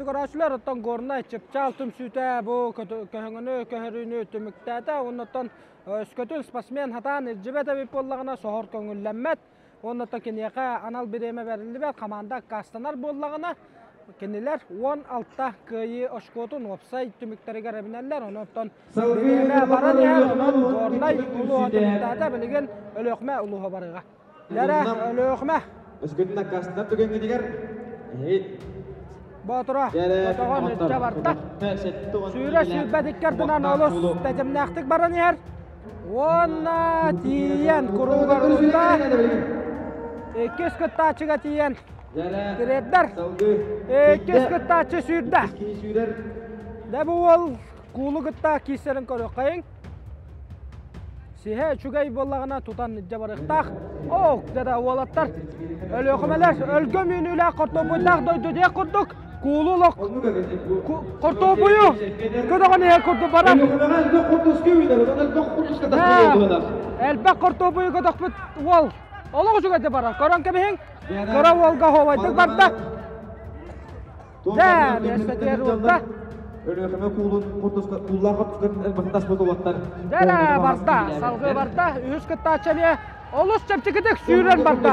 Көрөөччүлэр оттон Горнай Чыпчаал түмсүүтэ бу көһөҥөнү көһөрүүнү түмүктээтэ. Оннуттан өскөтүн спортсмен хатаан илдьибэт эбит буоллаҕына соһор көҥүллэммэт. Оннуттан киниэхэ анал бириэмэ бэриллибэт, хамаанда аккаастанар буоллаҕына, кинилэр 16 кыайыы очкотун уопсай түмүктэригэр эбинэллэр. Онон бириэмэ баран иһэр, онон Горнай улууһа түмүктээтэ, билигин Өлүөхүмэ улууһа барыаҕа. Лэрэ, Өлүөхүмэ. Өскөтүн аккаастанар түгэҥҥитигэр Боотура, Ботоҕон ычча барда. Сүүрэ сүүрбэт иккэрдинэн олус тэтимнээхтик баран иһэр. Уонна тиийэн куруугар уста. Иккис кыттааччыга тиийэн тириэрдэр. Иккис кыттааччы сүүрдэ. Дэ бу уол куулу кытта киирсэрин көрүөххэйиҥ. Сиһэ үчүгэй буоллаҕына тутан илдьэ барыахтаах. Ок, дьэ уолаттар, Өлүөхүмэлэр өлгөм үүнүүлээх хортуоппуйдаах дойду диэх курдук куулу олох хортуоппуйу көтөҕөн иһэр курдук баран. Элбэх хортуоппуйу көтөхпүт уол олох үчүгэйдик барар. Көрөн кэбиһиҥ, кыра уолга оһуобайдык барда. Дэ, миэстэтигэр уурда. Өлүөхүмэ куулун кууллаах хортускатын элбэхтик таспыт уолаттар. Дэ, барда, салгыы барда. Үһүс кыттааччы эмиэ олус чэпчэкитик сүүрэн барда.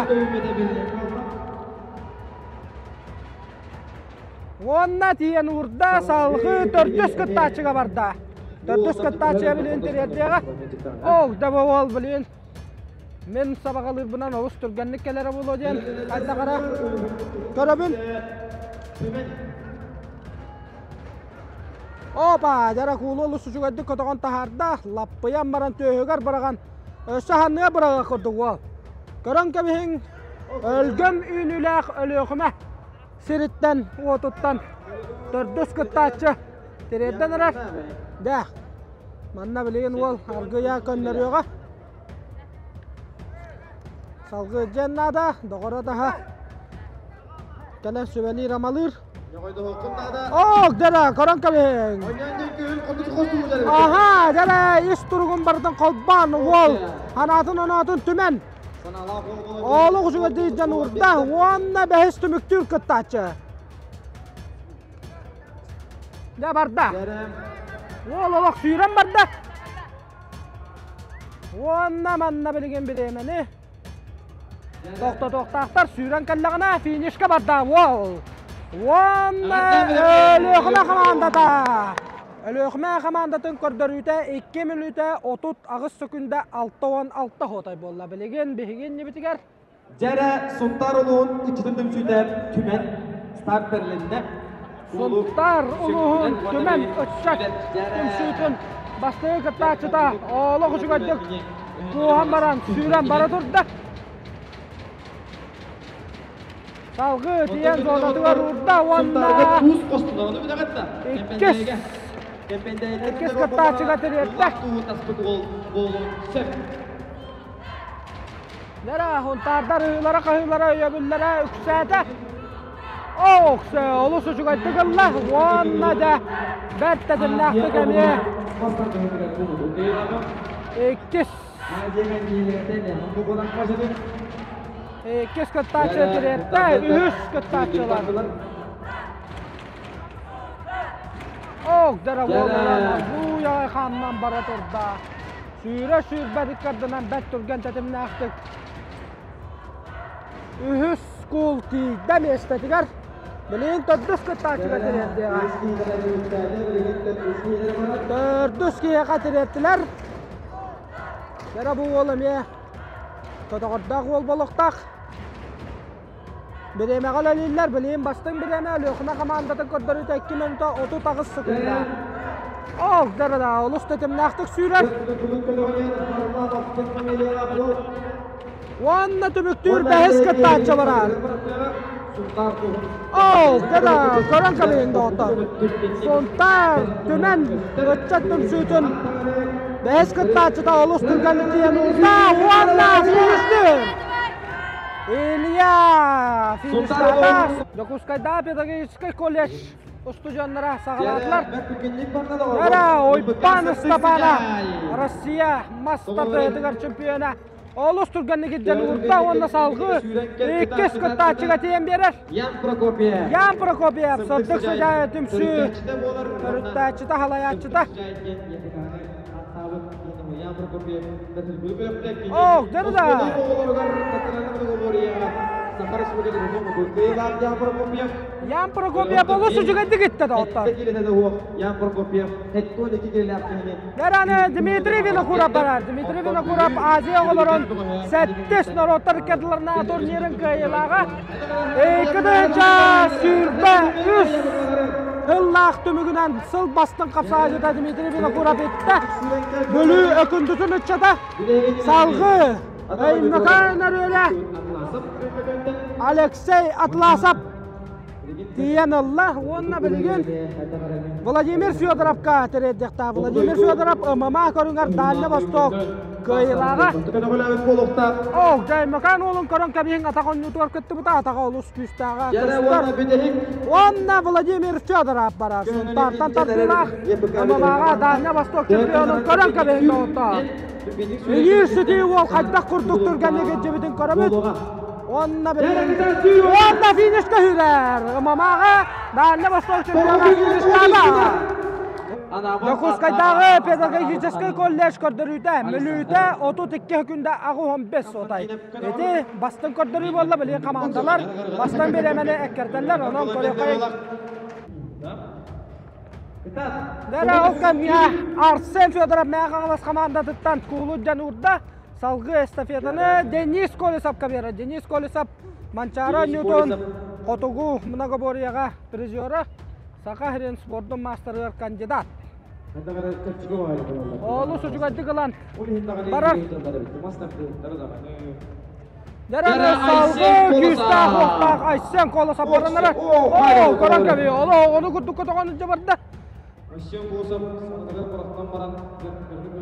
Уонна тиийэн уурда, салгыы төрдүс кыттааччыга барда. Төрдүс кыттааччыга билин тириэрдиэҕэ. Ол да уол билин Мин сабаҕалыырбынан олус түргэнник кэлэрэ буолуо диэн хайдах эрэ көрөбүн. Опа, дьара куулу олус үчүгэйдик көтөҕөн таһаарда, лаппыйан баран түөһүгэр быраҕан, өссө ханныга быраҕыах курдук уол. Көрөн кэбиһиҥ, өлгөм үүнүүлээх Өлүөхүмэ сириттэн, уотуттан төрдүс кыттааччы тириэрдэн эрэр. Дэх, манна билигин уол аргыйа көннөрүөҕэ. Салгыы дьиэн наада, доҕоро таһа кэлэн сүбэлиир-амалыыр. Ок, дьэрэ, көрөн кэбиһиҥ. Аха, дьэрэ, ис туругун барытын холбоон, уол санаатын-оноотун түмэн, олох үчүгэйдик дьон уурда уонна бэһис түмүктүүр кыттааччы. Дьэ барда. Уол олох сүүрэн барда. Уонна манна билигин бириэмэни. Тохтотуохтаахтар сүүрэн кэллэҕинэ финишка барда уол. Уонна Өлүөхүмэ хамаандата. Өлүөхүмэ хамаандатын көрдөрүүтэ 2 мүнүүтэ 38 сөкүндэ 66 хотой буолла. Билигин биһиги иннибитигэр Дьэрэ Сунтаар улууһун иччитин түмсүүтэ Түмэн старт бэрилиннэ. Сунтаар улууһун Түмэн ыччат түмсүүтүн бастакы кыттааччыта олох үчүгэйдик кууһан баран сүүрэн бара турда. Салгыы тиийэн зонатыгар уурда уонна иккис иккис кыттааччыга тириэртэ. Нера хунтаардар ыһыылара-хаһыылара өйөбүллэрэ үксээтэ. Ооксө олус үчүгэйдик ылла уонна дьэ бэрт тэтимнээхтик эмиэ иккис иккис кыттааччы тириэртэ, үһүс кыттааччылар. Ок, дорогой, бу хаамнан бара турда. Сүүрэ сүүрбэт ыккардынан бэрт түргэн тэтимнээхтик үһүс куул тиийдэ миэстэтигэр. Билигин төрдүс кыттааччыга тириэрдиэҕэ. Төрдүс киһиэхэ тириэртилэр. Кэрэ бу уол эмиэ көтөҕөрдөөх уол болохтаах. Бириэмэҕэ үлэлииллэр. Билигин бастыҥ бириэмэ Өлүөхүмэ хамаандатын көрдөрүүтэ 2 мүнүүтэ 38 секунда. Ох, да олус тэтимнээхтик сүүрэр. Уонна түмүктүүр бэһис кыттааччы барар. Ол, да көрөн кэлин доҕоттор. Сунтаар Түмэн ыччат түмсүүтүн бэһис кыттааччыта олус түргэнник тиийэн уурда уонна финишти. Илья финишта Дьокуускайдааҕы педагогическай колледж устудьуоннара саҕалаатылар. Яра Ойбан Ыстапаана Россия мас тардыһыытыгар чемпиона олус түргэнник илдьэн уурда уонна салгыы иккис кыттааччыга тиийэн биэрэр. Ян Прокопьев. Ян Прокопьев сырдык сыдьаайа түмсүү төрүттээччитэ, халайааччыта. Ох, да. Ян Прокопьев олус үчүгэйдик иттэ доҕоттор. Нэраны Дмитрий Винокуров барар. Дмитрий Винокуров Азия оҕолорун сэттис норуоттар ыккардыларына турнирын кыайыылааҕа. 2 123 сыллаах түмүгүнэн сыл бастыҥ хапсаҕайдьыта Дмитрий Винокуров иттэ. Бүлүү Өкүндүтүн ыччата салгыы Өймөкөөн өрүөлэ Алексей Атласов тиийэн ылла уонна билигин Владимир Федоровка тириэрдиэхтээх. Владимир Федоров ММА көрүҥэр Дальний Восток кыайыылааҕа. Ох, Дьаймакаан уолун көрөн кэбиһиҥ атах онньуутугар кыттыбыта, атаҕа олус күүстээҕэ көстөр. Уонна Владимир Федоров барар. Сунтаартан тардыылаах ММА-ҕа Дальний Восток чемпионун көрөн кэбиһиҥ доҕоттоор. Илии сытыы уол хайдах курдук түргэнник илдьибитин көрөбүт. Уонна уонна финишка үүрэр. ММА-ҕа Дальний Восток чемпиона фиништаата. Дьокуускайдааҕы педагогическай колледж көрдөрүүтэ мүнүүтэ 32 күндэ 85 сотай. Ити бастыҥ көрдөрүү буолла билигин хамаандалар бастан бириэмэни эккирдэллэр, онон көрүөххэйиҥ. Дэрэ ол кэмҥэ Арсен Федоров Мэҥэ Хаҥалас хамаандатыттан куулу дьэн уурда. Салгыы эстафетаны Денис Колесовка биэрэр. Денис Колесов Манчаары Ньютон хотугу многоборьеҕа призера, Саха сирин спордун маастарыгар кандидат. Олус үчүгэйдик ылан барар. Дэрэ салгыы күүстээх уохтаах Айсен Колосов баранара. Оо, көрөн кэбиһи. Олох ону курдук көтөҕөн илдьэ барда.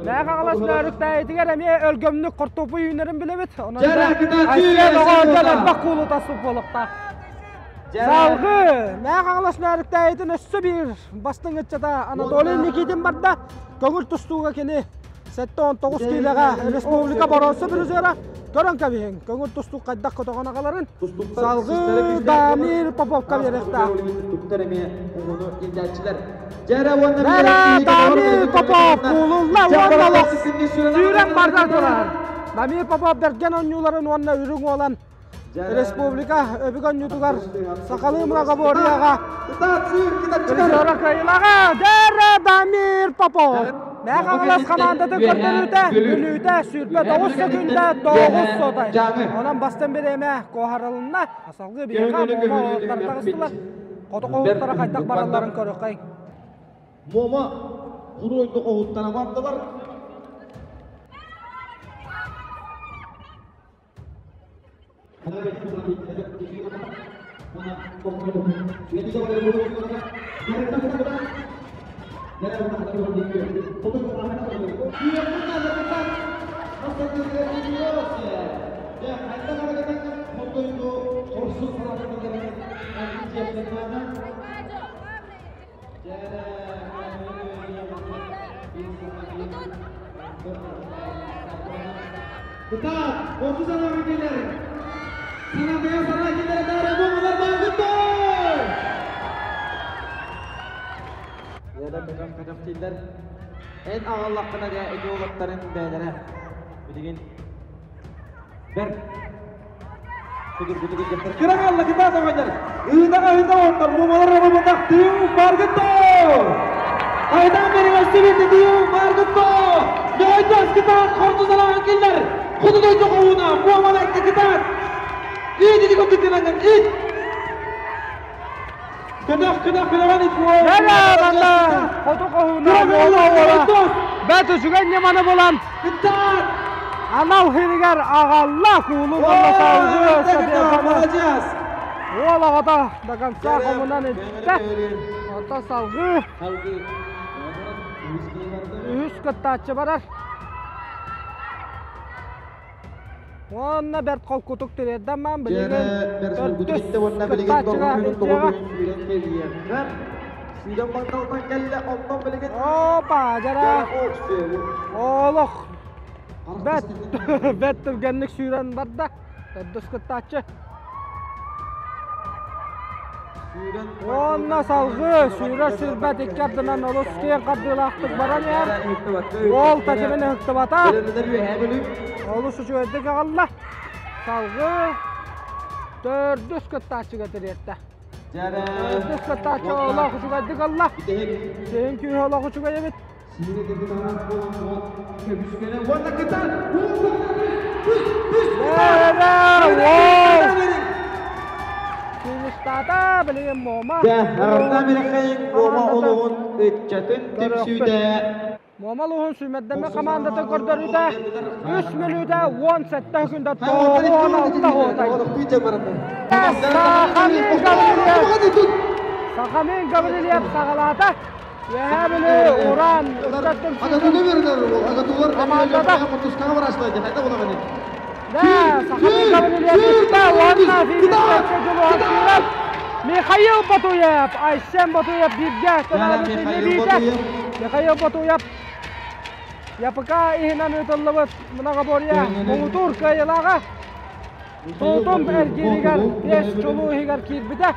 Мэҥэ Хаҥалас Нөөрүктээйитигэр эмиэ өлгөмнүк хортуоппуй үүнэрин билэбит. Онон Айсен оҕо дьон элбэх куулу таспыт буолуохтаах. Салгыы Мэҥэ Хаҥалас Нөөрүктээйитин өссө биир бастыҥ ыччата Анатолий Никитин барда. Көҥүл тустууга кини 79 киилэҕэ республика боруонса призера. Көрөн кэбиһиҥ, көҥүл тустуук хайдах көтөҕөн аҕаларын. Салгыы Дамир Поповка биэриэхтээх. Бэрэ Дамир Попов куулулла уонна олох сүүрэн барда турар. Дамир Попов бэргэн оонньууларын уонна үрүҥ уолан. Республика өбүк онньутугар сахалыы многоборьеҕа призера кыайыылааҕа Дера Дамир Попов. Мэҥэ Хаҥалас хамаандатын көрдөрүүтэ Бүлүүтэ 29 секүндэ 9 сотай. Онон бастан бириэмэ куоһарылынна. Салгыы биһиэхэ Муома уолаттара таҕыстылар. Хоту хоһууттара хайдах баралларын көрүөххэйиҥ. Муома хуруойду хоһууттара бардылар. Кытаат, 30 анаҕы кэлэр. Санатыга сана кэлэр дара бомалар баалгыттар! Яда көтөх көтөх дииллэр. Эн аҕаллаххына дьэ ити уолаттарын бээлэрэ билигин бэрт судургутук илдьэхтэр. Кыра хаалла кытаат оҕонньор. Ыытаҕа ыыта оҕоннор муомалар оҕомутах тыым баргытто! Айдан бери өстүбүт тыым баргытто! Ньойдос кытаат хорду салаҕан киллэр. Хоту дойду хоһууна муомаларга кытаат. Ит ити кытынанан ит. Көтөх көтөх көтөҕөн ит Эра манна хоту хоһууна муома уола бэрт үчүгэй ньыманы булан Кытаат! анал сиригэр аҕалла куулу уонна салгыы Молодец! Уол оҕото до конца хомунан иттэ. Онтон салгыы үһүс кыттааччы барар. Уонна бэрт холкутук тириэрдэн маан билигин төрдүс кыттааччыга илдьиэҕэ. Сүүрэн бандалтан кэллэ, онтон билигин Опа, дьара олох бэт бэт түргэнник сүүрэн барда. Төрдүс кыттааччы. Уонна салгыы сүүрэр сүүрбэт икки ардынан олус киэҥ хардыылаахтык баран иһэр. Уол татимын ыһыктыбата. Олус үчүгэйдик аҕалла. Салгыы төрдүс кыттааччыга тириэртэ. Төрдүс кыттааччы олох үчүгэйдик ылла. Сиһин күүһэ олох үчүгэй эбит. Уонна кытаат! Фиништаата билигин Муома. Арда Михаил Муома олоҕун ыччатын түмсүүтэ. Муома олоҕун сүүмэрдэммит хамаандата көрдөрүүтэ 3 мүнүүтэ 17 күндэ 96 хотой. Сахамин Гаврильев Сахамин Гаврильев саҕалаата. Үөһээ Бүлүү Уран ыччат түмсүүтүн командата. Да, Сахамин Гаврильев уонна финишка дьулуһан киирэр. Михаил Ботуев, Айсен Ботуев бииргэ төрөөбүт илиитэ. Михаил Ботуев ЯПК иһинэн ыытыллыбыт многоборье муҥутуур кыайыылааҕа. Тутум эргииригэр биэс чулуу иһигэр киирбитэ.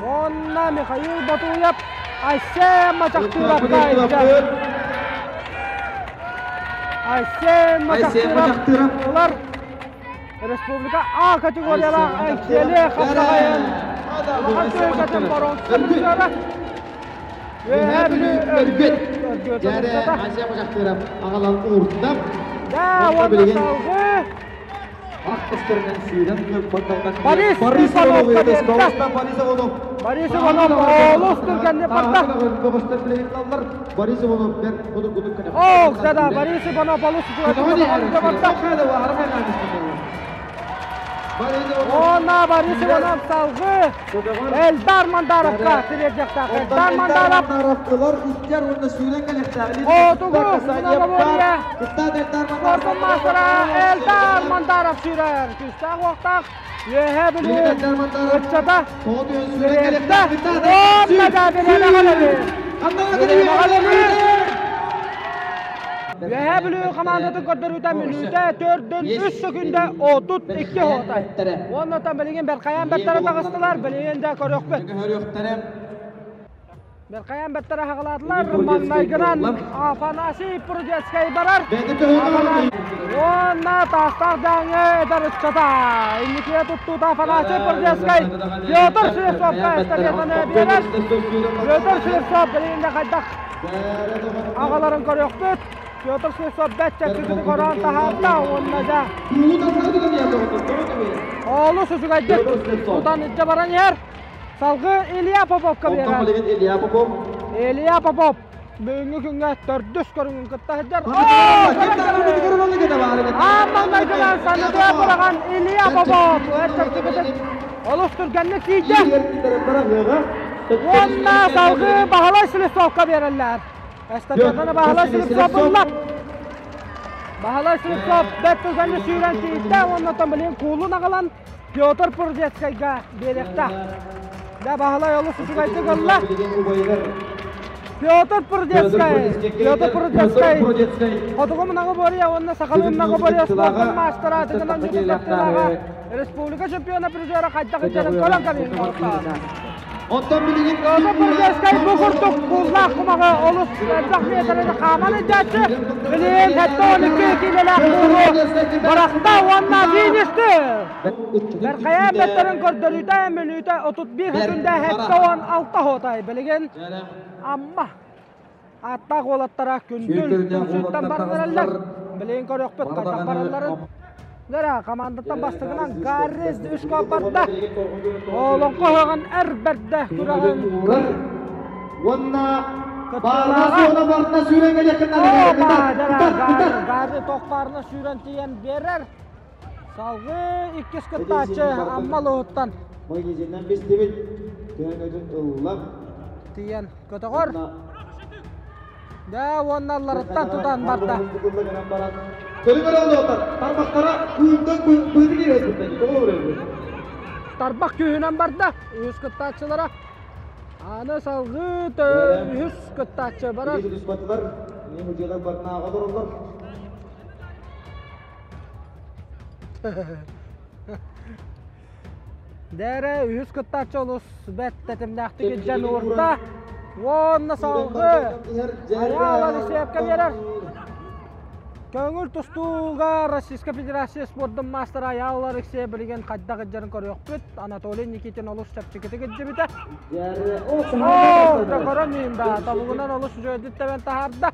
Уонна Михаил Ботуев Айсен Мачахтыровка илдьэр. Айсен Мачахтыров ылар республика А категориялаах Эҥсиэли хапсаҕайын улахан түһүлгэтин боруонса призера. Үөһээ Бүлүү Өргүт Өргүт Айсен Мачахтыров аҕалан уурда. Да, уонна салгыы Борис Борис Иванов Борис Иванов. Борис Иванов олус түргэнник барда. Борис Иванов Ох, да, Борис Иванов олус үчүгэй барда. Уонна Борис Иванов салгыы Элдар Мандаровка тириэрдиэхтээх. Элдар Мандаров Отугу Многоборье спортун маастара Элдар Мандаров сүүрэр. Күүстээх уохтаах Үөһээ Бүлүү ыччата тириэрдэ. Уонна да бириэмэҕэ Үөһээ Бүлүү хамаандатын көрдөрүүтэ мүнүүтэ төрдүн үс сөкүндэ 32 хотой. Уонна оттон билигин Бэркайаан бэртэрэ таҕыстылар, билигин да көрүөхпүт. Бэркайаан бэртэрэ Уонна таастаах дьааҥы эдэр ыччата. Инникигэ туттуута Афанасий Пордецкай Петр Слепцовка эстафетаны биэрэр. Петр Слепцов билигин да хайдах аҕаларын көрүөхпүт. Петр Слепцов бэрт чэпчэкитик ороон таһаарда уонна дьэ олус үчүгэйдик тутан илдьэ баран иһэр. Салгыы Илья Поповка биэрэр. Илья Попов. Илья Попов бүгүҥҥү күҥҥэ төрдүс көрүҥүн кытта сылдьар. Аан маҥнайгынан санатыа быраҕан Илья Попов чэпчэкитик олус түргэнник тиийдэ. Уонна салгыы Баһылай Слепцовка биэрэллэр. Эстафетаны Баһылай Слепцов ылла. Баһылай Слепцов бэрт түргэнник сүүрэн тиийдэ уонна оттон билигин куулун аҕалан Петр Прудецкайга биэриэхтээх. Да Баһылай олус үчүгэйдик ылла. Петр Прудецкай, Петр Прудецкай хотугу мунагы бория уонна сахалыы мунагы бория спортун маастара тыгынан ньутун республика чемпиона призера хайдах илдьэрин көрөн кэбиһин Оттон билигин Петр Прудецкай бу курдук кууллаах кумаҕы олус элбэх миэтэрини хааман илдьээччи. Билигин 72 киилэлээх куулу бырахта уонна финишти. Бэркэйээн бэттэрин көрдөрүүтэ мүнүүтэ 31 секүндэ 76 хотай. Билигин Амма ааттаах уолаттара күндүл түмсүүттэн баран эрэллэр. Билигин көрүөхпүт хайдах баралларын. Дара командаттан бастыгынан Гаррис Үшко барда. Олоҥхо ыһыаҕын эр бэрдэ күрэҕин Уонна баарына суона барна сүүрэн кэлиэххин Гарри тох баарына сүүрэн тиийэн биэрэр. Салгыы иккис кыттааччы Амма улууһуттан Магазиннан бистибит төһөнөтүн ылла. Тиийэн көтөҕөр. Да уонна алларыттан тутан барда. Тарбахтара күүнтэн быытык ирэспиттэн. Тарбах күүһүнэн барда. Үһүс кыттааччылара. Аны салгыы үһүс кыттааччы барар. Дээрэ үһүс кыттааччы олус бэрт тэтимнээхтик илдьэн уурда. Уонна салгыы Айаал Алексеевка биэрэр. Көҥүл тустууга Российскай Федерация спордун маастара Айаал Алексеев билигин хайдах илдьэрин көрүөхпүт. Анатолий Никитин олус чэпчэкитик илдьибитэ. Оо, көрөн иһин да, тобугунан олус үчүгэйдик тэбэн таһаарда.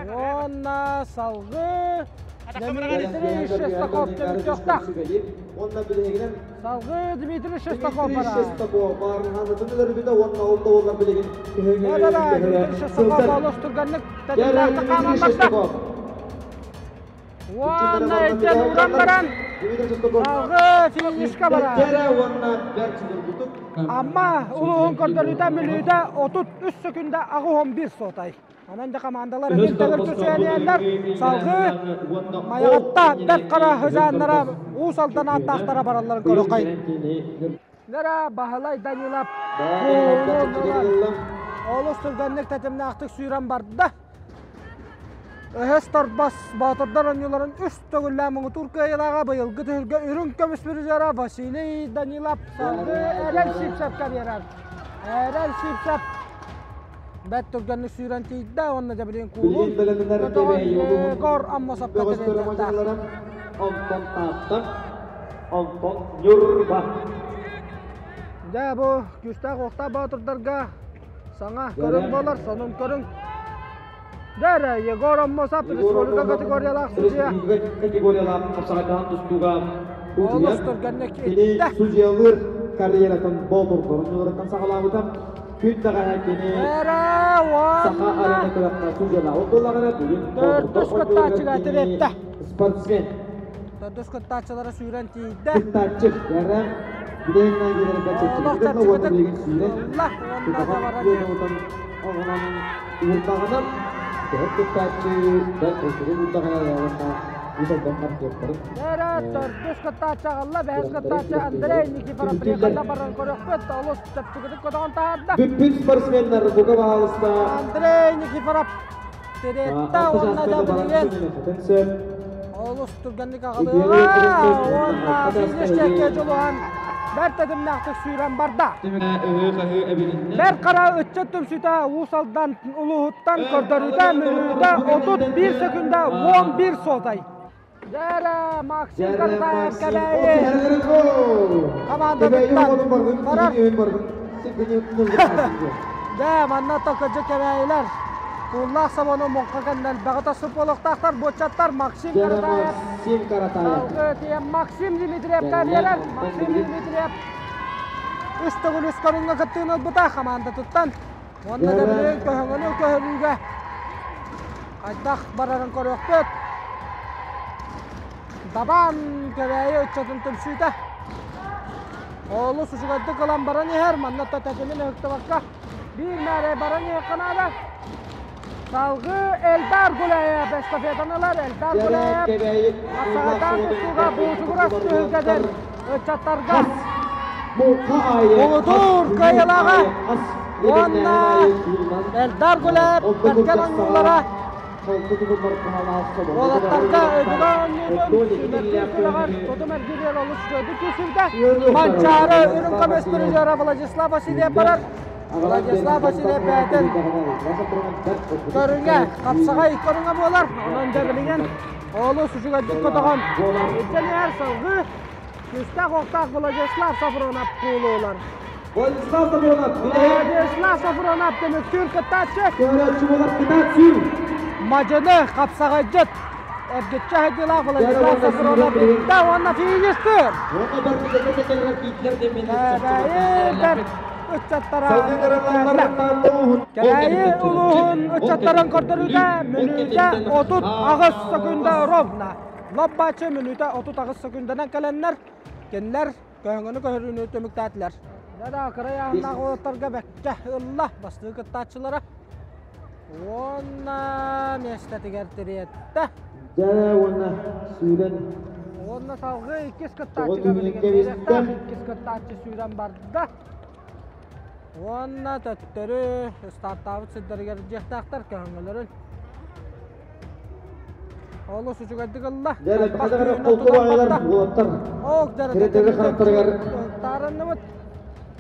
Уонна салгыы Дмитрий Шестаков түмүктүөхтээх. Салгыы Дмитрий Шестаков барар. Дмитрий Шестаков олус түргэнник тэтимнээхтик хааман барда. Уонна илдьэн ууран баран салгыы финишка барар. Амма улууһун көрдөрүүтэ мүлүүтэ 33 секунда 81 сотай. Онон да командалар эмиэ төгүл түсүөнүөллэр. Салгыы Майаҕатта Бэрт Хара хызааннара Уус Алдан ааттаахтара баралларын көрөххөй. Нера Баһылай Данилов олус түргэнник тэтимнээхтик сүүрэн барда. Өһөс торбос Боотурдар оонньууларын үс төгүллээн муҥутуур кыайыылааҕа быйылгы түһүлгэ үрүҥ көмүс призера Василий Данилов салгыы Эрэл Сивцевка биэрэр. Эрэл Сивцев Бэт түргэнник сүүрэн тиийдэ уонна дьэ билигин куулун көтөҕөн Егор Аммосовка тириэрдиэхтээх. Онтон Таатта, онтон Ньурба. Дьэ бу күүстээх уохтаах боотурдарга саҥа көрүҥ буолар, сонун көрүҥ. Дьэ эрэ Егор Аммосов республика категориялаах судьуйа. Категориялаах хапсаҕайдаан тустууга Олус түргэнник иттэ. Судьуйалыыр карьератын боотурдарын ньуларыттан саҕалаабыта. Күн даҕаһа кини саха арена күрэххэ судьялаабыт буоллаҕына, бүгүн Төрдүс кыттааччыга тириэттэ. Спортсмен. Төрдүс кыттааччылара сүүрэн тиийдэ. Кыттааччы бэрэ билигин киирэргэ чэпчэкитик уонна билигин сүүрэн уурдаҕынан төһө кыттааччы бэрт өтөрү уурдаҕына уонна Бэрэ төрдүс кыттааччы аҕалла, бэһис кыттааччы Андрей Никифоров приехала баран көрүөхпүт, олус чэпчэкитик көтөҕөн таһаарда. Бүппүт спортсменнар бука баһаалыста. Андрей Никифоров тириэттэ уонна да билигин олус түргэнник аҕалыаҕа уонна финишкэ дьулуһан бэрт тэтимнээхтик сүүрэн барда. Бэрт Хара ыччат түмсүүтэ Уус Алдан улууһуттан көрдөрүүтэ мүнүүтэ 31 секунда 11 сотай. Дәрі Максим Дәрі Каратаев Максим. Кәбәйі командатыттан барар. Дә, манна токыжы кәбәйлер. Куллах сабону моңқақаннан бағыта сұп бочаттар Максим Каратаев. Максим Каратаев. Максим Дмитриев кәбелер. Максим Дмитриев. Үс төгіл үс көріңі кыттыын бұта команда тұттан. Онда да білген көһөңөнү көһөрүүгө айдах барарын көрөкпөт. Дабан кәбәйі үтчатын түмсүйті. Олу сушугайды кылан баран ехер, манна тәтемин өктібаққа. Bir мәре баран ехер қанада. Салғы Элдар Гулаев эстафетаналар, Элдар Гулаев. Асағадан тұсуға бұғышығырас түйілгеден үтчаттарға. Бұғытур кайылаға. Онна Элдар Гулаев бәркен оңнулара. Олаттарга өдүгөн Манчары үрүн көмөс призера Владислав Васильев барар. Владислав Васильев бәтен көрүнгө капсагай көрүнгө болар. Онун да билген олу сушуга дүккөтөгөн. Иченер салгы күстә коктак Владислав Сафронов куулуулар. Владислав Сафронов. Владислав Сафронов демек кытаачы. Көрөчү болар кытаачы. Мажыны капсагай жыт. Эргетче хайдыла Владислав Сафронов да онна финишти. Бер үтчаттара. Кәләйі улуһун үтчаттарын көрдөрүүгә мүнүүтэ 30 секунда ровно. Лоббачы мүнүүтэ 30 секунданан кәләннәр. Кенләр көһөңөнү көһөрүүнү төмүктәтләр. Да кырая оттарга бәккә ылла басты кыттачылара. Онна месте тигер тириетте. Жара онна сүйрен. Онна салгы иккис кыттачыга билген. Иккис кыттачы сүйрен барды. Онна төттөрү стартабыт сиддергер жехтактар көңөлөрүн. Олу сучугадык ылла. Жара бахадагар колту айлар болаттар. Ок жара. Тиретеге характергер. Тарынныбыт.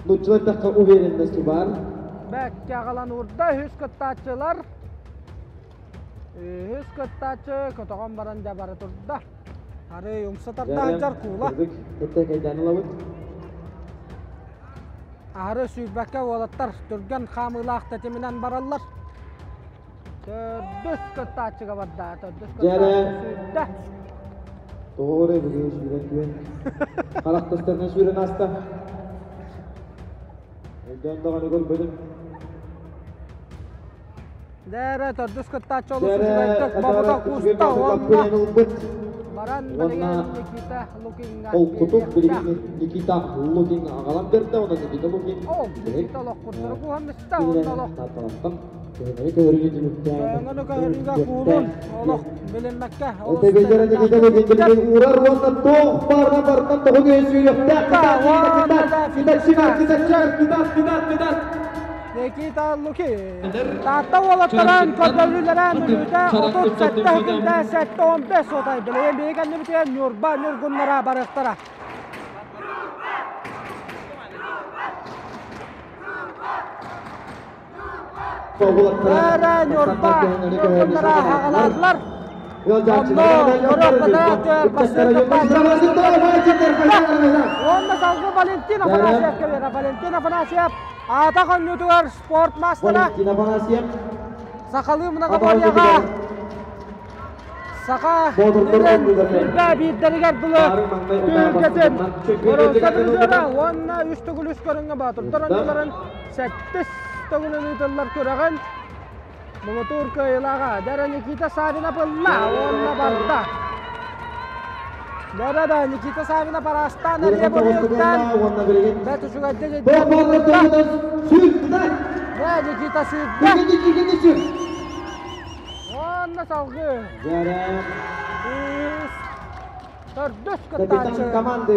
Нуччулар уверенности бар. Бәккә галан урда хүс кыттачылар. Хүс кыттачы көтөгөн баран жабары турда. Ары юмса тарда жар кула. Этте кайдан алабыт. Ары сүйбәккә олаттар түрген хамылақ тәтемінен баралар. Төрдүс кыттачыга барда, төрдүс кыттачы сүйдә. Doğru бүгін сүйрен күйен. Қарақтастарына сүйрен аста. Өйден дағаны көрбөдім. Дәрі төрдүс кыттачы олы сүйбәктік, бабыта куста онна. Баран білген Никита Лукинга. Ол кутуп билген Никита Лукин ағалам берді, онда Никита Лукин. Ол Никита Лукин куһамыста, онда Лук. Көңүлү көһөрүгө куулун, олох билинмекке. Өтө Никита Лукин билген урар онда тоқ барна барна тоғы сүйрөктө. Кита, кита, кита, кита, кита, кита. Никита Лукин. Таатта олаттаран көрдөрүлөрөн мүнүүтэ 37 күндэ 7-15 отай билеген бейгенни битеген Нюрба Нюргуннара барыктара. Бәрі Нюрба Нюргуннара хагаладлар. Онно Европада төр Онна салгы Валентин Афанасьев кебера. Валентин Афанасьев ата коннютугар спорт мастера. Валентин Афанасьев. Сақалы многоборьяға. Сақа бирдеригер дылы түргетен. Онна үш түгіл үш көрінге батыр. Тұраныларын 8 түгілін үтілер көреген. Мұңытур кыйлаға. Дәрі Никита Савина бұлла. Онна барда. Дәрі да Никита Савина парастан әрие бұлықтан. Бәт үшігәдде жедді. Никита сүйді. Онна салғы. Төрдөс Капитан команды.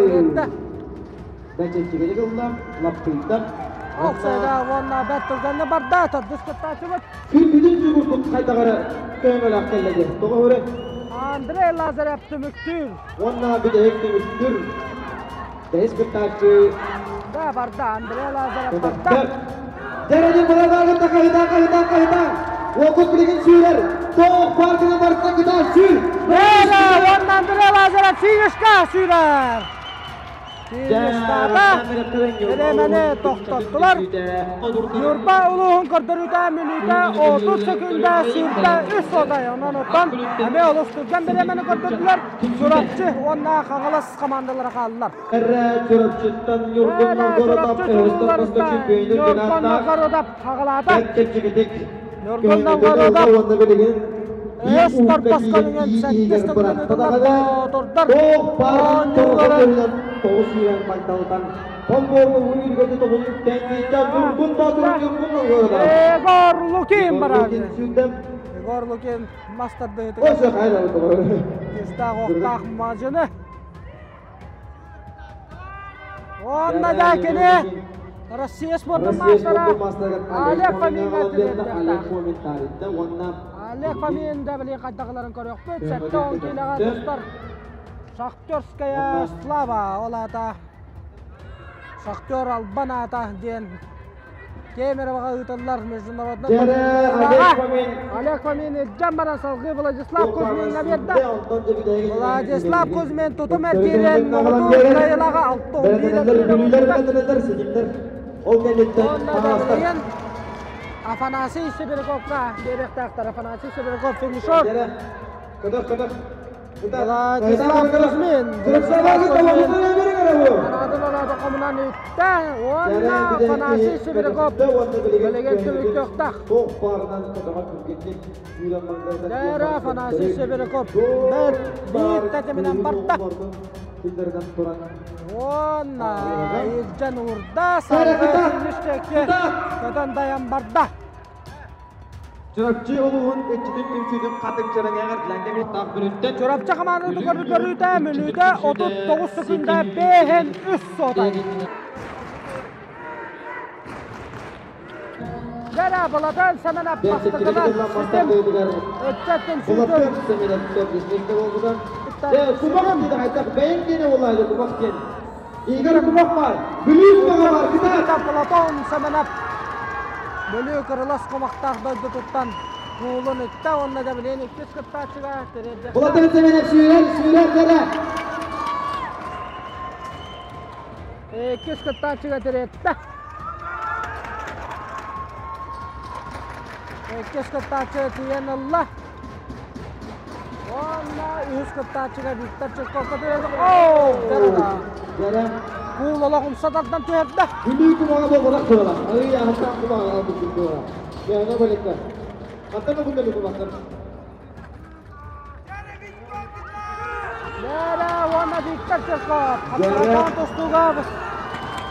Бәчетчігері кылды, лаптыйды. Оқсайда онна бәт тұрғанны барда, төрдөс кыттачы бұт. Күн жүгіртіп қайтағары көңіл аққеллеге. Тоғы өрі. Андрей Лазарев түміктүр. Онна бидек түміктүр. Бәйс кыттачы. Да барда, Андрей Лазарев барда. Дәрәден бұларға қайда, қайда, қайда. Уолбут билигин сүүрэр. Тоох паркына барытынан кытаат сүүр. Лера уонна Андрей Лазарев финишка сүүрэр. Фиништаата. Бириэмэни тохтоттулар. Ньурба улууһун көрдөрүүтэ мүнүүтэ 30 секунда сүүрдэ үс сотай. Онон оттон эмиэ олус түргэн бириэмэни көрдөрдүлэр. Чурапчы уонна Хаҥалас хамаандалара хааллылар. Чурапчыттан Ньургун Новгородов өһөстөн бастакы чемпионун Ньургун Новгородов хаҕалаата. Чэпчэкитик Ньургун Новгородов уонна билигин Өс торпосколунан сэттис төгүлүн боотурдар оонньууларын тоҕус сүүрэн байталтан Хомбуорга уйургаты тобулун тэҥниитэ Ньургун Боотур Ньургун Новгородов Егор Лукин барар. Егор Лукин мастардыытыгар күүстээх охтаах мадьыны. Онно да кини Россия спордун маастара Олег Фомиҥҥа тириэрдиэхтээх. Олег Фомин да билигин хайдахларын көрүөхпүт. 70 киилэҕэ тустар Шахтерская слава ол аата Шахтер албан аата диэн Кемеровоҕа ыытыллар международнай Олег Фомин илдьэн баран салгыы Владислав Кузьмиҥҥа биэрдэ. Владислав Кузьмин тутум эргиирин муҥутуур кыайыылааҕа 6-11 Ол кэнниттэн Афанасий Сибиряковка биэриэхтээхтэр. Афанасий Сибиряков финишер. Владислав Кузьмин Анаатын хомунан үттэ уонна Афанасий Сибиряков билигин түмүктүөхтээх. Лера Афанасий Сибиряков биир тэтиминэн барда. Уонна илдьэн уурда, салгыы финишчэкки көтөн дайан барда. Чурапчы улууһун иччитин түмсүүтүн хатыҥ чараҥыгар Лэҥкэ Бүлүүттэн Чурапчы хамаандатын көрдөрүүтэ мүнүүтэ 39 секунда 5 сотай. Дара Балатан Семенов бастакынан ситим ыччат түмсүүтүн Кубок диэн айтах бэйэҥ диэн буоллаа кубок диэн. Игорь кубок бар. Бүлүү кубога бар. Кытаат. Платон Семенов Бүлүү кырылас кумахтаах дойдутуттан куулун үттэ уонна да билиэн иккис кыттааччыга тириэрдиэхтээх. Платон Семенов сүүрэр, сүүрэр дэрэ. Иккис кыттааччыга тириэртэ. Иккис кыттааччы тиийэн ылла. Уонна үһүс кыттааччыга Виктор Чирковка түһэрдэ. Оо, дэрэ. Дэрэ. Куул олох умса тардан түһэрдэ. Бүлүү кумаҕа буолбатах буола. Арыый аһаттаах кумаҕа албытын буола. Яна балыкка. Хантан да кумахтар. Лера уонна Виктор Чирков. Хапсаҕайдаан тустууга 2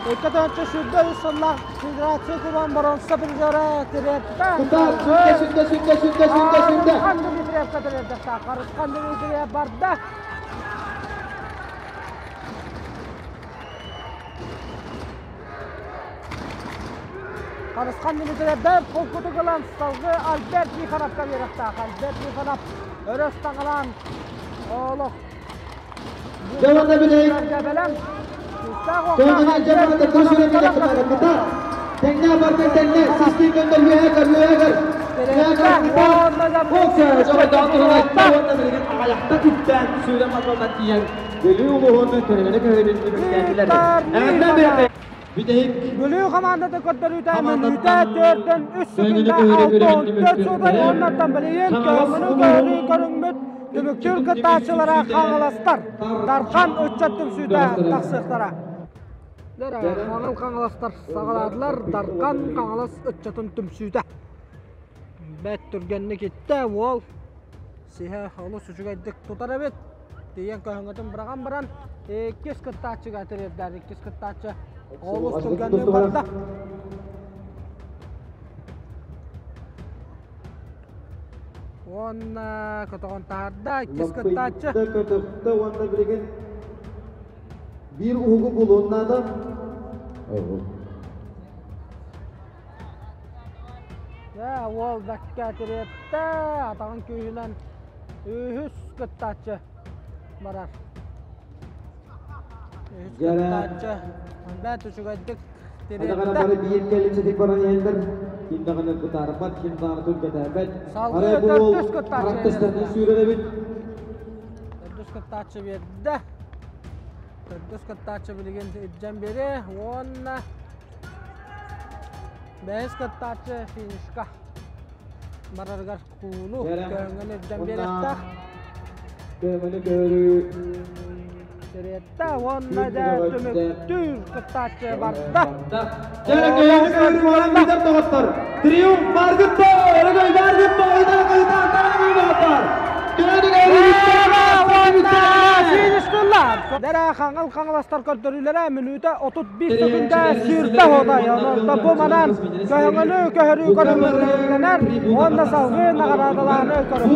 423 сыллаах федерация кубан боруонса призера тириэртэ. Кутаат, сүндэ, сүндэ, сүндэ, сүндэ, сүндэ, сүндэ. Харысхан Дмитриевка тириэрдэ. Харысхан Дмитриев барда. Харысхан Дмитриев бэрт холкутук ылан салгыы Альберт Трифоновка биэрэхтээх. Альберт Трифонов өрөс таҥалаан олох Дьэ, билей. бэлэм. Көңүнэн дьэ көрсүнэн кытаат. Тэҥнэ барда тэҥнэ. Систи көндөр үөһэ көр, үөһэ көр. Үөһэ көр, кытаат. Бокса, жобайдаан туһунан уонна билигин аҕайахта үптээн сүүрэн маталдан тиийэн Бүлүү улууһун көрүҥүнэ көһүнүн түмүктээтилэр. Эҕэрдэ биэрдэ. Бүтэһик Бүлүү хамаандата көрдөрүүтэ мүнүүтэ төрдөн үс секунда алты он төрт суотай оннаттан билигин көмүнү көрүү көрүҥмүт түмүктүүр кыттааччылара хаҥаластар Дархан ыччат түмсүүтэ тахсыахтара. Хаҥал хаҥаластар саҕалаатылар Дархан Хаҥалас ыччатын түмсүүтэ. Бэт түргэнник иттэ уол сиһэ олус үчүгэйдик тутар эбит. Тиийэн көһөҥөтүн быраҕан баран иккис кыттааччыга тириэрдэр. Иккис кыттааччы олус түргэнник барда. Уонна көтөҕөн таһаарда иккис кыттааччы. Көтөхтө уонна билигин биир уһугу булуон наада. Дьэ, уол бэккэ тириэртэ, атаҕын күүһүнэн үһүс кыттааччы барар. Үһүс кыттааччы бэрт үчүгэйдик. Тириэртэ. Бары биир кэлимсэтик баран иһэллэр. Ким даҕаны бытаарбат, ким даҕаны түргэтээбэт. Салгыы Арай бу уол төрдүс кыттааччы харахтастарынан сүүрэр эбит. Төрдүс кыттааччы биэрдэ. Төрдүс кыттааччы билигин илдьэн биэриэ уонна бэһис кыттааччы финишка барарыгар кууну көҥүл илдьэн биэриэхтээх. Көҥүлү көөрүү Тириэттэ уонна дьэ түмүктүүр кыттааччы барда. Дьэ, көҥүлү көөрүү буолан бүтэр доҕоттор. Триумф Маргытто! Өрөгөй Маргытто! Ыйдан ыйдан тааныы доҕоттор! Көҥүлү көөрүү Фиништылар. Дэрэ хаҥыл хаҥаластар көрдөрүүлэрэ мүнүүтэ 31 секүндэ сүүрбэ хотой. Онон бу манан көһөҥөнү көһөрүү көрүҥүлэнэр уонна салгыы наҕараадалааны көрүҥ.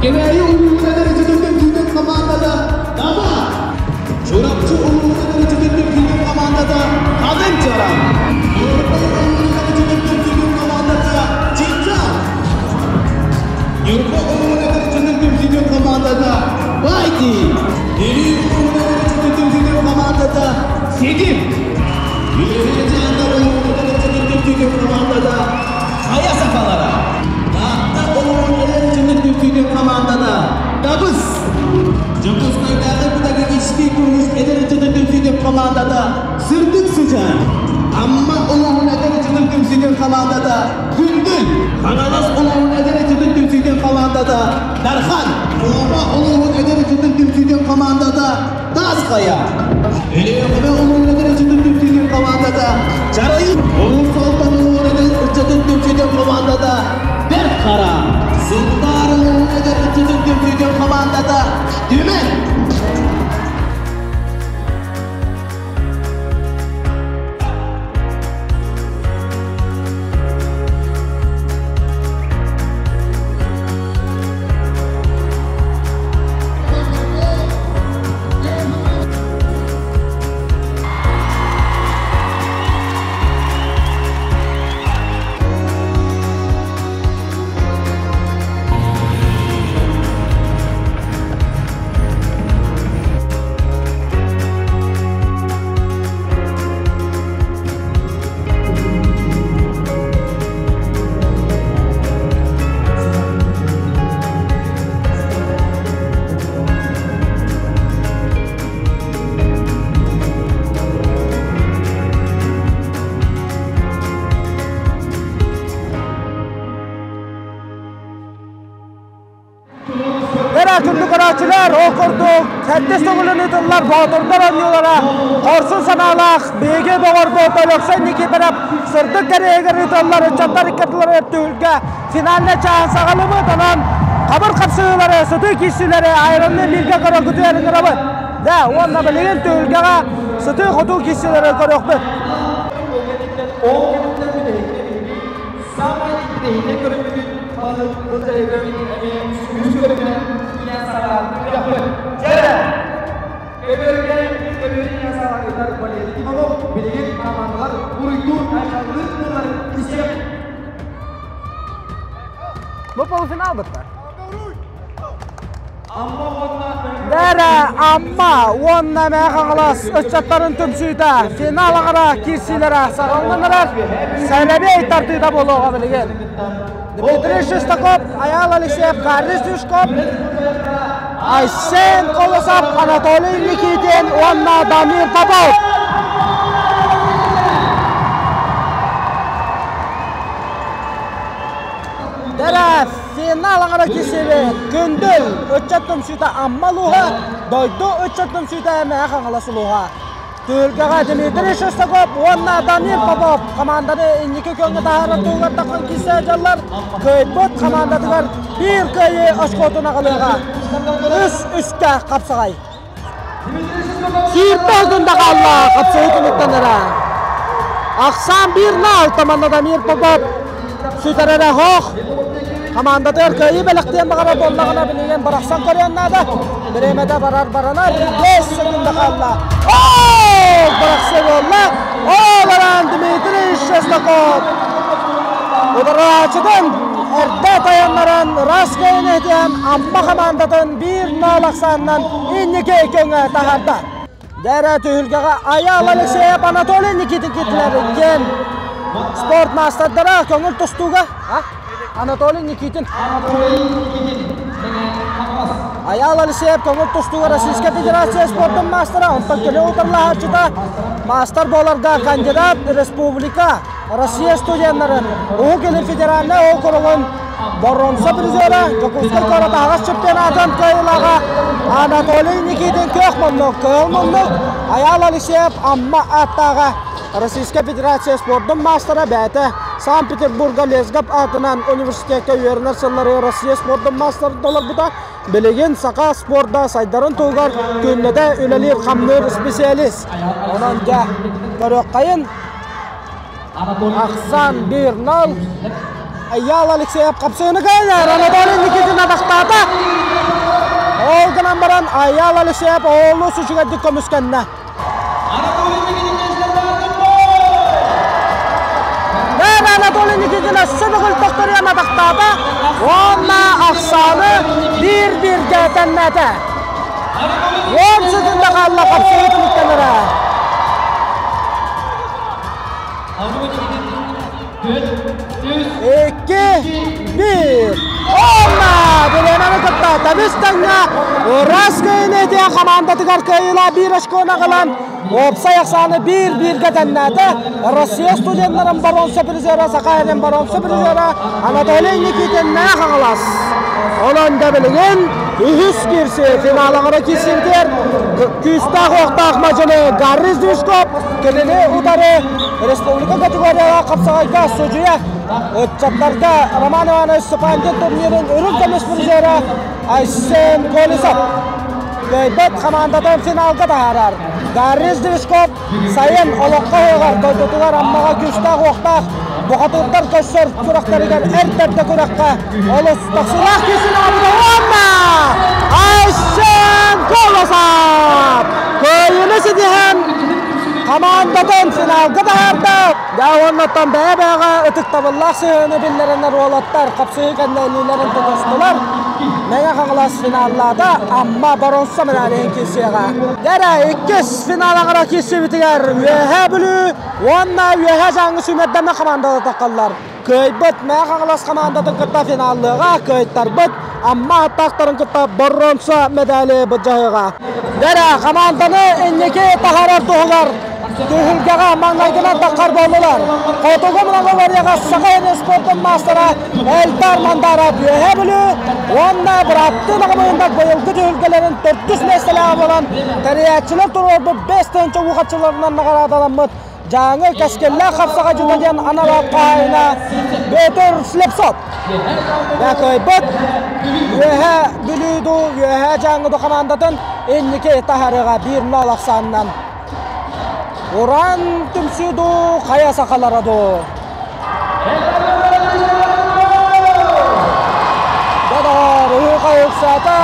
Кэбээйи улууһун эдэр ыччатын түмсүүтүн командата Дама, Чурапчы улууһун эдэр ыччатын түмсүүтүн командата Хадын Чаран, Ньурба улууһун эдэр ыччатын түмсүүтүн командата Чичан, Ньурба улууһун эдэр ыччатын түмсүүтүн командата Байти, Бүлүү улууһун эдэр ыччатын түмсүүтүн командата Ситим, Үөһээ Дьааҥы улууһун эдэр ыччатын түмсүүтүн командата Хайа сахалара, Таатта улууһун эдэр ыччатын түмсүүтүн командата Табыс, Дьокуускайдааҕы педагогическай колледж эдэр ыччатын түмсүүтүн командата Сырдык сыдьаан, Амма улууһун эдэр ыччатын түмсүүтүн командата Күндүл, Хаҥалас улууһун эдэр ыччатын түмсүүтүн командата Дархан, Муома улууһун эдэр ыччатын түмсүүтүн командата Таас Хайа, Өлүөхүмэ улууһун эдэр ыччатын түмсүүтүн командата Чарайы, Улуус Алтан улууһун эдэр ыччатын түмсүүтүн командата Бэрт Хара, Сунтаар улууһун эдэр ыччатын түмсүүтүн командата Түмэн. Эрэ күндү көрөөччүлэр, ол курдук сэттис төгүлүн ыытыллар Боотурдар оонньуулара хорсун санаалаах биһиги доҕорбут Өлөксөй Никифоров сырдык кэриэһигэр ыытыллар ыччаттар иккардыларыгар түһүлгэ финальнай чааһын саҕалыыбыт. Онон хабыр хапсыһыылары, сытыы киирсиилэри айранны бииргэ көрөргүтүгэр ыҥырабыт. Дьэ, уонна билигин түһүлгэҕэ сытыы-хотуу киирсиилэри көрүөхпүт. Ол кэнниттэн бүтэһиккэ биһиги саамай интэриэһинэй көрүҥмүтүн балык эмиэ үһүс көрүҥүнэн киинэн саҕалаабыт. Дьэ, көбүөргэ көбүөрүнэн саҕалыылар Валерий Тимонов билигин командалар уруйдуур айхаллыыр тылларын истиэхпит. Бу полуфинал бытта. Амма уонна Дэрэ Амма уонна Мэҥэ Хаҥалас ыччаттарын түмсүүтэ финал аҕара киирсиилэрэ саҕаланар. Сэрэбиэй тардыыта буолуоҕа билигин. Дмитрий Шестаков, Айаал Алексеев, Харрис Юшков, Айсен Колосов, Анатолий Никитин уонна Дамир Попов. Дэрэ финал аҥара киирсибит Күндүл ыччат түмсүүтэ Амма улууһа, дойду ыччат түмсүүтэ Мэҥэ Хаҥалас улууһа. Түһүлгэҕэ Дмитрий Шестаков уонна Дамир Попов хамаанданы инники күөҥҥэ таһаарар туһугар тахсан киирсэ сылдьаллар. Кыайбыт хамаандатыгар биир кыайыы очкотун аҕалыаҕа. Үс үскэ хапсаҕай. Сүүрбэ секунда хаалла хапсаҕай түмүктэнэрэ. Ахсаан 1-0 таманна Дамир Попов сүтэрэрэ хоох. Хамаандатыгар кыайыы бэлэхтиэн баҕарар буоллаҕына билигин барахсан көрүөн наада. Бириэмэтэ барар барана 5 секунда хаалла. Оо! Барахса буолла. Оо баран Дмитрий Шестаков. Ударааччытын эрдэ тайаннаран Раскайын иһитиэн Амма хамаандатын 1-0 ахсаанынан инники көҥө таһаарда. Дэрэ түһүлгэҕэ Айаал Алексеев Анатолий Никитин киттилэр иккиэн спорт маастардара көҥүл тустууга Анатолий Никитин Айаал Алексеев көҥүл тустууга Российскай Федерация спордун маастара, онтон кини утарылаһааччыта маастар буоларга кандидат республика Россия студеннарын Уһук Илин федеральнай округун боруонса призера, Дьокуускай куорат аһаҕас чемпионатын кыайыылааҕа Анатолий Никитин күөх муннук, кыһыл муннук, Айаал Алексеев Амма ааттааҕа Российскай Федерация спордун маастара бэйэтэ Санкт-Петербурга Лесгап аатынан университекка үөрэнэр сыллары Россия спордун маастара толорбута. Билигин саха спорда сайдарын туһугар күннэтэ үлэлиир-хамныыр специалист. Онон дьэ көрүөххэйин. Ахсан 1-0. Айаал Алексеев хапсыыны кыайар. Анатолий Никитин атахтаата. Ол гынан баран Айаал Алексеев олус үчүгэйдик көмүскэннэ. Нэр Анатолий Никитин өссө бүгүл тохторуйан атахтаата. Уонна ахсааны биир-бииргэ тэннээтэ. Уон секунда хаалла хапсыы түмүктэнэрэ. Икки, биир. Уонна Биленаны кытта тэбис тэҥҥэ Урас Кыайынытыа хамаандатыгар кыайыылаах биир очкону аҕалан уопсай ахсааны биир-бииргэ тэннээтэ. Россия студеннарын боруонса призера, Саха сирин боруонса призера Анатолий Никитин Хаҥалас. Онон да билигин үһүс киирсии финалыгар киирсиитигэр күүстээх-уохтаах мадьыны Гарри Зюшков кинини утары республика категорияҕа хапсаҕайга судьуйа ыччаттарга Роман Иванович Степандин турнирын үрүҥ көмүс призера Айсен Колесов кыайбыт хамаандатын финалга таһаарар. Гарри Зюшков сайын олоххо ыһыаҕар дойдутугар Аммаҕа күүстээх-уохтаах бухатыырдар көрсөр күрэхтэригэр эр бэрдэ күрэххэ олус тахсыылаах киирсин оҥорбута уонна Айсен Колосов кыайыыны ситиһэн хамаандатын финалга таһаарда. Дьэ уоннаттан бэйэ-бэйэҕэ ытыктабыллаах сыһыаны биллэрэннэр уолаттар хапсыһыы кэннэ илиилэрин тутустулар. Мэҥэ Хаҥалас финаллаата, Амма боруонса медалиһын киирсиэҕэ. Дэрэ иккис финал аҥара киирсибитигэр Үөһээ Бүлүү уонна Үөһээ Дьааҥы сүүмэрдэммит хамаандалар таххаллар. Кыайбыт Мэҥэ Хаҥалас хамаандатын кытта финаллыаҕа, кыайтарбыт Амма аттаахтарын кытта боруонса медали былдьаһыаҕа. Дэрэ хамаанданы инники таһаарар туһугар Түһүлгэҕэ маҥнайгынан таххар буоллулар. Хотугу многоборьеҕа Саха сирин спордун маастара Эльдар Мандаров Үөһээ Бүлүү уонна бырааттыы Наҕамыйыннар быйылгы түһүлгэлэрин төрдүс миэстэлээҕэ буолан тэрийээччилэр туруорбут 5 тыһыынча уухаччыларынан наҕараадаламмыт Дьааҥы кэскиллээх хапсаҕайдьыта диэн анал аат хаһаайына Петр Слепцов. Кыайбыт Үөһээ Бүлүү дуу, Үөһээ Дьааҥы дуу хамаандатын инники таһаарыаҕа 1-0 ахсаанынан. Уран түмсүү дуу, хайа сахалара дуу? Додоор, уһука ыксаата,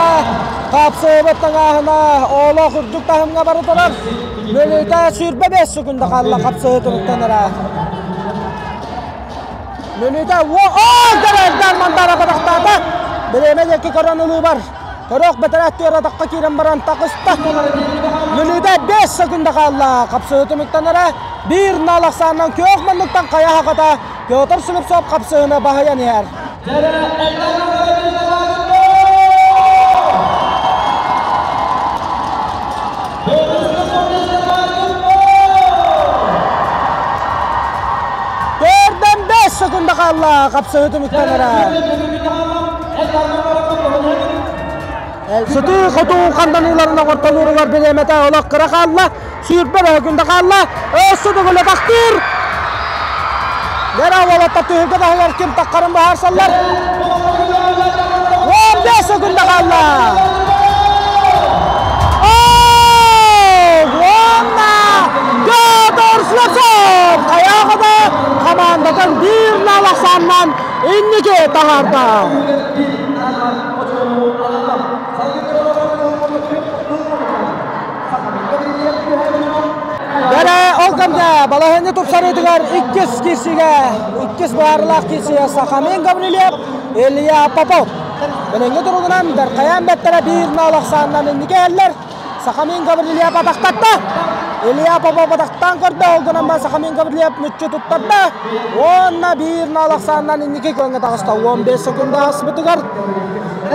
хапсыыбыт таҥааһына олох үрдүк таһымҥа бара турар. Мүнүүтэ 25 секунда хаалла хапсыһыы туруктанара. Мүнүүтэ оо, дэрэрдэр мандара бадахтаата. Бириэмэ диэки көрөн ылыы бар. Көрөх бэтэрээт түөр атахха киирэн баран тахыста. Мүнүүтэ 5 секунда хаалла. Хапсыһы түмүктэнэрэ 1 нал ахсаанынан күөх муннуктан хайа хахата Петр Слепцов хапсыһыны баһыйан иһэр. Төрдөн 5 секунда хаалла хапсыһы түмүктэнэрэ. Сытыы-хотуу ханданыыларын оҥортолууругар бириэмэтэ олох кыра хаалла, сүүрбэ бөһөкүндэ хаалла, өссө төгүлэ тахтыыр. Лера уолатта түһүлгэ таһыгар ким таххарын быһаарсаллар. 15 секунда хаалла. Уонна Петр Слепцов хайаҕа хамаандатын биир нал ахсаанынан инники таһаарда. Бэрэ ол кэмҥэ балаһыанньа тупсарыытыгар иккис киирсиигэ, иккис быһаарыылаах киирсиигэ Сахамин Гаврильев, Илья Попов. Билиҥҥи туругунан Дархайаан бэттэрэ биир нал ахсаанынан инники иһэллэр. Сахамин Гаврильев атахтатта. Илья Попов атахтаан көрдө, ол гынан баран Сахамин Гаврильев мүччү туттарда. Уонна биир нал ахсаанынан инники күөҥҥэ таҕыста. 15 секунда ааспытыгар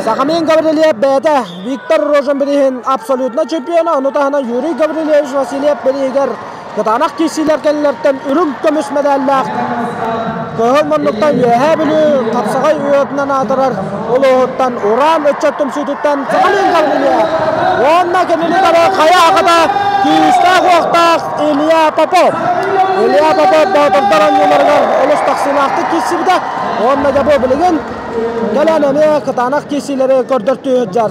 Сахамин Гаврильев бэйэтэ Виктор Рожин бирииһин абсолютно чемпиона, ону таһынан Юрий Гаврильевич Васильев бирииһигэр кытаанах киирсиилэр кэллэртэн үрүҥ көмүс мэдээллээх Кыһыл муннуктан Үөһээ Бүлүү хапсаҕай уйатынан аатырар улууһуттан Уран ыччат түмсүүтүттэн Сахалин Гаврильев уонна кинини кытары хайа аҕата күүстээх-уохтаах Илья Попов. Илья Попов боотурдар оонньууларыгар олус тахсыылаахтык киирсибитэ уонна дьэ бу билигин кэлэн эмиэ кытаанах киирсиилэри көрдөртүү сылдьар.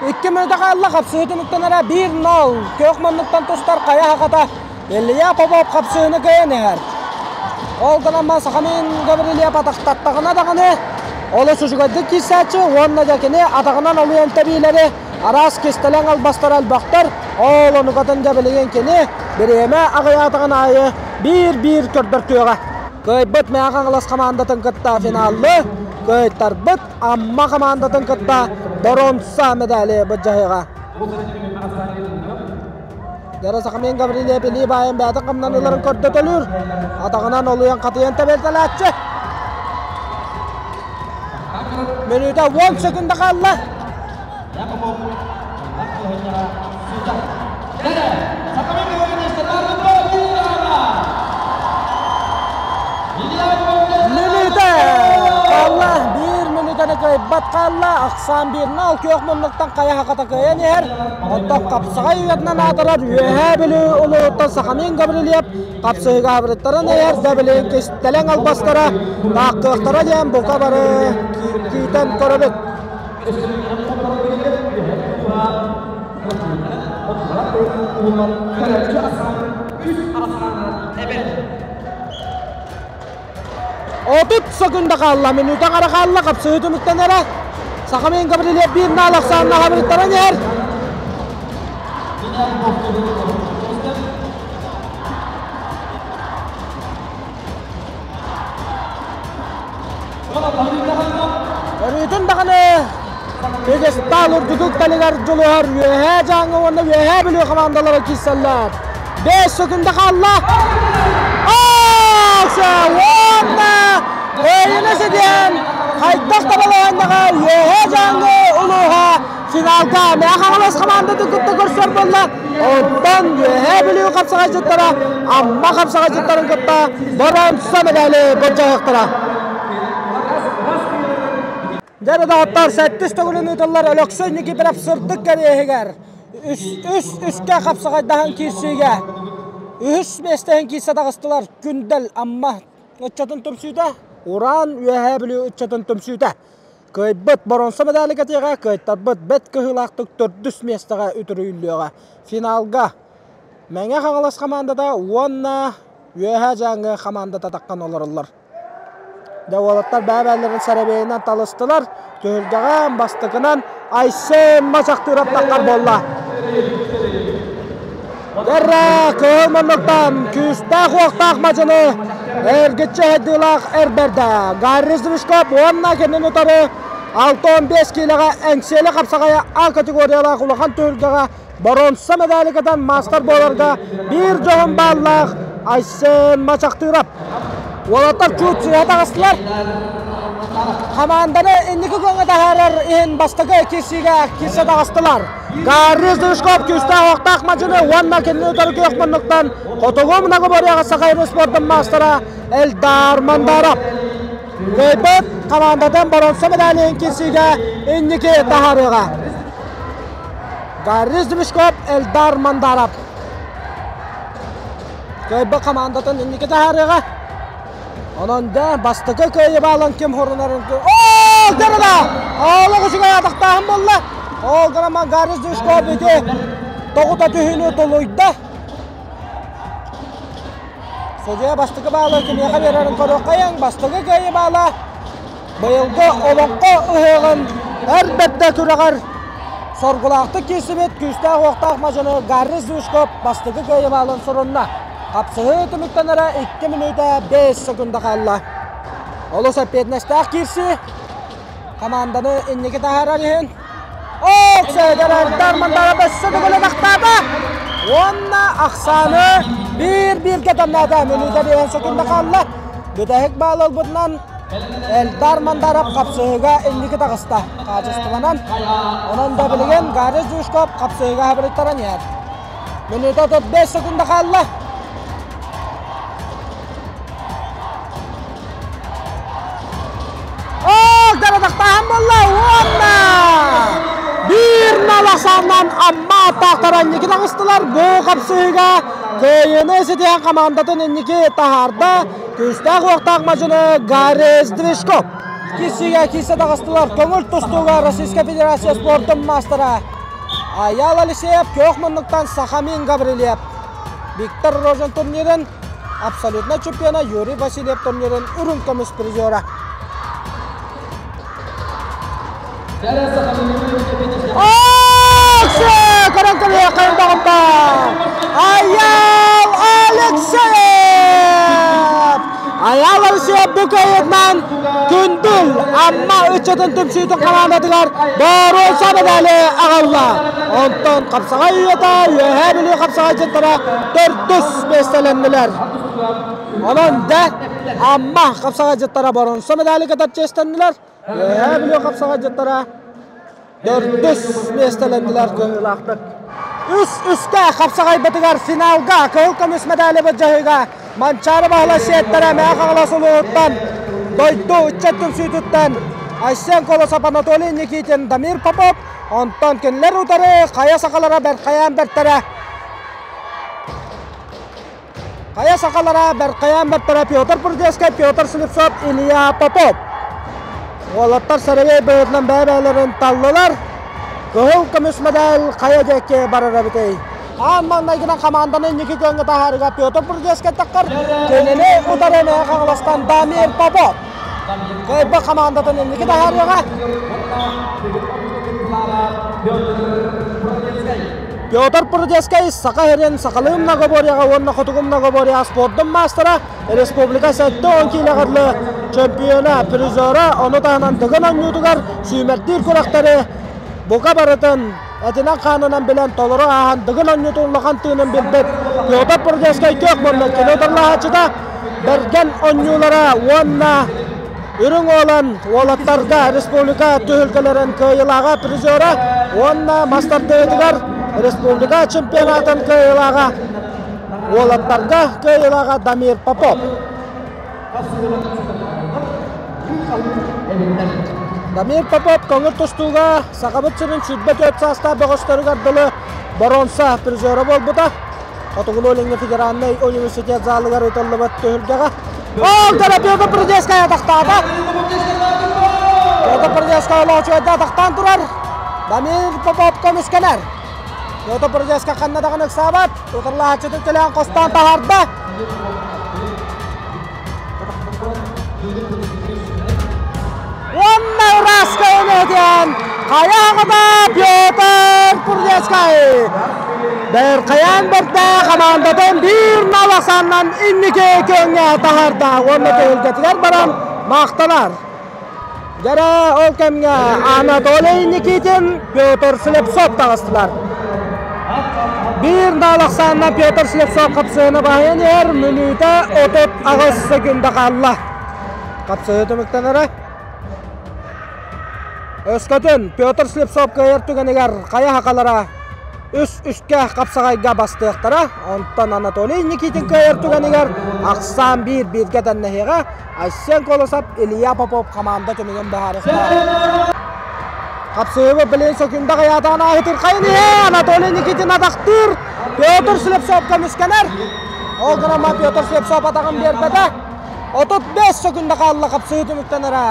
Икки мүнүүтэ хаалла, хапсыһыы түмүктэнэрэ 1-0. Күөх муннуктан тустар хайа хахата Илья Попов хапсыһыыны кыайан иһэр. Ол гынан баран Сахамин Гаврильев атахтаттаҕына даҕаны олус үчүгэйдик киирсээччи уонна дьэ кини атаҕынан олуйан тэбиилэри араас кистэлэҥ албастара элбэхтэр. Ол онукатын дьэ билигин кини бириэмэ аҕыйаатаҕын аайы биир-биир көрдөртүөҕэ. Кыайбыт Мэҥэ Хаҥалас хамаандатын кытта финаллы, кыайтарбыт Амма хамаандатын кытта боруонса медали былдьаһыаҕа. Дара Сахамин Гаврильев илии баайан бэйэтин хамнаныыларын көрдөтөлүүр. Атаҕынан олуйан хатыйан тэбэлтэлээччи. Мүнүүтэ 10 секунда хаалла. Мүнүүтэ хаалла. Биир мүнүүтэни кыайбат хаалла. Ахсаан биир нал күөх муннуктан хайа хахата кыайан иһэр. Оттон хапсаҕай уйатынан аатырар Үөһээ Бүлүү улууһуттан Сахамин Гаврильев хапсыһыыга абырыттарын иһэр да билигин кистэлэҥ албастара таахтыахтара диэн бука бары күүтэн көрөбүт. 30 секунда хаалла, мүнүүтэ аҥара хаалла, хапсыһыы түмүктэнэрэ. Сахамин Гаврильев биир наал ахсаанна хабырыттаран иһэр. Өрүүтүн даҕаны пьедестал үрдүк үктэлигэр дьулуһар Үөһээ Дьааҥы уонна Үөһээ Бүлүү хамаандалара киирсэллэр. 5 секунда хаалла. Уонна өйүнэ ситиһэн хайдах да балаһыанньаҕа Үөһээ Дьааҥы улууһа финалга Мэҥэ Хаҥалас хамаандатын кытта көрсөр буолла. Оттон Үөһээ Бүлүү хапсаҕайдьыттара Амма хапсаҕайдьыттарын кытта боруонса мэдээли былдьаһыахтара. Дьэ доҕоттор, сэттис төгүлүн ыытыллар Өлөксөй Никифоров сырдык кэриэһигэр үс үс үскэ хапсаҕайдаһан киирсиигэ үһүс миэстэһин киирсэ таҕыстылар Күндэл Амма ыччатын түмсүүтэ, Уран Үөһээ Бүлүү ыччатын түмсүүтэ. Кыайбыт боруонса медали кэтиэҕэ, кыайтарбыт бэрт кыһыылаахтык төрдүс миэстэҕэ үтүрүйүллүөҕэ. Финалга Мэҥэ Хаҥалас хамаандата уонна Үөһээ Дьааҥы хамаандата таххан олороллор. Дьэ уолаттар бэйэ-бэйэлэрин сэрэбиэйинэн талыстылар. Түһүлгэҕэ бастакынан Айсен Мачахтыырап таххар буолла. Дьэрэ кыһыл муннуктан күүстээх-уохтаах мадьыны эргиччи сайдыылаах эр бэрдэ Гарри Зришков уонна кинини утары 65 киилэҕэ Эҥсиэли хапсаҕайа А категориялаах улахан түһүлгэҕэ боруонса медали кытан маастар буоларга биир дьоһун бааллаах Айсен Мачахтыров. Уолаттар чуут сыыһа таҕыстылар. Хамаанданы инники күөҥҥэ таһаарар иһин бастакы киирсиигэ киирсэ таҕыстылар. Гарри Зышков күүстээх охтоох мадьыны уонна кинини утары күөх муннуктан хотугу многоборьеҕа Саха спордун маастара Эльдар Мандаров. Кыайбыт хамаандатын боруонса медалиһын киирсиигэ инники таһаарыаҕа. Гарри Зыбышков, Эльдар Мандаров. Кыайбыт хамаандатын инники таһаарыаҕа. Онон да бастакы кыайыы баалан ким хорунарын... Оо, дырыла! Олох үчүгэй атахтааһын буолла. Ол гынан Гарри Зыбышков ити тоҕута түһүүнү тулуйда. Судьуйа бастакы баалы кимиэхэ биэрэрин көрүөххэйиҥ. Бастакы кыайыы баала быйылгы Олоҥхо ыһыаҕын эр бэрдэ күрэҕэр соргулаахтык киирсибит күүстээх-уохтаах мадьыны Гарри Зушков бастакы кыайыы баалын сурунна. Хапсыһыы түмүктэнэрэ 2 мүнүүтэ 5 секунда хаалла. Олус эппиэтинэстээх киирсии. Хамаанданы инники таһаарар иһин Оксэдэрэрдэр мандара бөссө төгүлэ тахтаата уонна ахсааны биир-бииргэ тэннээтэ. Мүнүүтэ биэһэн секунда хаалла. Бүтэһик баал ылбытынан Эльдар Мандаров хапсыһыыга инники таҕыста хаачыстыбанан. Онон да билигин Гарри Жушков хапсыһыыга хабырыттаран иһэр. Мүнүүтэ 35 секунда хаалла. Дьарыктааһын буолла уонна биир наласанан Амма аттаахтара инники таҕыстылар. Бу хапсыһыыга кыайыыны ситиһэн хамаандатын инники таһаарда. Күүстээх-уохтаах мадьыны Гарри Сдвижков. Киирсиигэ киирсэ таҕыстылар. Көҥүл тустууга Российскай Федерация спордун маастара Аял Алексеев, күөх муннуктан Сахамин Гаврильев. Виктор Рожин турнирын абсолютнай чемпиона Юрий Васильев турнирын үрүҥ көмүс призера. Көрөн көрүөххэ доҕотто! Аял Алексеев! Аял Алексеев бу кыайыытынан Күндүл Амма ыччатын түмсүүтүн хамаандатыгар боруонса медали аҕалла. Онтон хапсаҕай үйэтэ Үөһээ Бүлүү хапсаҕайдьыттара төрдүс миэстэлэннилэр. Онон дэ Амма хапсаҕайдьыттара боруонса медали кытар чиэстэннилэр. Үөһээ Бүлүү хапсаҕайдьыттара төрдүс миэстэлэннилэр кыайыылаахтык. Үс үскэ хапсаҕайбытыгар финалга кыһыл көмүс медали былдьаһыыга Манчаары Баһылай сиэттэрэ Мэҥэ Хаҥалас улууһуттан дойду ыччат түмсүүтүттэн Айсен Колосов, Анатолий Никитин, Дамир Попов, онтон кинилэр утары хайа сахалара Бэркайаан бэртэрэ Хайа сахалара Бэркайаан бэртэрэ Петр Прудецкай, Петр Слепцов, Илья Попов. Уолаттар сэрэбиэй быһыытынан бэйэ-бэйэлэрин таллылар. Кыһыл көмүс мэдээл хайа диэки барар эбитий? Аан маҥнайгынан хамаанданы инники күөҥҥэ таһаарыыга Петр Прудецкай таххар, кинини утары Мэҥэ Хаҥаластан Дамир Попов. Кыайбыт хамаандатын инники таһаарыаҕа. Петр Прудецкай Саха сирин сахалыы многоборьеҕа уонна хотугу многоборьеҕа спордун маастара, республика 70 киилэҕэ дылы чемпиона, призера, ону таһынан Дыгын оонньуутугар сүүмэрдиир күрэхтэри бука барытын этинэн-хаанынан билэн толору ааһан Дыгын оонньуутун улахан тыынын билбит Петр Прудецкай күөх муннук кини утарылаһааччыта Бэргэн оонньуулара уонна Үрүҥ Уолан уолаттарга республика түһүлгэлэрин кыайыылааҕа призера уонна мас тардыһыытыгар республика чемпионатын кыайыылааҕа уолаттарга кыайыылааҕа Дамир Попов. Дамир Попов көҥүл тустууга Сахабыт сирин 24 саастаах бөҕөстөрүгэр дылы боруонса призера буолбута. Хотугулуу-Илиҥҥи федеральнай университет залыгар ыытыллыбыт түһүлгэҕэ Ол кэлэ Петр Прудецкай атахтаата. Петр Прудецкай олоочуйда атахтаан турар. Дамир Попов көмүскэнэр. Петр Прудецкай ханна даҕаны ыксаабат. Утарылаһааччытын кэлээн хостоон таһаарда. Уонна ырааска өнөтүөн хайа аҕата Петр Курдецкай Бэркайаан бэрдэ хамаандатын биир нал ахсаанынан инники күөҥҥэ таһаарда уонна түһүлгэтигэр баран махтанар. Дьэрэ ол кэмҥэ Анатолий Никитин, Петр Слепцов таҕыстылар. Биир наал ахсаанынан Петр Слепцов хапсыһыны баһыйан иһэр, мүнүүтэ 38 секунда хаалла. Хапсыһыы түмүктэнэрэ. Өскөтүн Петр Слепцов кыайар түгэнигэр хайа хахалара үс үскэ хапсаҕайга бастыахтара. Онтон Анатолий Никитин кыайар түгэнигэр ахсаан биир бииргэ тэннэһиэҕэ. Айсен Колосов, Илья Попов команда түмүгүн быһаарыахтаах. Хапсыһыбы билин сөкүндэ хайаатаан ааһытырхайын иһэ Анатолий Никитин атахтыыр. Петр Слепцов көмүскэнэр. Ол гынан Петр Слепцов атаҕын биэрбэтэ. 35 сөкүндэ хаалла хапсыһыы түмүктэнэрэ.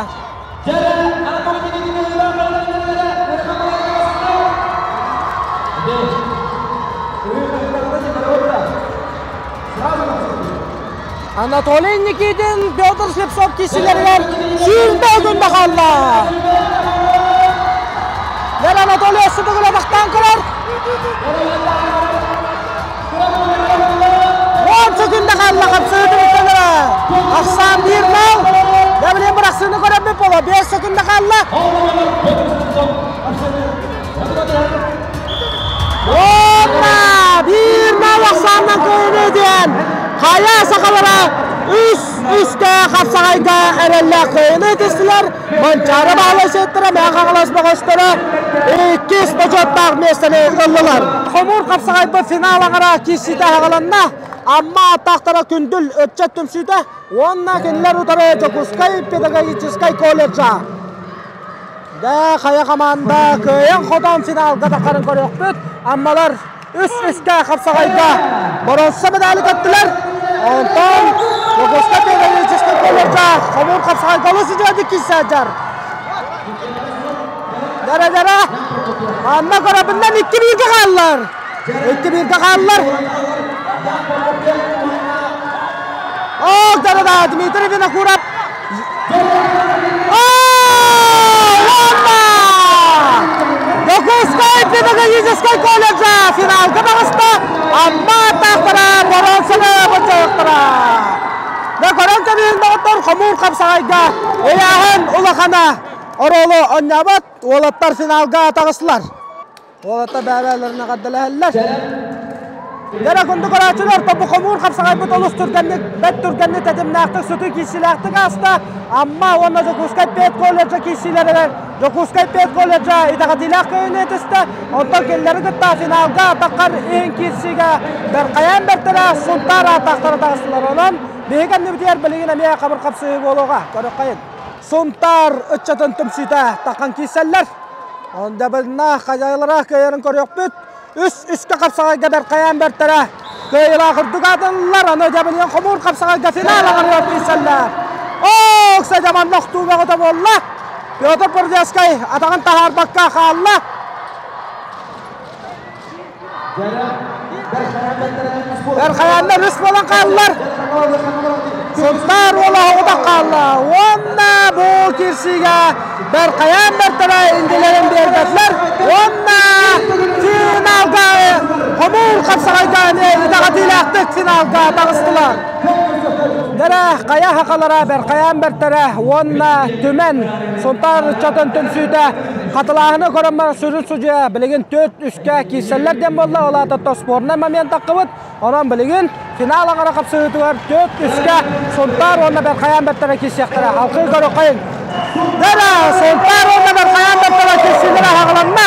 Анатолий Никитин Петр Слепцов киисилэригэр сүүрбэ күндэ хаалла. Дэр Анатолий өссө төгүл атахтаан көрөр. 10 секунда хаалла хапсыы түмүктэнэрэ. Ахсаан биир нал. Дәбилин бырахсыыны көрөммүт буола. 5 секунда хаалла. Уонна биир нал ахсаанынан кыайыны диэн хайа сахалара үс үскэ хапсаҕайга эрэллээх кыайыны ытыстылар. Манчаары баалай сыттара Мэҥэ Хаҥалас бөҕөстөрө иккис бочуоттаах миэстэни ыллылар. Хомуур хапсаҕайбыт финал аҥара киирсиитэ аһаҕаланна. Амма аттаахтара Күндүл ыччат түмсүүтэ уонна кинилэр утары Дьокуускай педагогическай колледжа. Дэ хайа хамаанда кыайан-хотон финалга таххарын көрүөхпүт. Аммалар үс үскэ хапсаҕайга боруонса медали көттүлэр. Онтон Дьокуускай педагогическай колледжа хомуур хапсаҕайга олус үчүгэйдик киирсээдьэр. Дэрэ-дэрэ манна көрөбүннэн икки бииргэ хааллар. Икки бииргэ хааллар. Ол дэрэ Дмитрий Винокуров Дьокуускай педагогическай колледжа финалга таҕыста, Амма аттаахтара боруонсаны былдьаһыахтара. Дьэ көрөн кэбиһин доҕоттор, хомуур хапсаҕайга ыйааһын улахана оруолу оонньообот, уолаттар финалга таҕыстылар. Уолаттар бэйэ-бэйэлэрин эҕэрдэлэһэллэр. Дьэрэ күндү көрөөччүлэр, тобу хомуур хапсаҕайбыт олус түргэнник, бэрт түргэнник тэтимнээхтик, сытыы киирсиилээхтик ааста. Амма уонна Дьокуускай педколледжа киирсиилэригэр Дьокуускай педколледжа итэҕэтиилээх кыайыыны этистэ. Онтон кинилэри кытта финалга атаххар иһин киирсиигэ Бэркайаан бэртэрэ Сунтаар ааттаахтара таҕыстылар. Онон биһиги кэннибитигэр билигин эмиэ хабыр хапсыһыы буолуоҕа. Көрүөххэйин. Сунтаар ыччатын түмсүүтэ таххан киирсэллэр. Ондабылна хазяйлара кыайарын көрүөхпүт. Үс үскэ хапсаҕайга бэркайаан бэртэрэ. Кыайыылаах үрдүк аатыллар. Аны дьабылыйан хомуур хапсаҕайга финал аҕарыгар киирсэллэр. Оо, садьаман нохтуу бөҕөтө буолла. Петр Бурдецкай атаҕын таһаарбакка хаалла. Эрхаяннар үс буолан хааллар. Сунтаар уола оҕотох хаалла. Уонна бу киирсиигэ Бэрхайаан бэртэрэ иннилэрин биэрбэтилэр. Уонна финалга хомуур хапсаҕайга эмиэ итэҕэтиилээхтик финалга таҕыстылар. Дэрэ хайа хахалара Бэрхайаан бэртэрэ уонна Түмэн Сунтаар ыччатын түмсүүтэ хатылааһыны көрөн баран сүрүн судьуйа билигин төрт үскэ киирсэллэр диэн буолла. Ол аата спорнай момент таххыбыт. Онон билигин финал аҥара хапсыһыытыгар төрт үскэ Сунтаар уонна Бэрхайаан бэртэрэ киирсиэхтэрэ. Халкыы көрөххөйүн. Дэрэ Сунтаар уонна Бэрхайаан бэртэрэ киирсиилэрэ аһаҕаланна.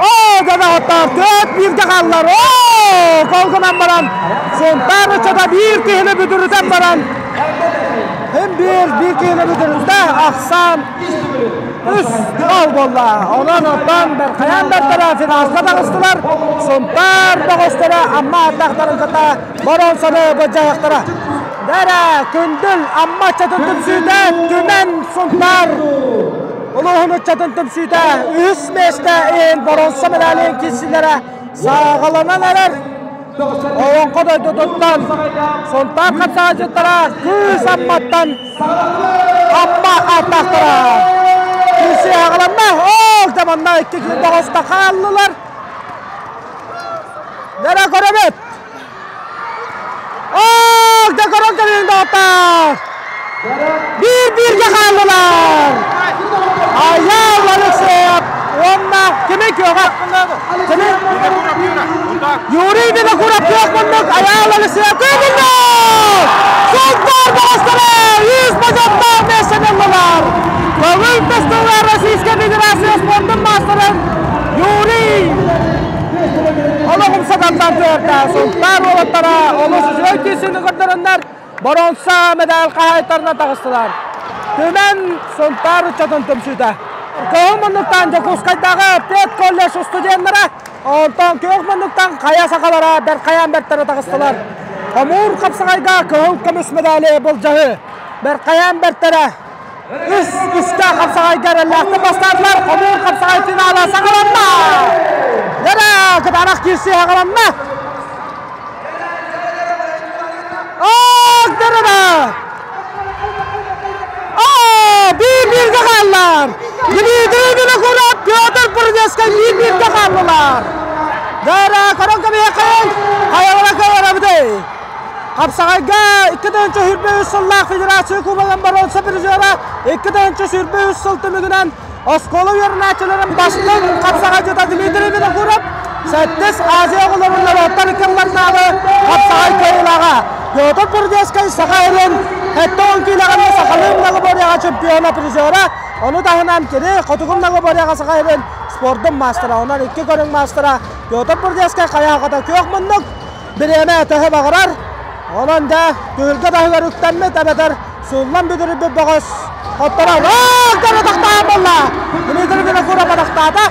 Оо, дьэ доҕоттоор, төрт бииргэ хааллар. Оо, кол гынан баран Сунтаар ыччата биир киһини бүдүрүтэн баран Хим биир биир киһини бүтүрүттэ, ахсаан үс гол буолла. Онон оттон Бэрхайаан бэртэрэ финалга таҕыстылар. Сунтаар бөҕөстөрө Амма ардахтарын кытта боруонсаны былдьаһыахтара. Дэрэ Күндүл Амма ыччатын түмсүүтэ Түмэн Сунтаар улууһун ыччатын түмсүүтэ үһүс миэстэ иһин боруонса медалин киирсиилэрэ саҕаланан эрэр. Олоҥхо дойдутуттан Сунтаар хапсаҕайдьыттара Кыыс Амматтан Амма ааттаахтара. Киирсии аҕаланна. Ол да манна икки доҕоста хааллылар. Дэрэ көрөбүт. Ол да көрөн кэлин доҕоттор. Биир-бииргэ хааллылар. Айаал Алексеев уонна кими күөҕэ? Кими? Юрий Винокуров күөх муннук, Айаал Алексеев күөх муннук! Султан баҕастара үс бочоттоох миэстэни ыллылар. Көҥүл тустууга Российскай Федерация спордун маастарын Юрий олох умсатантан түөртэ. Султан уолаттара олус үчүгэй киирсиини көрдөрөннөр боруонса мэдээл хаһаайыттарына таҕыстылар. Түмэн Сунтаар ыччатын түмсүүтэ. Көҥүл муннуктан Дьокуускайдааҕы педколледж студеннара, онтон күөх муннуктан хайа сахалара Бэркайаан бэртэрэ таҕыстылар. Хомуур хапсаҕайга кыһыл көмүс медали былдьаһыы. Бэркайаан бэртэрэ үс үскэ хапсаҕайга эрэллээхтик бастаатылар. Хомуур хапсаҕай финала саҕаланна! Дьэрэ, кытаанах киирсии саҕаланна! Агдырыба! Биир-бииргэ хааллар! Дмитрий Винокуров, Петр Бурдецкай биир-бииргэ хааллылар! Дара, көрөн кэбиһиэххэйин, хайалара кыайарабытый? Хапсаҕайга 2023 сыллаах Федерация Кубогын боруонса призера 2023 сыл түмүгүнэн Оскуола үөрэнээччилэрин бастыҥ хапсаҕайдьыта Дмитрий Винокуров сэттис Азия оҕолорун норуоттар ыккардыларынааҕы хапсаҕай кыайыылааҕа Петр Бурдецкай Саха сирин 70 киилэҕэ сахалыы многоборьеҕа чемпиона призера, ону таһынан кини хотугу многоборьеҕа Саха сирин спордун маастара, онон икки көрүҥ маастара Петр Бурдецкай хайаахата күөх муннук бириэмэ төһө баҕарар, онон да түһүлгэ таһыгар үктэммит эбэтэр сууллан бүдүрүйбүт бөҕөс хотторон оо атахтаан буолла Дмитрий Винокуров атахтаата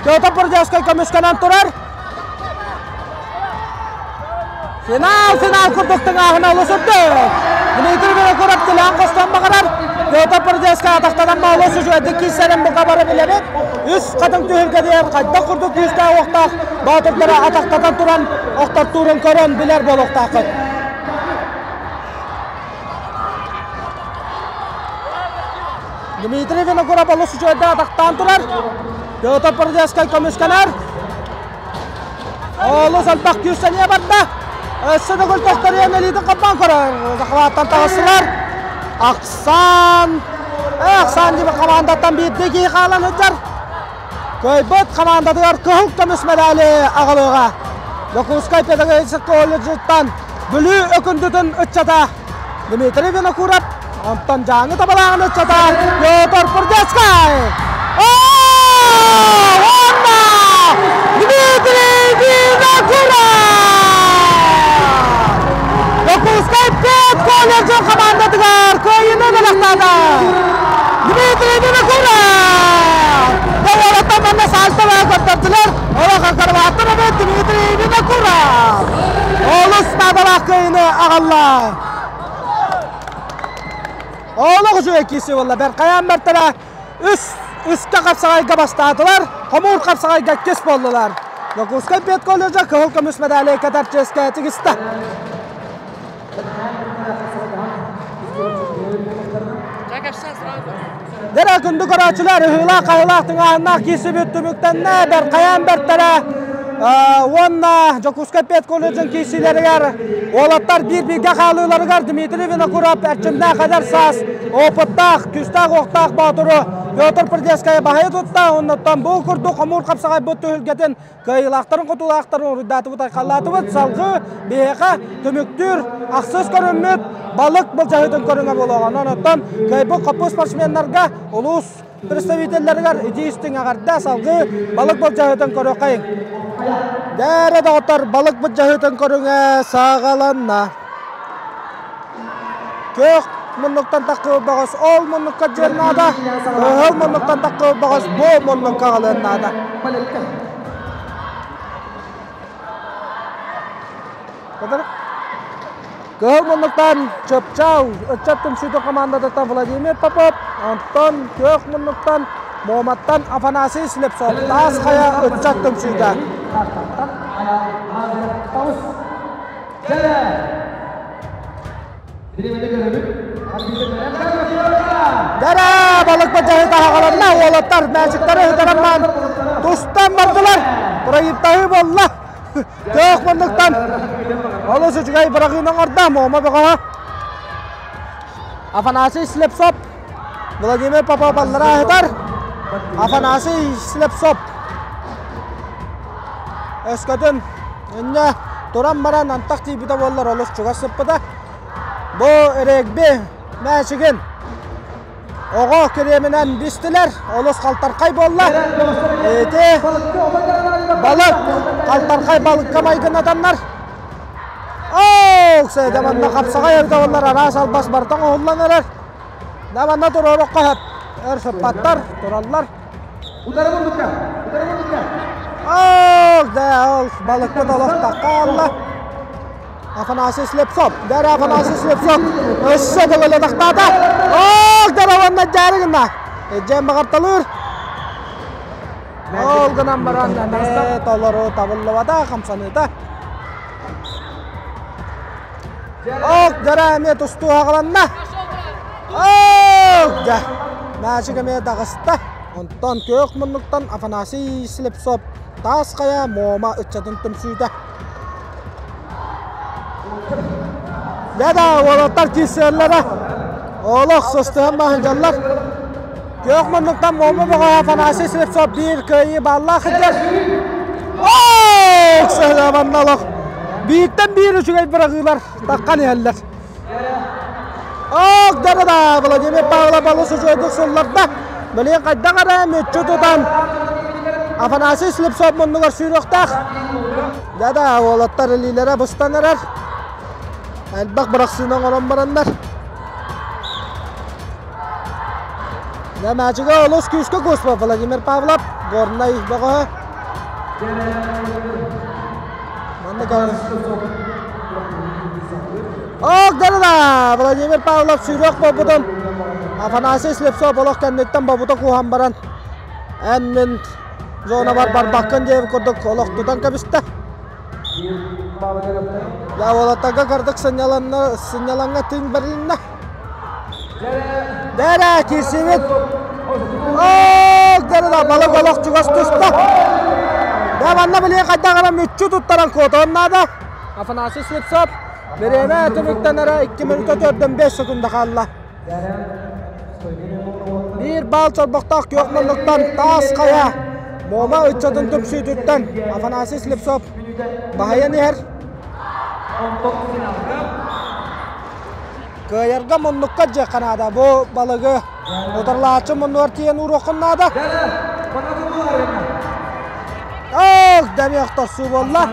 Петр Бурдевскай көмүскэнэн турар финал финал курдук тыҥааһына олус үрдүк Дмитрий Винокуров тилээн хостон баҕарар Петр Бурдевскай атахтанан олус үчүгэйдик киирсэрин бука бары билэбит үс хатыҥ түһүлгэтигэр хайдах курдук күүстээх уохтаах боотурдары атахтатан туран охтортуурун көрөн билэр буолуохтааххыт. Дмитрий Винокуров олус үчүгэйдик атахтаан турар. Петр Пордецкай көмүскэнэр. Олус элбэх күүс-сэниэ барда. Өссө төгүл тохторуйан илиитин хаппаан көрөр. Захваттан таҕыстылар. Ахсан, Ахсан диэн командаттан биирдии киһи хаалан сылдьар. Кыайбыт хамаандатыгар кыһыл көмүс мэдээли аҕалыаҕа. Дьокуускай педагогическай колледжыттан Бүлүү Өкүндүтүн ыччата Дмитрий Винокуров, онтон Дьааҥы Табалааҕын ыччата Петр Курдецкай. Уонна Дмитрий Винокуров! Дьокуускай педколледжын хамаандатыгар кыайыыны бэлэхтээтэ. Дмитрий Винокуров! Уолаттар манна саасталаах көрдөрдүлэр. Олох акробаттар эбит Дмитрий Винокуров! Олус наадалаах кыайыыны аҕалла. Олох үчүгэй киирсии буолла. Бэркайаан бэртэрэ үс үскэ хапсаҕайга бастаатылар, хомуур хапсаҕайга иккис буоллулар. Дьокуускай педколледжа кыһыл көмүс мэдээли кэтэр чиэскэ тигистэ. Дэрэ күндү көрөөччүлэр, ыһыылаах-хаһыылаах тыҥааһыннаах киирсибит түмүктэннэ, Бэркайаан бэртэрэ уонна Дьокуускай педколледжын киирсиилэригэр уолаттар биир-бииргэ хаалыыларыгар Дмитрий Винокуров эрчимнээх эдэр саас опыттаах, күүстээх-уохтаах боотуру Петр Придескайы баһыйа тутта, оннуттан бу курдук хомуур хапсаҕайбыт түһүлгэтин кыайыылаахтарын хотуулаахтарын уруйдаатыбыт, айхаллаатыбыт. Салгыы биһиэхэ түмүктүүр ахсыс көрүммүт балык былдьаһыытын көрүҥэ буолуоҕа. Онон оттон кыайбыт хоппу спортсменнарга улуус представителлэригэр итии истиҥ эҕэрдэ салгыы балык былдьаһыытын көрүөххэйиҥ. Дээрэ доҕоттор, балык былдьаһыытын көрүҥэ саҕаланна. Күөх муннуктан таххыбыт бөҕөс ол муннукка дьиэн наада, кыһыл муннуктан таххыбыт бөҕөс бу муннукка аҕалыан наада. Кыһыл муннуктан Чыпчаал ыччат түмсүүтүн командатыттан Владимир Попов, онтон күөх муннуктан Муоматтан Афанасий Слепцов, Таас Хайа ыччат түмсүүтэ. Дэрэ балык бадьаһы таһаҕаланна уолаттар мээчиктары ыһытараммаан тустан бардылар. Проектаһыы буолла. Күөх муннуктан олус үчүгэй быраҕыыны оҥордо Муома бөҕөһө. Афанасий Слепцов. Владимир Попов аллара ыһытар. Афанасий Слепцов өскөтүн инньэ туран баран антах тиийбитэ буоллар олус чугас сыппыта. Бу регби мээчигин оҕо кириэминэн бистилэр, олус халтархай буолла. Ити балык халтархай балыкка майгынатаннар. Оо, сээдэ манна хапсаҕай эбитэ буоллар араас албас барыта оҥоһуллан эрэр. Да манна туруорукка сөп. Өр сыппаттар, тураллар. Оо, да ол балыкпыт олох тахха Афанасий Слепцов. Дәрі Афанасий Слепцов өссө тылылы тахтаата. Ох, дәрі онна дәрі гына. Эдьэн бағарталыр. Ол гынан баран эмэ толору табыллыбата, хамсаныыта. Ох, дәрі эмиэ тустуу аҕаланна. Ох, дьэ, мээчик эмиэ таҕыста. Онтон күөх муннуктан Афанасий Слепцов таас хайа Муома ыччатын түмсүүтэ. Дьэ уолаттар киирсэллэрэ олох сыстыһан баһылдьаллар. Күөх муннуктан Муома бөҕө Афанасий Слепцов биир кыайыы бааллаах сылдьар. Ох, сыһыабанна олох. Бииртэн биир үчүгэй быраҕыылар таххан иһэллэр. Ох, да Владимир Павлов олус үчүгэйдик сылларда. Билигин хайдах эрэ мүччү тутан Афанасий Слепцов муннугар сүүрүөхтээх. Да-да, уолаттар илиилэрэ быстан эрэр. Элбэх бырахсыыны оҥорон бараннар. Дьэ, мээчигэ олус күүскэ кууспа Владимир Павлов, Горнай бөҕөһө. Маннык Ок, да Владимир Павлов сүүрүөх буолбутун Афанасий Слепцов олох кэнниттэн бобута кууһан баран эн мин зонабар барбаккын диэбит курдук олох тутан кэбистэ. Я уолаттарга кырдык сынньаланна сынньалаҥҥа тыын бэрилиннэ. Дэрэ киирсибит. Ок, дэрэ балык олох чугас түстэ. Дэ манна билиэн хайдах эрэ мүччү туттаран куотуон наада. Афанасий Слепцов бириэмэ түмүктэнэрэ 2 минута 45 секунда хаалла. Биир баал чорбохтоох күөх муннуктан таас хайа Муома ыччатын түмсүүтүттэн Афанасий Слепцов баһыйан иһэр. Кыайарга муннукка дьиэххэ наада. Бу балыгы утарылааччы муннугар тиийэн ууруоххун наада. Ох, дэмиэх торсуу буолла.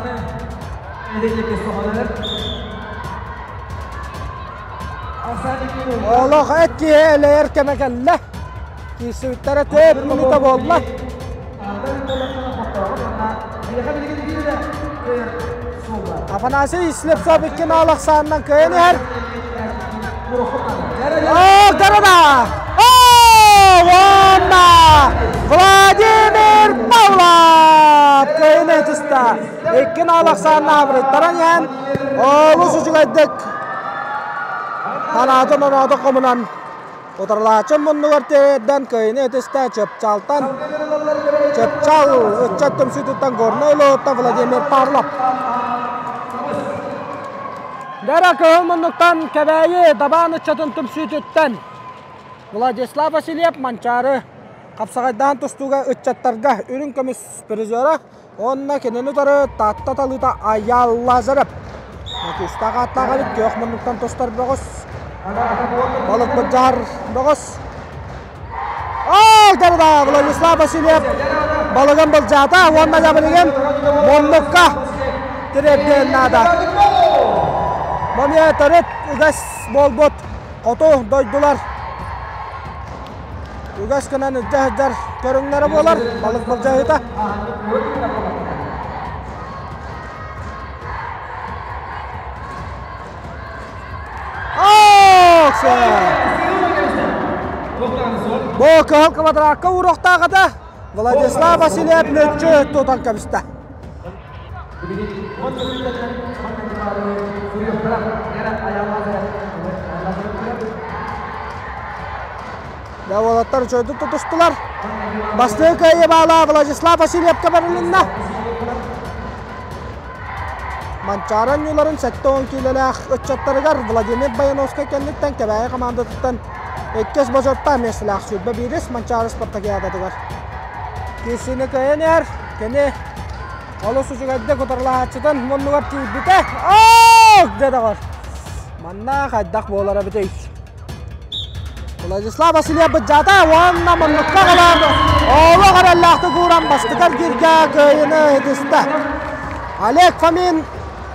Олох эт киһи элэйэр кэмэ кэллэ. Киирсибиттэрэ көп минута буолла. Афанасий Слепцов икки наал ахсаанынан кыайан иһэр. О, Гарада! О, уонна Владимир Павлов кыайан этиста. Икки наал ахсаанна абырыттаран иһэн олус үчүгэйдик ханаатын оноото хомунан Утарылааччы муннугар тиэрдэн кыайыны этистэ Чыпчаалтан Чыпчаал ыччат түмсүүтүттэн Горнай улууһуттан Владимир Павлов. Дара кыһыл муннуктан Кэбээйи Дабаан ыччатын түмсүүтүттэн Владислав Васильев Манчаары хапсаҕайдаан тустууга ыччаттарга үрүҥ көмүс призера уонна кинини утары Таатта талыыта Айаал Лазарев. Күүстээх ааттаах эбит күөх муннуктан тустар бөҕөс. Балык былдьаһар бөҕөс. Оо, да Владислав Васильев балыгын былдьаата уонна да билигин муннукка тириэрдиэн наада. Бу төрүт үгэс буолбут хоту дойдулар Үгэс гынан илдьэ сылдьар көрүҥнэрэ буолар, балык былдьаһыыта. Бу кыһыл квадратка ууруохтаах этэ. Владислав Васильев мүччү тутан кэбистэ. Дьэ уолаттар үчүгэйдик тутустулар. Бастакы кыайыы баала Владислав Васильевка бэрилиннэ. Манчаары оонньууларын 70 киилэлээх ыччаттарыгар Владимир Баяновскай кэнниттэн Кэбээйи хамаандатыттан Иккис бочуоттаах миэстэлээх 21-ис Манчаары спартакиадатыгар. Киирсиини кыайан иһэр. Кини олус үчүгэйдик утарылаһааччытын муннугар тиийбитэ. Ок! Дедоҕор. Манна хайдах буолара эбитий? Владислав Васильев быдьаата уонна муннукка ылан олох эрэллээхтик ууран бастакы эргииргэ кыайыыны ситистэ. Олег Фомин,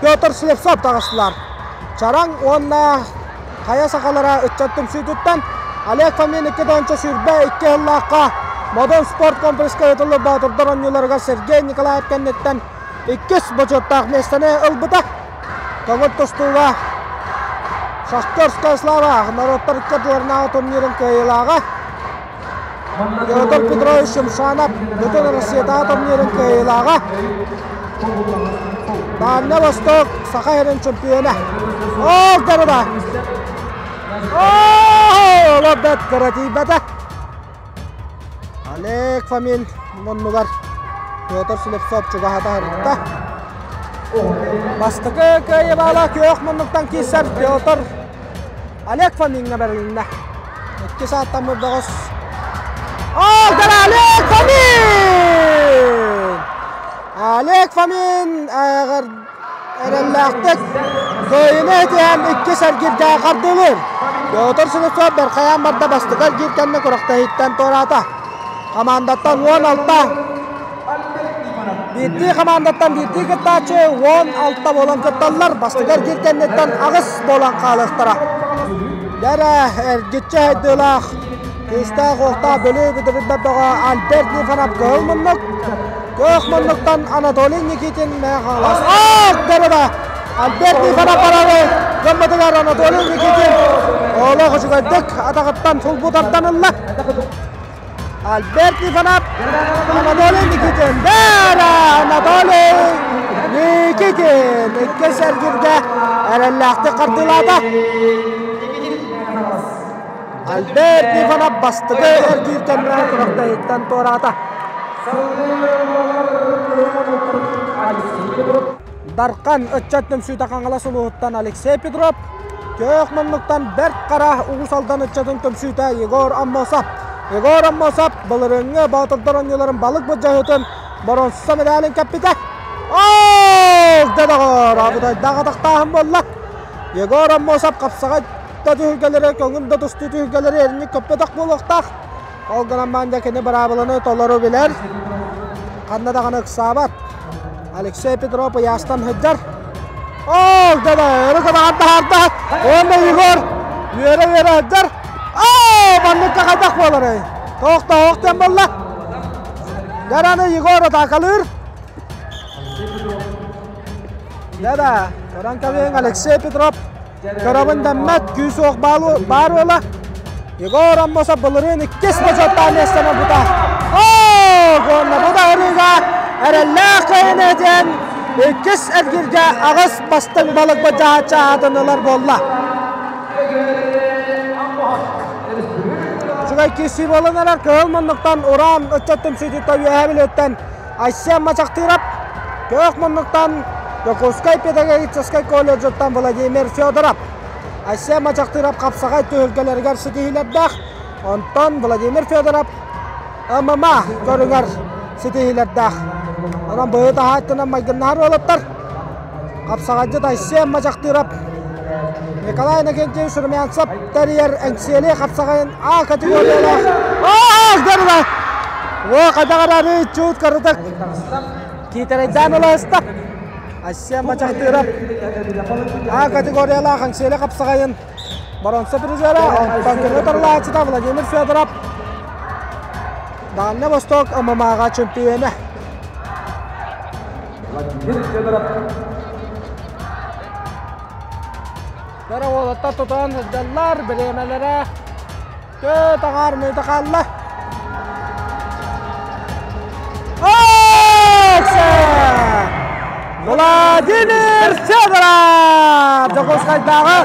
Петр Слепцов таҕыстылар. Чараҥ уонна хайа сахалара ыччат түмсүүтүттэн Олег Фомин 2022 сыллаахха Модун спорт комплекска ыытыллар Боотурдар оонньууларыгар Сергей Николаев кэнниттэн иккис бочуоттаах миэстэни ылбыта. Көҥүл тустууга Шахтерская слава норуоттар икки турнирын кыайыылааҕа Петр Петрович Шимшанов бүтүн Россиятааҕы турнирын кыайыылааҕа Дальний Восток Саха сирин чемпиона. Ол дорога! Оо, бэт кыра тиийбэтэ. Олег Фомин муннугар Петр Слепцов чугаһата сырытта. Бастакы кыайыылаах күөх муннуктан киирсэр Петр Олег Фомиҥҥа бэрилиннэ. Иккис ааттаммыт бөҕөс. Ол Олег Фомин! Олег Фомин эрэллээхтик кыайыыны этиһэн иккис эргииргэ хардыылыыр. Петр Слепцов Бэрхэйээн барда бастакы эргиир кэннэ күрэхтэһииттэн туораата. Хамаандаттан 16 биирдии хамаандаттан биирдии кыттааччы 16 буолан кытталлар. Бастакы эргиир кэнниттэн аҕыс буолан хаалыахтара. Дэрэ эргиччи хайдыылаах күүстээх-уохтаах Бүлүү бүтүрүбэт бөҕө Альберт Нифонов кыһыл муннук Күөх муннуктан Анатолий Никитин Мэхалас. Ах, дэрэ Альберт Нифонов барары гыммытыгар Анатолий Никитин олох үчүгэйдик атаҕыттан сулбу тардан ылла. Альберт Нифонов, Анатолий Никитин. Бэра Анатолий Никитин иккис эргиргэ эрэллээхтик хардыылаата. Альберт Нифонов бастакы эргиир кэмҥэ күрэхтэһииттэн туораата. Дархан ыччат түмсүүтэ Хаҥалас улууһуттан Алексей Петров, Күөх муннуктан Бэрт Хара Уус Алдан ыччатын түмсүүтэ Егор Аммосов. Егор Аммосов былырыыҥҥы Боотурдар оонньууларын балык былдьаһыытын боруонса медалин кэппитэ. Оо, доҕор, абытайдаах атахтааһын буолла. Егор Аммосов хапсаҕай да түһүлгэлэри, көҥүл да тустуу түһүлгэлэри эринник көппөтөх буолуохтаах. Ол гынан баран кини быраабыланы толору билэр, ханна даҕаны ыксаабат. Алексей Петров ыйаастан сылдьар. Ол да өрө көтөҕөн таһаарда. Уонна Егор үөрэ-үөрэ сылдьар. Оо, манныкка хайдах буоларый? Тоох да оһох диэн буолла. Гараны Егор атаакалыыр. Да-да, көрөн кэбиһиҥ Алексей Петров Көрөбүн дэммэт, күүс-уох баар уола. Егор Аммосов былырыын иккис бочуоттаах миэстэни ылбыта. Оо, уонна бу да ырыыга эрэллээх кыайыыны диэн иккис эргииргэ аҕыс бастыҥ балык былдьаһааччы аатын ылар буолла. Үчүгэй киирсии буолан эрэр кыһыл муннуктан Уран ыччат түмсүүтүттэн Үөһээ Бүлүүттэн Айсен Мачахтыров, Күөх муннуктан Дьокуускай педагогическай колледжыттан Владимир Федоров, Айсен Мачахтыров хапсаҕай түһүлгэлэригэр ситиһиилэрдээх, онтон Владимир Федоров ММА көрүҥэр ситиһиилэрдээх. Онон быһыы таһааттынан майгыннаһар уолаттар хапсаҕайдьыт Айсен Мачахтыров Николай Иннокентьевич Румянцев тэрийэр Эҥсиэли хапсаҕайын А категориялаах Аа, О, хайдах эрээри чуут кырытык киитэрэйдээн ыласта. Айсен Мачахтыров А категориялаах Эҥсиэли хапсаҕайын боронса призера, онтон кини утарылааччыта Владимир Федоров Дальний Восток ММА-ҕа чемпионэ. Владимир Федоров Бары уолаттар тутан сылдьаллар, бириэмэлэрэ Төө таҕаар мүөтэ хаалла. Владимир Федоров! Дьокуускайдааҕы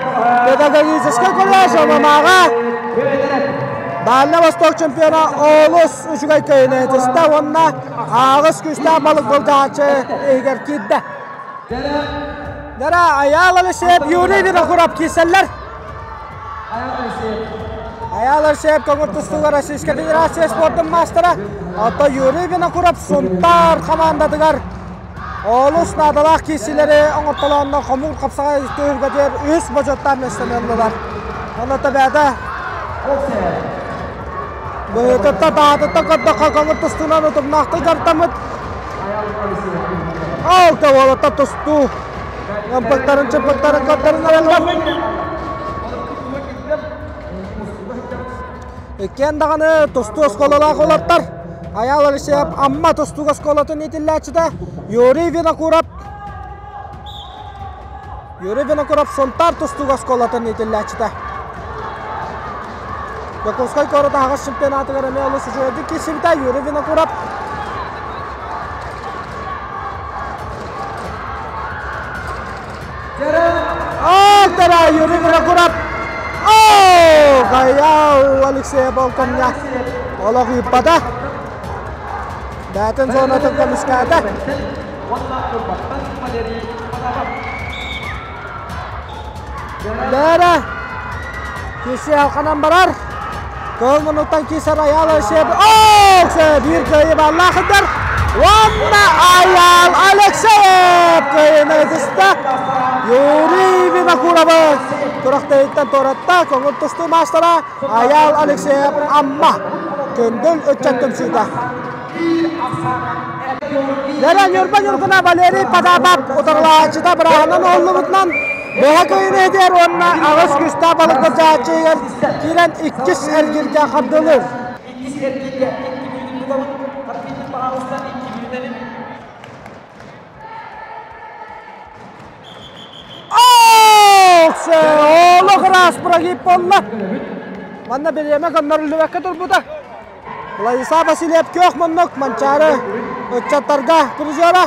педагогическай колледж ММА-ҕа Дальний Восток чемпиона олус үчүгэй кыайыыны тиста уонна аҕыс күүстээх балык былдьааччы иһигэр киирдэ. Дара Айаал Алексеев, Юрий Винокуров киирсэллэр. Айаал Алексеев көҥүл тустууга Российскай Федерация спордун маастара, оттон Юрий Винокуров Сунтаар хамаандатыгар олус наадалаах киирсиилэри оҥортолооннор хомуур хапсаҕай түһүлгэтигэр үһүс бочуоттаах миэстэни ыллылар. Онно бэйэтэ быһыытыттан таһаатыттан көрдөххө көҥүл тустуунан утумнаахтык дьарыктаммыт. Ол уолаттар тустуу ымпыктарын чымпыктарын көрдөрүн араллар. Иккиэн даҕаны тустуу оскуолалаах уолаттар. Айаал Алексеев Амма тустуук оскуолатын иитиллээччитэ Юрий Винокуров Юрий Винокуров Сунтаар тустуук оскуолатын иитиллээччитэ. Дьокуускай куорат аһаҕас чемпионатыгар эмиэ олус үчүгэйдик киирсибитэ Юрий Винокуров. Алтара Юрий Винокуров. О, Гаяу Алексей Болкомня олох ыыппата. Бээтин зонатын көмүскээтэ. Лера киси алқанан барар. Кыл мунуттан кисер Аял Алексеев. О, биир кыайы баллахыдар. Уонна Аял Алексеев кыайыны ытыста. Юрий Винокуровы күрэхтэһииттэн туоратта. Көҥүл тустуу маастара Аял Алексеев Амма көндөл ыччат түмсүүтэ. Лера Ньурба Ньургуна Валерий Потапов утарылааччыта бырааһынан уһуллубутунан быһа кыйын иһитигэр уонна аҕыс күстээх балык былдьааччыгар киирэн иккис эргиргэ хардылыр. Иккис эргиргэ икки мүнүүтүн тутабыт. Тарпитин пожалуйста, икки мүнүүтэнин. Олох ыраас прогиб буолла. Манна бириэмэ көннөрүллүбэккэ турбута. Владислав Васильев күөх муннук Манчаары ыччаттарга призера.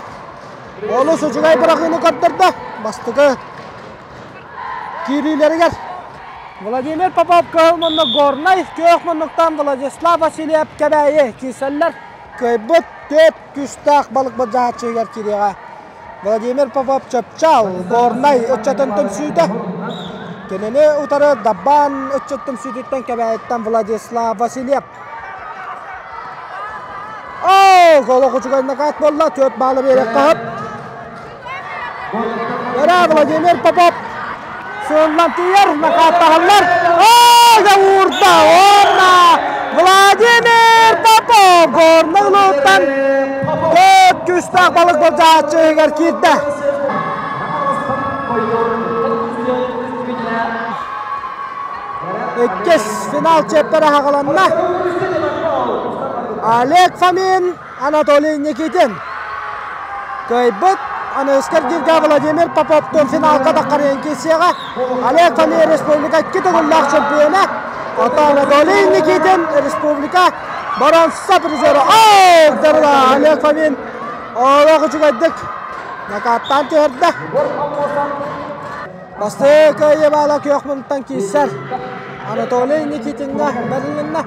Олус үчүгэй бырахыыны көрдөрдө. Бастакы киириилэригэр Владимир Попов кыһыл муннук Горнай, күөх муннуктан Владислав Васильев Кэбээйи киирсэллэр. Кыайбыт түөрт күүстээх балык былдьааччыгар киириэҕэ. Владимир Попов Чапчал Горнай ыччатын түмсүүтэ. Кинини утары Дабаан ыччат түмсүүтүттэн Кэбээйиттэн Владислав Васильев. Оо, голох үчүгэй накат буолла, түөрт баалы биэриэххэ сөп. Эрэ Владимир Попов сыыллан тиийэр, накаттаһаллар. Оо, уурда, уонна Владимир Попов Горнай улууттан төрт күүстээх балык былдьааччы иһигэр киирдэ. Иккис финал чиэппэрэ аҕаланна. Олег Фомин, Анатолий Никитин. Кыайбыт Аныскар Гирга Владимир Поповтуун финалга таххарыйан киирсиэҕэ. Олег Фомин республика икки төгүллээх чемпиона. Оттон Анатолий Никитин республика боронса призера. О, Олег Фомин олох үчүгэйдик накаттаан түһэрдэ. Бастакы кыайыы баала күөх мунтан киирсэр. Анатолий Никитиҥҥа бэрилиннэ.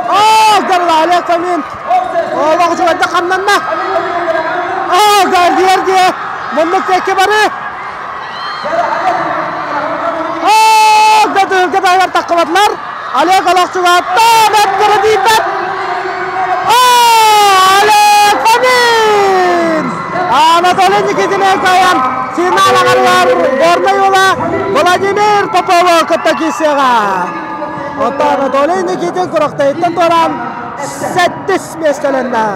Оо, Олег Фомин! Олох үчүгэйдик хамнанна. Оо, Гардиер диэ! Муннук диэки бары. Оо, Дэтүһүлгэ баһыгар таххыбатылар. Олег олохчугаатта, бэт дииппэт. Оо, Олег Фомин! Анатолий Никитин кайан финал аҕарыгар Горнай уола Владимир Попову кытта киирсиэҕэ. Оттон Анатолий Никитин курахтайыттан туораан сэттис миэстэлэннэ.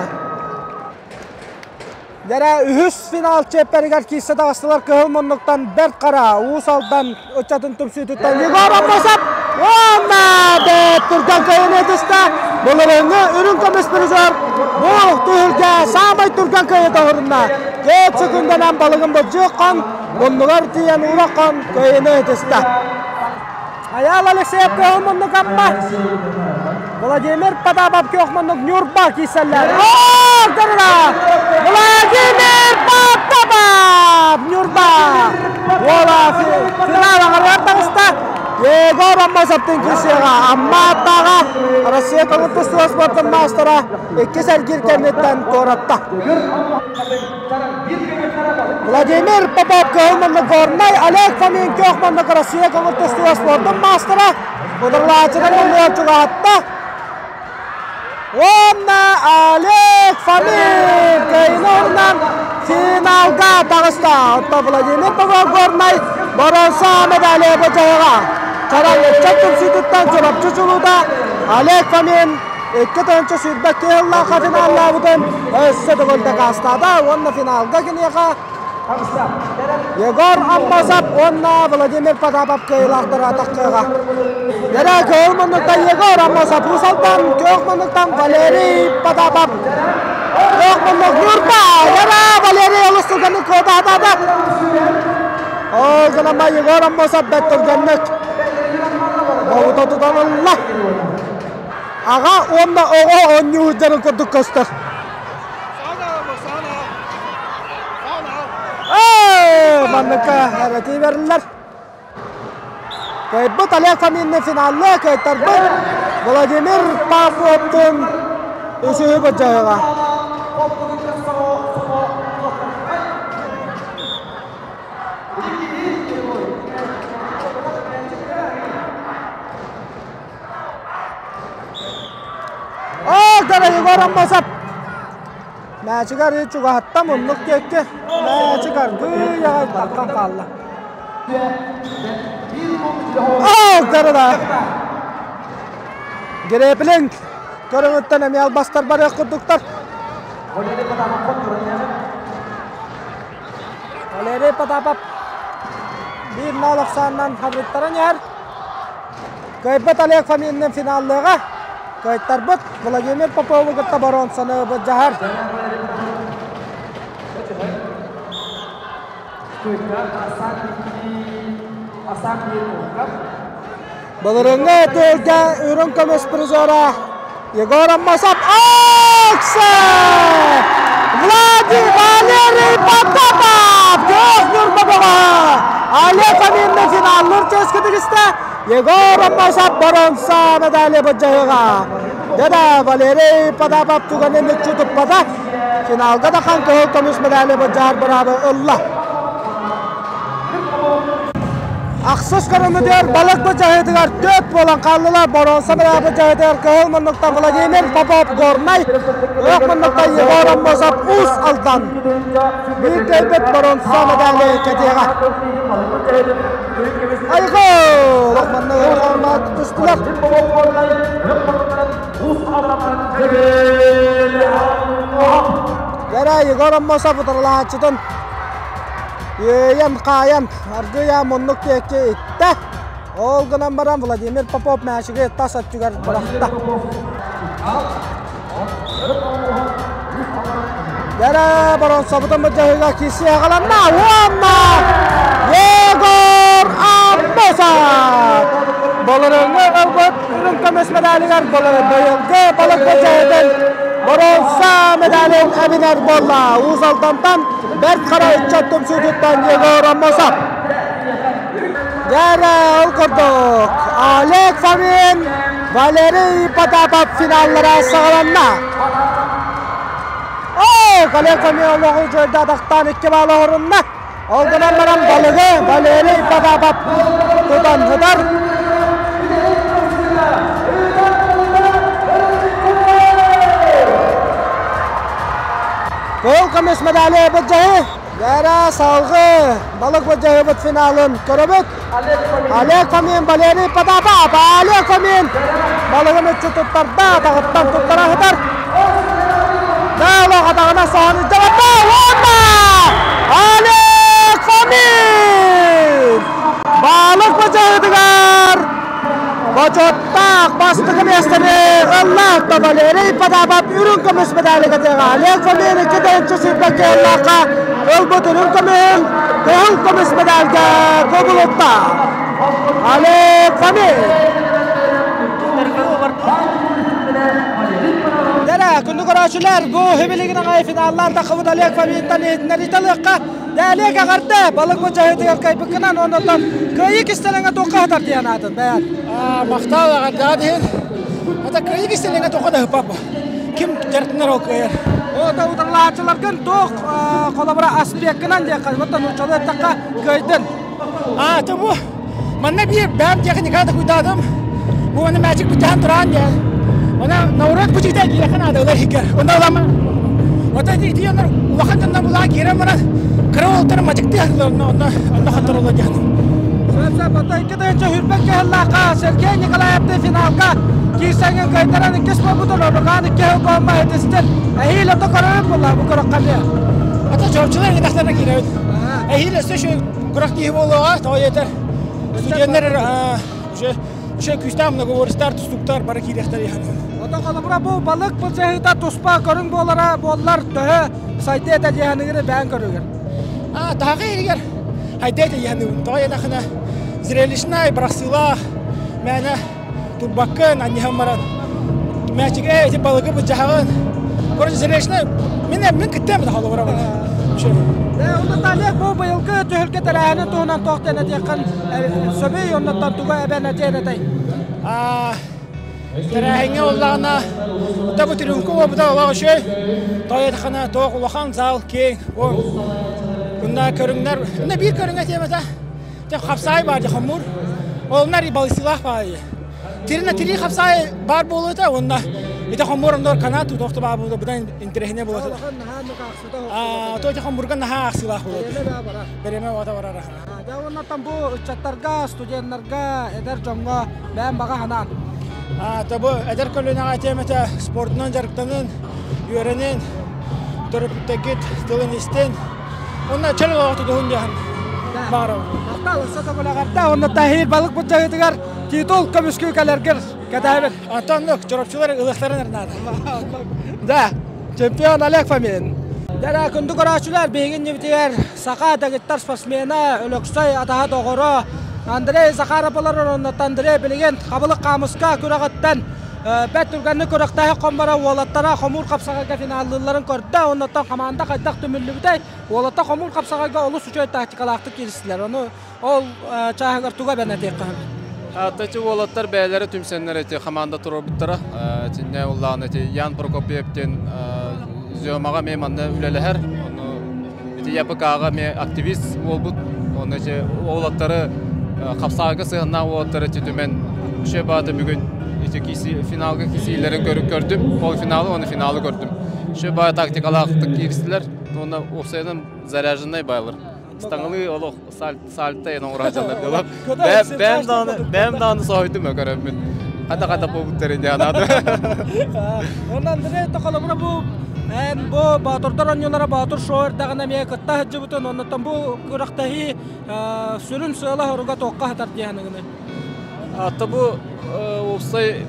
Дьэрэ үһүс финал чиэппэригэр киирсэ таҕыстылар кыһыл муннуктан Бэрт Хара, Уус Алдан ыччатын түмсүүтүттэн Егор Аммосов уонна бэт түргэн кыайыыны ытыста. Былырыыҥҥы үрүҥ көмүс призер бу түһүлгэ саамай түргэн кыайыыта оһорунна. Көп сөкүндэнэн балыгын былдьыах муннугар тиийэн уураххан кыайыыны ытыста. Айаал Алексеев кыһыл муннук Амма, Владимир Потапов күөх муннук Ньурба киирсэллэр. Владимир Потапов Ньурба! Уола финал аҥарыгар таҕыста. Егор Аммосовтыын киирсиэҕэ. Амма аттааҕа Россия көҥүл тустууга спортун маастара иккис эргиир кэнниттэн туоратта. Владимир Попов кыһыл манна Горнай, Олег Фомин күөх манна Россия көҥүл тустууга спордун маастара. Ударлааччыдан оннугар чугаһатта. Уонна Олег Фомин кыайыыны уһунан финалга таҕыста. Оттон Владимир Попов Горнай боруонса медали бочайыга. Чарай ыччат түмсүүтүттэн Чурапчы чулуута Олег Фомин 2022 сыллаахха финаллаабытын өссө төгүл дакаастаата уонна финалга киниэхэ Егор Аммосов уонна Владимир Потапов кыайыылаахтара таххыаҕа. Дэрэ кыһыл муннуктан Егор Аммосов Русалтан, күөх муннуктан Валерий Потапов. Күөх муннук Ньурба! Дэрэ Валерий олус түргэнник куотаатаата. Ол гынан Егор Аммосов бэрт түргэнник бобута тутан ылла. Аҕа уонна оҕо оонньуу сылдьарын курдук көстөр. Манныкка эрэтии бэриллэр. Кыайбыт Олег Фоминны финалга кыайтарбыт Владимир Павловтун үсүһү былдьаһыаҕа. Оо, дара Егор Аммосов Мээчигэр чугаһаттан муннук диэки мээчик аргыый аҕай таххан хаалла. Оо, дара Греплинг көрүҥүттэн эмиэ албастар барыах курдуктар. Валерий Потапов биир нол ахсаанынан хабыттаран иһэр. Кыайбыт Олег Фоминныын финаллыаҕа. Кыайтарбыт Владимир Попову кытта боруонсаны былдьаһар. Былырыыҥҥы түһүлгэ үрүҥ көмүс призера Егор Аммосов Акса! Владимир Валерий Потапов! Көз Ньурба бөҕө! Олег Фоминны финаллыыр чиэскэ тигистэ. Егор Аммосов боруонса медали былдьаһыаҕа. Дьэ Валерий Потапов түгэни мүччү туппата. Финалга да хан кыһыл көмүс медали былдьаһар быраабы ылла. Ахсыс көрүҥүтүгэр балык бычаһыытыгар түөрт буолан хааллылар. Боруонса бычаһыытыгар кыһыл муннуктан Владимир Попов Горнай, күөх муннуктан Егор Аммосов Уус Алдан. Биир кэлбит боруонса медали кэтиэҕэ. Айгыл! Лохманна тустулар. Дэрэ Егор Аммосов утарылаһааччытын Үөйэн-хаайан, аргыйа муннук диэки иттэ. Ол гынан баран Владимир Попов мээчиги тас өттүгэр бырахта. Дэрэ боронсобутун былдьаһыыга киирсии аҕаланна уонна Егор Аммосов! Былырыыҥҥы ылбыт үрүҥ көмүс медалигар быйылгы балык былдьаһыытын боруонса медалин эбинэр буолла. Уус Алдантан Бэрт Хара ыччат түмсүүтүттэн Егор Аммосов. Дьэ ол курдук Олег Фомин, Валерий Потапов финаллара саҕаланна. О, Олег Фомин олоҕу дьойдаатахтаан икки баал оһорунна. Ол гынан баран балыгы Валерий Потапов тутан сытар. Кыһыл көмүс медали былдьаһыы. Дьэрэ салгыы балык былдьаһыыбыт финалын көрөбүт. Олег Фомин, Валерий Потапов. Олег Фомин балыгын үччү туттарда, атаҕыттан туттара сытар. Дало атаҕына соһон илдьэ уонна Олег Фомин! Балык былдьаһыытыгар Бочуоттаах бастакы миэстэни ылла Валерий Потапов үрүҥ көмүс медали кэтиэҕэ. Олег Фомин икки тыһыынча сүүрбэ кыһыллаахха ылбыт үрүҥ көмүһүн кыһыл көмүс медальга кубулутта. Олег Фомин! Дэрэ, күндү көрөөччүлэр, бу хибилигин аҕай финаллаан таххыбыт Олег Фоминтан иһитиннэриитэ ылыахха. Дээлиэк эҕэрдэ, балык былдьаһыытыгар кыайбыккынан уонна кыайыы кистэлэҥэ туохха сытар диэн аатын бэйэн. Махтал эҕэрдэҕит иһин. Ата кыайыы кистэлэҥэ туохха да ыһыппаппа. Ким дьарыктанар ол кыайар. Ото утарылааччыларгын туох холобура аспеккынан диэххэ, оттон нууччалыы эттэххэ кыайдын. А, то бу манна биир бэм техниканы такуйдаатым. Бу оны мээчик бытаан тураан диэн. Она наурат бутита киэхэн аадалар хигер. Онда улама. Ота ити онор улахан дьоннор булаа киирэн баран кыра уолтары мадьыктыы хатылар онно онно онно хоттороллор диэн. Сөп ото 2021 кыһыллаахха Сергей Николаевты финалга киирсэҥҥин кыайтаран иккис буолбутун Орбакаан икки сыл этистин. Эһиил ото көрөрүм буолла бу көрөххө эмиэ. Ата чорчулар гынахтарына киирэбит. Эһиил өссө үчүгэй күрэхтэһии буолуоҕа, тоҕо диэтэр студеннар уже уже күүстээх многоборецтар, тустууктар бары киириэхтэрэ иһэн. Ото холобура бу балык былдьаһыыта туспа көрүҥ буолара буоллар төһө сайдыа этэ диэханыгыны бэйэҥ көрүгэр. А таһаҕа иһигэр хайда этэ диэханыгын. Тоҕо диэтэххинэ зрелищнай, бырахсыылаах, мээнэ турбаккын, анньыһан баран мээчигэ ити балыгы былдьаһаҕын. Короче, зрелищнай мин мин кыттыам этэ холобура бу. Онно Олег бу быйылгы түһүлгэ тэрээһини туһунан туох диэн этиэххин сөбүй, оннуттан тугу эбэн этиэн этэй? Тэрээһиҥҥэ буоллаҕына, ото бу трюмка буолбута олох үчүгэй. Тоҕо туох улахан зал киэҥ. Онно көрүҥнэр, онно биир көрүҥэ тиэмэтэ дьэ хапсаай баар дьэ хомуур. Олунар балысыылаах баайы. Тиринэ тирии хапсаай баар буолуота уонна ити хомуур оннор канат тутуохта баар буолуо быдан интэриэһинэй буолуо. Аа, то ити хомуурга наһаа ахсыылаах буолуо. Бэриэмэ бата барара. Дьэ уоннаттан бу ыччаттарга, студеннарга, эдэр дьоҥҥо бэйэм баҕа санаан. То бу эдэр көлүөнэҕэ тиэмэтэ спордунан дьарыктанын, үөрэнин, төрөппүттэргит тылын истин, уонна чөл олоҕу тутуһун диэн баҕарабын. Махтал, өссө төгүл Уонна таһиир балык былдьаһыытыгар титул көмүскүү кэлэргэр кэтэһэбин. Антон оннук, чоропчулар ылыахтарын наада. Да, чемпион Олег Фомин. Дэрэ күндү көрөөччүлэр, биһиги иннибитигэр саха дэгиттэр спортсмена Өлөксөй атаһа доҕоро Андрей Захаров олорор. Оннуттан Андрей билигин хабылык хаамыска күрэҕиттэн бэрт түргэнник күрэхтэһэ хомборо уолаттара хомуур хапсаҕайга финаллыылларын көрдө. Оннуттан хамаанда хайдах түмүллүбүтэй? Уолаттар хомуур хапсаҕайга олус үчүгэй тактикалаахтык кииристилэр. Ону ол чааһыгар туга эбэн этиэххэ сөбүй? Аттачы уолаттар бэйэлэрэ түмсэннэр эти команда туруорбуттара. Итиннэ улаан эти Ян Прокопьев диэн Зёмаҕа эмиэ манна үлэлэһэр. Ону ити ЯПК-ҕа эмиэ активист буолбут. Ону эти уолаттары хапсаҕайга сыһыаннаах уолаттары ити түмэн үчүгэй баата бүгүн ити финалга кисиилэрин көрдүм. Полуфиналы уонна финалы көрдүм. Үчүгэй баай тактикалаахтык кииристилэр. Уонна уопсайынан заряженнай баайлар. Стаҥалыы олох сальта ен оҥоро сылдьаллар. Бэйэм даҕаны бэйэм даҕаны соһуйдум көрөммүн. Хата-хата буолбуттар ини анааты. Онон Андрей холобура бу эн бу Боотурдар оонньуулара Боотур шоу эрдэҕинэ эмиэ кытта сылдьыбытын, оннуттан бу күрэхтэһии сүрүн сыала-соруга туохха сытар диэханыгыный? Ата бу уопсай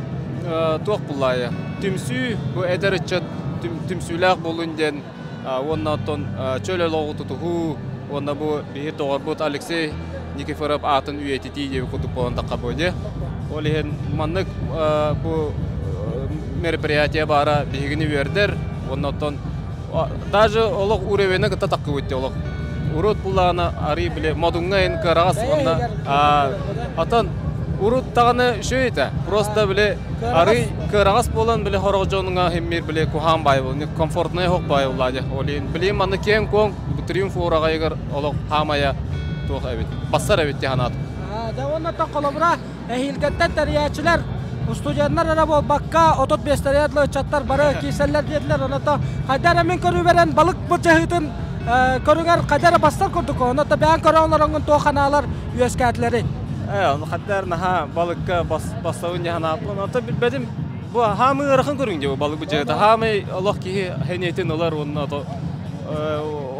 туох буллаайа? Түмсүү, бу эдэр ыччат түмсүүлээх буолун диэн уонна оттон чөл олоҕу тутуһуу уонна бу биһи доҕорбут Алексей Никифоров аатын үйэтитии диэбит курдук буолан тахха дии. Ол иһин маннык бу мероприятие баара биһигини үөрдэр уонна оттон даже олох уровены кытта таххыбыт дии олох. Урут буллаҕына арый били модуҥҥа ин кыараҕас уонна атын урут даҕаны үчүгэй этэ. Просто били Арый кыараҕас буолан били хорох дьонуҥа химмир били куһаан баай буол, комфортнай хоқ баай булла дьэ. Олин билим манны киэҥ-куоҥ триумф уораҕайыгар олох хаамайа туох эбит. Бассар эбит дии санаатым. Дьэ уонна холобура эһиилгэттэн тэрийээччилэр студеннар эрэ буолбакка 35 дылы ыччаттар бары киирсэллэр диэтилэр. Онон хайда эрэ мин көрүүбэрэн балык былдьаһыытын көрүҥэр хайда эрэ бастар курдук. Онон бэйэҥ көрө олороҥҥун туох ханаалар үөскээтилэрий? Ону хаттар наһаа балыкка бассабын дии санааппын. Онтон билбэтим бу хаамыы ыарахан көрүҥ дии балык быдьыата. Хаамай олох киһи хэниэтин ылар уонна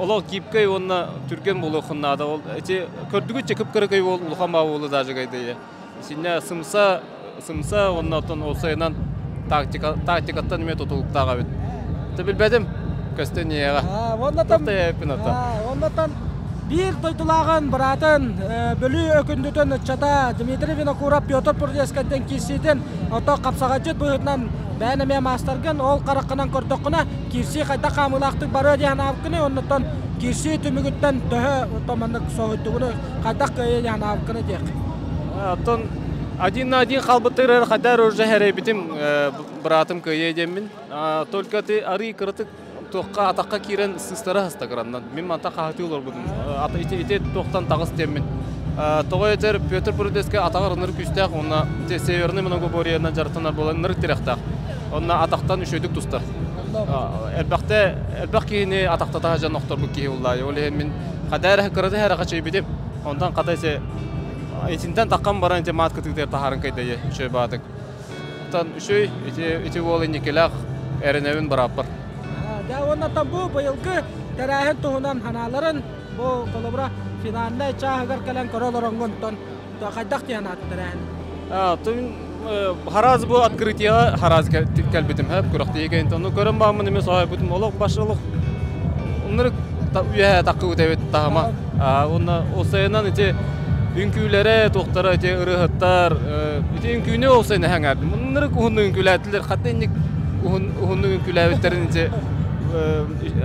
олох гибкэй уонна түргэн буолуоххун наада. Ол ити көрдүгүччэ кып-кыракый уол улахан баа буолу даже гайдайы. Синнэ сымса сымса уонна оттон уопсайынан тактика тактикаттан эмиэ тутулуктаах эбит. Ты билбэтим көстөн иэҕэ. Оннотон оннотон биир дойдулааҕын быраатын Бүлүү Өкүндүтүн ыччата Дмитрий Винокуров Петр Прудецкайтан киирсиитин ото хапсаҕайдьыт быһыытынан бэйэн эмиэ маастаргын ол хараххынан көрдөххүнэ киирсии хайдах хаамыылаахтык барыа дии санаабыккыный оннуттан киирсии түмүгүттэн төһө маннык соһуйдугуну хайдах кыайыа дии санаабыккыный диэх. Оттон один на один халбыттыгар хайдар уже хэрэйбитим быраатым кыайыа диэммин. Только ты арый кыратык Туохха атахха киирэн сыыстара хастагыраннан. Мин манта хаһытыы олорбутум. Ити ити туохтан таҕыс диэммин. Тоҕо этэр Петр Прудецкий атаҕар ынырык күүстээх уонна северный многоборьенан дьарыктанар буолан ынырык тирэхтээх. Онно атахтан үчүгэйдик тустар. Элбэхтэ элбэх киһини атахтата сылдьан охторбут киһи уллаайы. Ол иһин мин хадаар кыраты хэрэхэ чэйбитим. Онтон хата ise итинтэн таххан баран ити маат кытыытыгар таһарын кайдайы үчүгэй баатык. Оттон үчүгэй ити ити уол инникилээх эрэнэбин бырааппар. Дьэ уонна бу быйылгы тэрээһин туһунан санааларын бу холобура финальнай чааһыгар кэлэн көрө олороҥҥун тон хайдах диэн ааты тэрээһин? Тун хараз бу открытияға хараз кэлбитим хэп күрэхтиһи кэнтэ ону көрөн бааммын эмиэ соһойбутум олох баш олох уннары үөһэ таккыбыт эбит таһыма уонна осайынан ити үҥкүүлэрэ туохтара ити ырыаһыттар ити үҥкүүнү осайна хэҥээрдим уннары уһуннук үҥкүүлээтилэр хата инник уһун уһуннук үҥкүүлээбиттэрин ити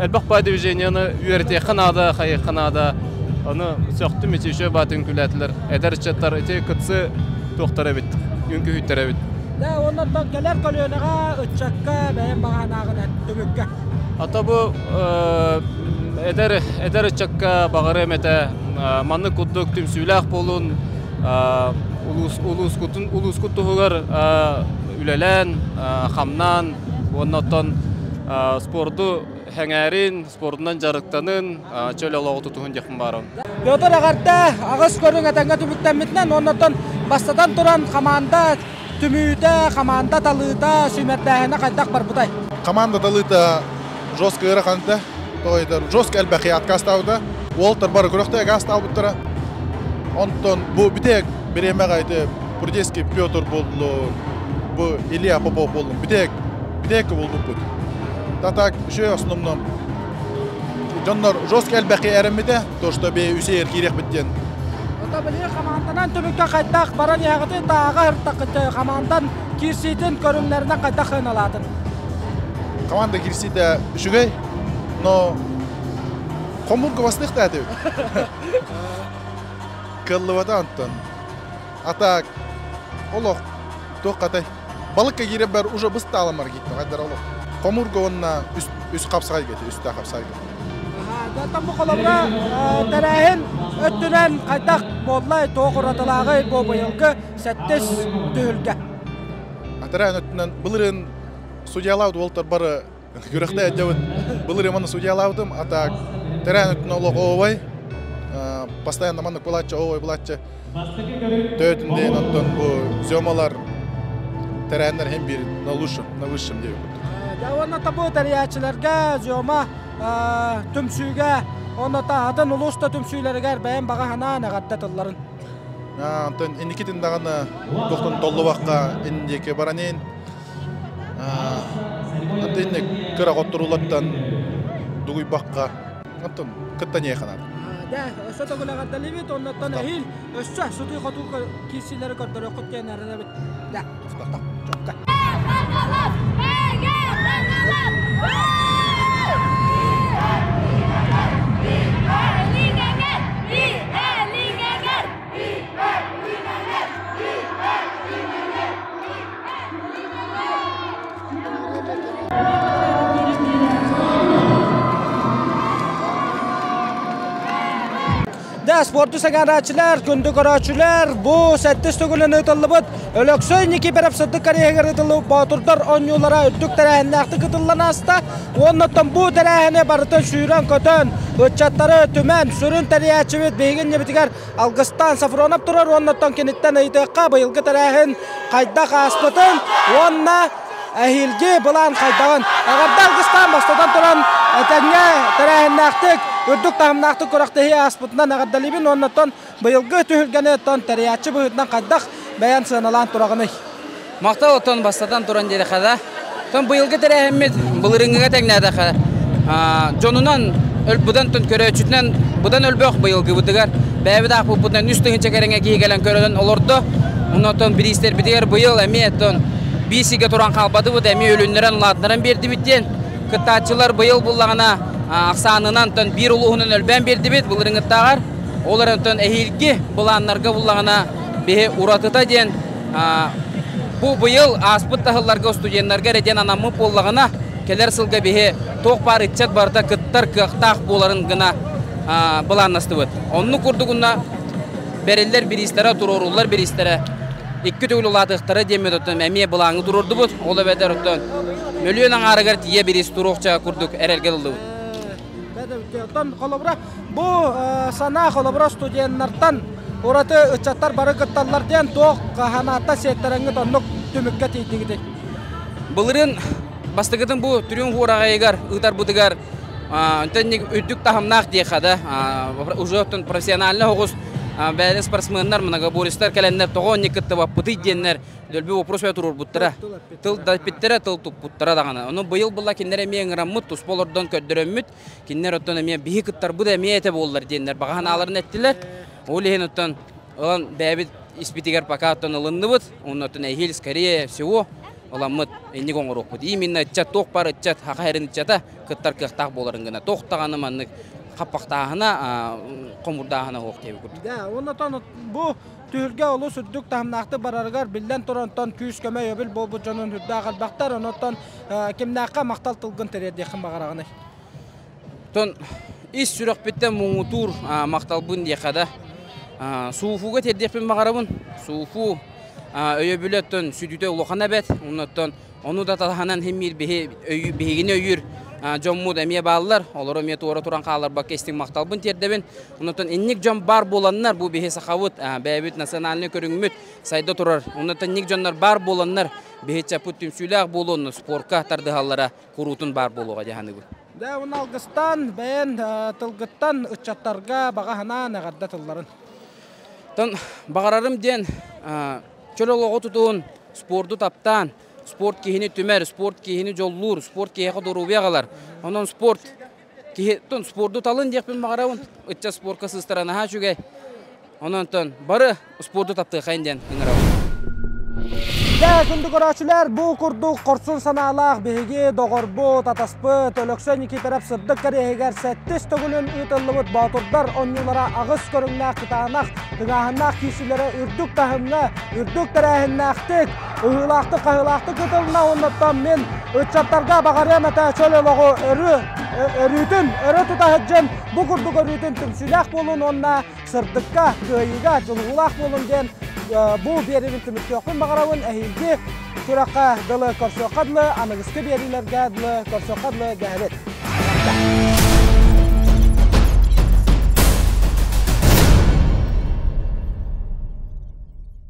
элбэх баа движенияны үөрэтиэххэ наада хайыахха наада ону сөхтүм ити үчүгэй баат үҥкүүлээтилэр эдэр ыччаттар ити кытсы туохтар эбит үҥкүүһүттэр эбит. Дьэ онон кэлэр көлүөнэҕэ ыччакка бэйэм баҕаанааҕынан түмүккэ. Ата бу эдэр эдэр ыччакка баҕарыам этэ маннык курдук түмсүүлээх буолун улуус улуускутун улуускут туһугар үлэлээн хамнаан уонна оттон спорду сэҥээрин, спордунан дьарыктанын, чөл олоҕу тутуһун диэхпин баарым. Петр эҕэрдэ аҕыс көрүҥ этэҥҥэ түмүктэммитинэн уоннаттан бастатан туран хамаанда түмүүтэ, хамаанда талыыта, сүүмэрдээһинэ хайдах барбытай? Команда талыыта жестко ыараханта, тоҕо жестко элбэхи откастаабыта. Уолтар бары күрэхтээх гаастаабыттара. Онтон бу бүтэк бириэмэҕэ ити Прудецкий Петр буоллун, бу Илья Попов буоллун, бүтэк бүтэккэ булбуппут. Да так еще основном дьоннор жестко элбэхи эрэммитэ, то что бе үсээр киириэхпит диэн. Ото били хамаанданан түмүккэ хайдах баран иһэҕитин тааҕа ыртаххыт хамаандан киирсиитин көрүҥнэринэн хайдах сыаналаатын? Команда киирсиитэ үчүгэй, но хомурга бастыахта этибит. Кыллыбата онтон. А так олох туох хатай балыкка киирэрбэр уже быстааламар кииттим хайдар олох хомурга уонна үс үс хапсаҕайга ити үстээх хапсаҕайга. Оттон бу холобура тэрээһин өттүнэн хайдах буоллай, туох уратылааҕый бу быйылгы сэттис түһүлгэ? Тэрээһин өттүнэн былырыын судьялаабыт уолтар бары күрэхтэ дьабыт былырыын манна судьялаабытым, а так тэрээһин өттүнэн олох ообай постоянно маннык булааччы ообай булааччы Төтүн дейін онтон бу зёмалар тэрээһиннэр һин биир на лучшем, на высшем диэбит курдук. Дьэ уонна табу тэрийээччилэргэ зёма түмсүүгэ уонна атын улуус да түмсүүлэригэр бэйэм баҕа санаан эҕэрдэ тылларын. Онтон инникитин даҕаны туохтан толлубакка инники баран иһин онтон инник кыра хотторуулартан дугуйбакка Оттон кытта не ханат. Дэ, өссө төгүл эҕэрдэлиибит, оннуттан эһиил өссө сытыы-хотуу киирсиилэри көрдөрүөххүт диэн эрэнэбит. Дэ, чокка. Дэ, спорту сэҥээрээччилэр, күндү көрөөччүлэр, бу сэттис төгүлүн ыытыллыбыт Өлөксөй Никифоров сырдык кэриэһигэр ыытыллыбыт Боотурдар оонньуулара үрдүк тэрээһиннээхтик ытыллан ааста. Уонна оттон бу тэрээһини барытын сүүрэн-көтөн, ыччаттары түмэн, сүрүн тэрийээччибит биһиги иннибитигэр Алгыстаан Сафронов турар уонна оттон киниттэн ыйытыахха быйылгы тэрээһин хайдах ааспытын уонна эһиилги былаан хайдаҕын. Эҕэрдэ Алгыстаан бастатан туран этэҥҥэ тэрээһиннээхтик, үрдүк таһымнаахтык күрэхтэһии ааспытынан эҕэрдэлиибин уонна оттон быйылгы түһүлгэни оттон тэрийээччи быһыытынан хайдах бэйэн сыаналаан тураҕыный? Махтал оттон бастатан туран диэтэххэ да, тон быйылгы тэрээһиммит былырыыҥҥыга тэҥнээтэххэ дьонунан быдан көрөөччүтүнэн быдан өлбөх быйылгыбытыгар бэйэбит аахпыппытынан 3 тыһыынча кэриҥэ киһи кэлэн көрөн олордо. Оннотон бириистэрбитигэр быйыл эмиэ оттон биисигэ туран хаалбатыбыт, эмиэ өлүннэрэн улаатыннаран биэрдибит диэн кыттааччылар быйыл буллаҕына ахсаанынан тон биир улууһунан өлбөөн биэрдибит былырыҥҥыттааҕар. Ол эрэн тон эһиилги былааннарга буллаҕына биһи уратыта диэн бу быйыл ааспыт таһылларга студеннарга эрэ диэн анаммыт буоллаҕына, Кэлэр сылга биһи туох баар ыччат барыта кыттар кыахтаах буоларын гына былааннастыбыт. Оннук курдугунна бэриллэр бириистэрэ, туруоруллар бириистэрэ икки төгүл улаатыахтара диэммит оттон эмиэ былааҥҥы туруордубут. Ол эбэтэр оттон мөлүйүөн аҥаарыгар тиийэ бириис туруохча курдук эрэлгэ ыллыбыт. Оттон холобура бу санаа холобура студеннартан ураты ыччаттар бары кытталлар диэн туох ханаатта сиэттэрэҥҥит оннук түмүккэ тиийдигитий? Былырыын бастакытын бу Триумф уораҕайыгар ыытарбытыгар онтон үрдүк таһымнаах диэхэ да уже оттон профессиональный оҕус бэйэ спортсменнар многоборецтар кэлэннэр тоҕо онньук кыттыбаппытый диэннэр дөлбү вопрос туруорбуттара тыл да эппиттэрэ тыл туппуттара даҕаны ону быйыл була кинилэр эмиэ ыҥыраммыт туспа олордон көрдөрөммүт кинилэр оттон эмиэ биһи кыттарбыт эмиэ этэ буоллар диэннэр баҕа санааларын эттилэр ол иһин оттон ылан бэйэбит испитигэр пока оттон ылынныбыт уонна оттон эһиил скорее всего ыламмыт инник оҥоруохпут. Именно ыччат туох бар ыччат хаха эрин ыччата кыттар кыахтаах буоларын гына туох даҕаны маннык хаппахтааһына хомурдааһына суох диэбит курдук. Да, оннотон бу түһүлгэ олус үрдүк таһымнаахтык барарыгар биллэн туран күүс-көмө өйөбүл буолбут дьонун үрдээх элбэхтэр, оннотон кимнээххэ махтал тылгын тириэрдиэххин баҕараҕыный? Тон ис сүрэхпиттэн муҥутуур махталбын диэхэ да Сууфуга тиэрдиэхпин баҕарабын. Сууфу өйөбүлэ оттон сүдүтэ улахан эбэт. Оннуттан ону да талаһанан химмиир биһигини өйүүр дьоммут эмиэ бааллар. Олору эмиэ туора туран хааларбакка истиҥ махталбын тиэрдэбин. Оннуттан инник дьон баар буоланнар, бу биһи сахабыт, бэйэбит национальнай көрүҥмүт сайда турар. Оннуттан инник дьоннор баар буоланнар, биһи чаппыт түмсүүлээх буолуонну спорка тардыһаллара куруутун баар буолуоҕа дии саныыбын. Дьэ, уонна алгыстан, бэйэн тылгыттан ыччаттарга баҕа санаан эҕэрдэ тылларын. Тон баҕарарым диэн чөл олоҕу тутуһун, спорду таптаан, спорт киһини түмэр, спорт киһини дьоллуур, спорт киһиэхэ доруобуйа аҕалар. Онон спорт киһи тон спорду талын диэхпин баҕарабын. Ыччат спорка сыстара наһаа үчүгэй. Онон бары спорду таптыахайын диэн ыҥырабын. Дьэ, күндү көрөөччүлэр, бу курдук хорсун санаалаах биһиги доҕорбут, атаспыт Өлөксөй Никифоров сырдык кэриэһигэр сэттис төгүлүн ыытыллыбыт Боотурдар оонньуулара аҕыс көрүҥнээх кытаанах, тыҥааһыннаах киирсиилэрэ үрдүк таһымҥа, үрдүк тэрээһиннээхтик, ыһыылаахтык-хаһыылаахтык ыытылынна. Оннуттан мин ыччаттарга баҕарыам этэ чөл олоҕу өрүү, өрүүтүн өрө тута сылдьын, бу курдук өрүүтүн түмсүүлээх буолун уонна сырдыкка, кыайыыга дьулуһуулаах буолун диэн бу биэриибин түмүктүөхпүн баҕарабын. Эһиилги күрэххэ дылы көрсүөххэ дылы, аныгыскы биэриилэргэ дылы көрсүөххэ дылы дэһэбит.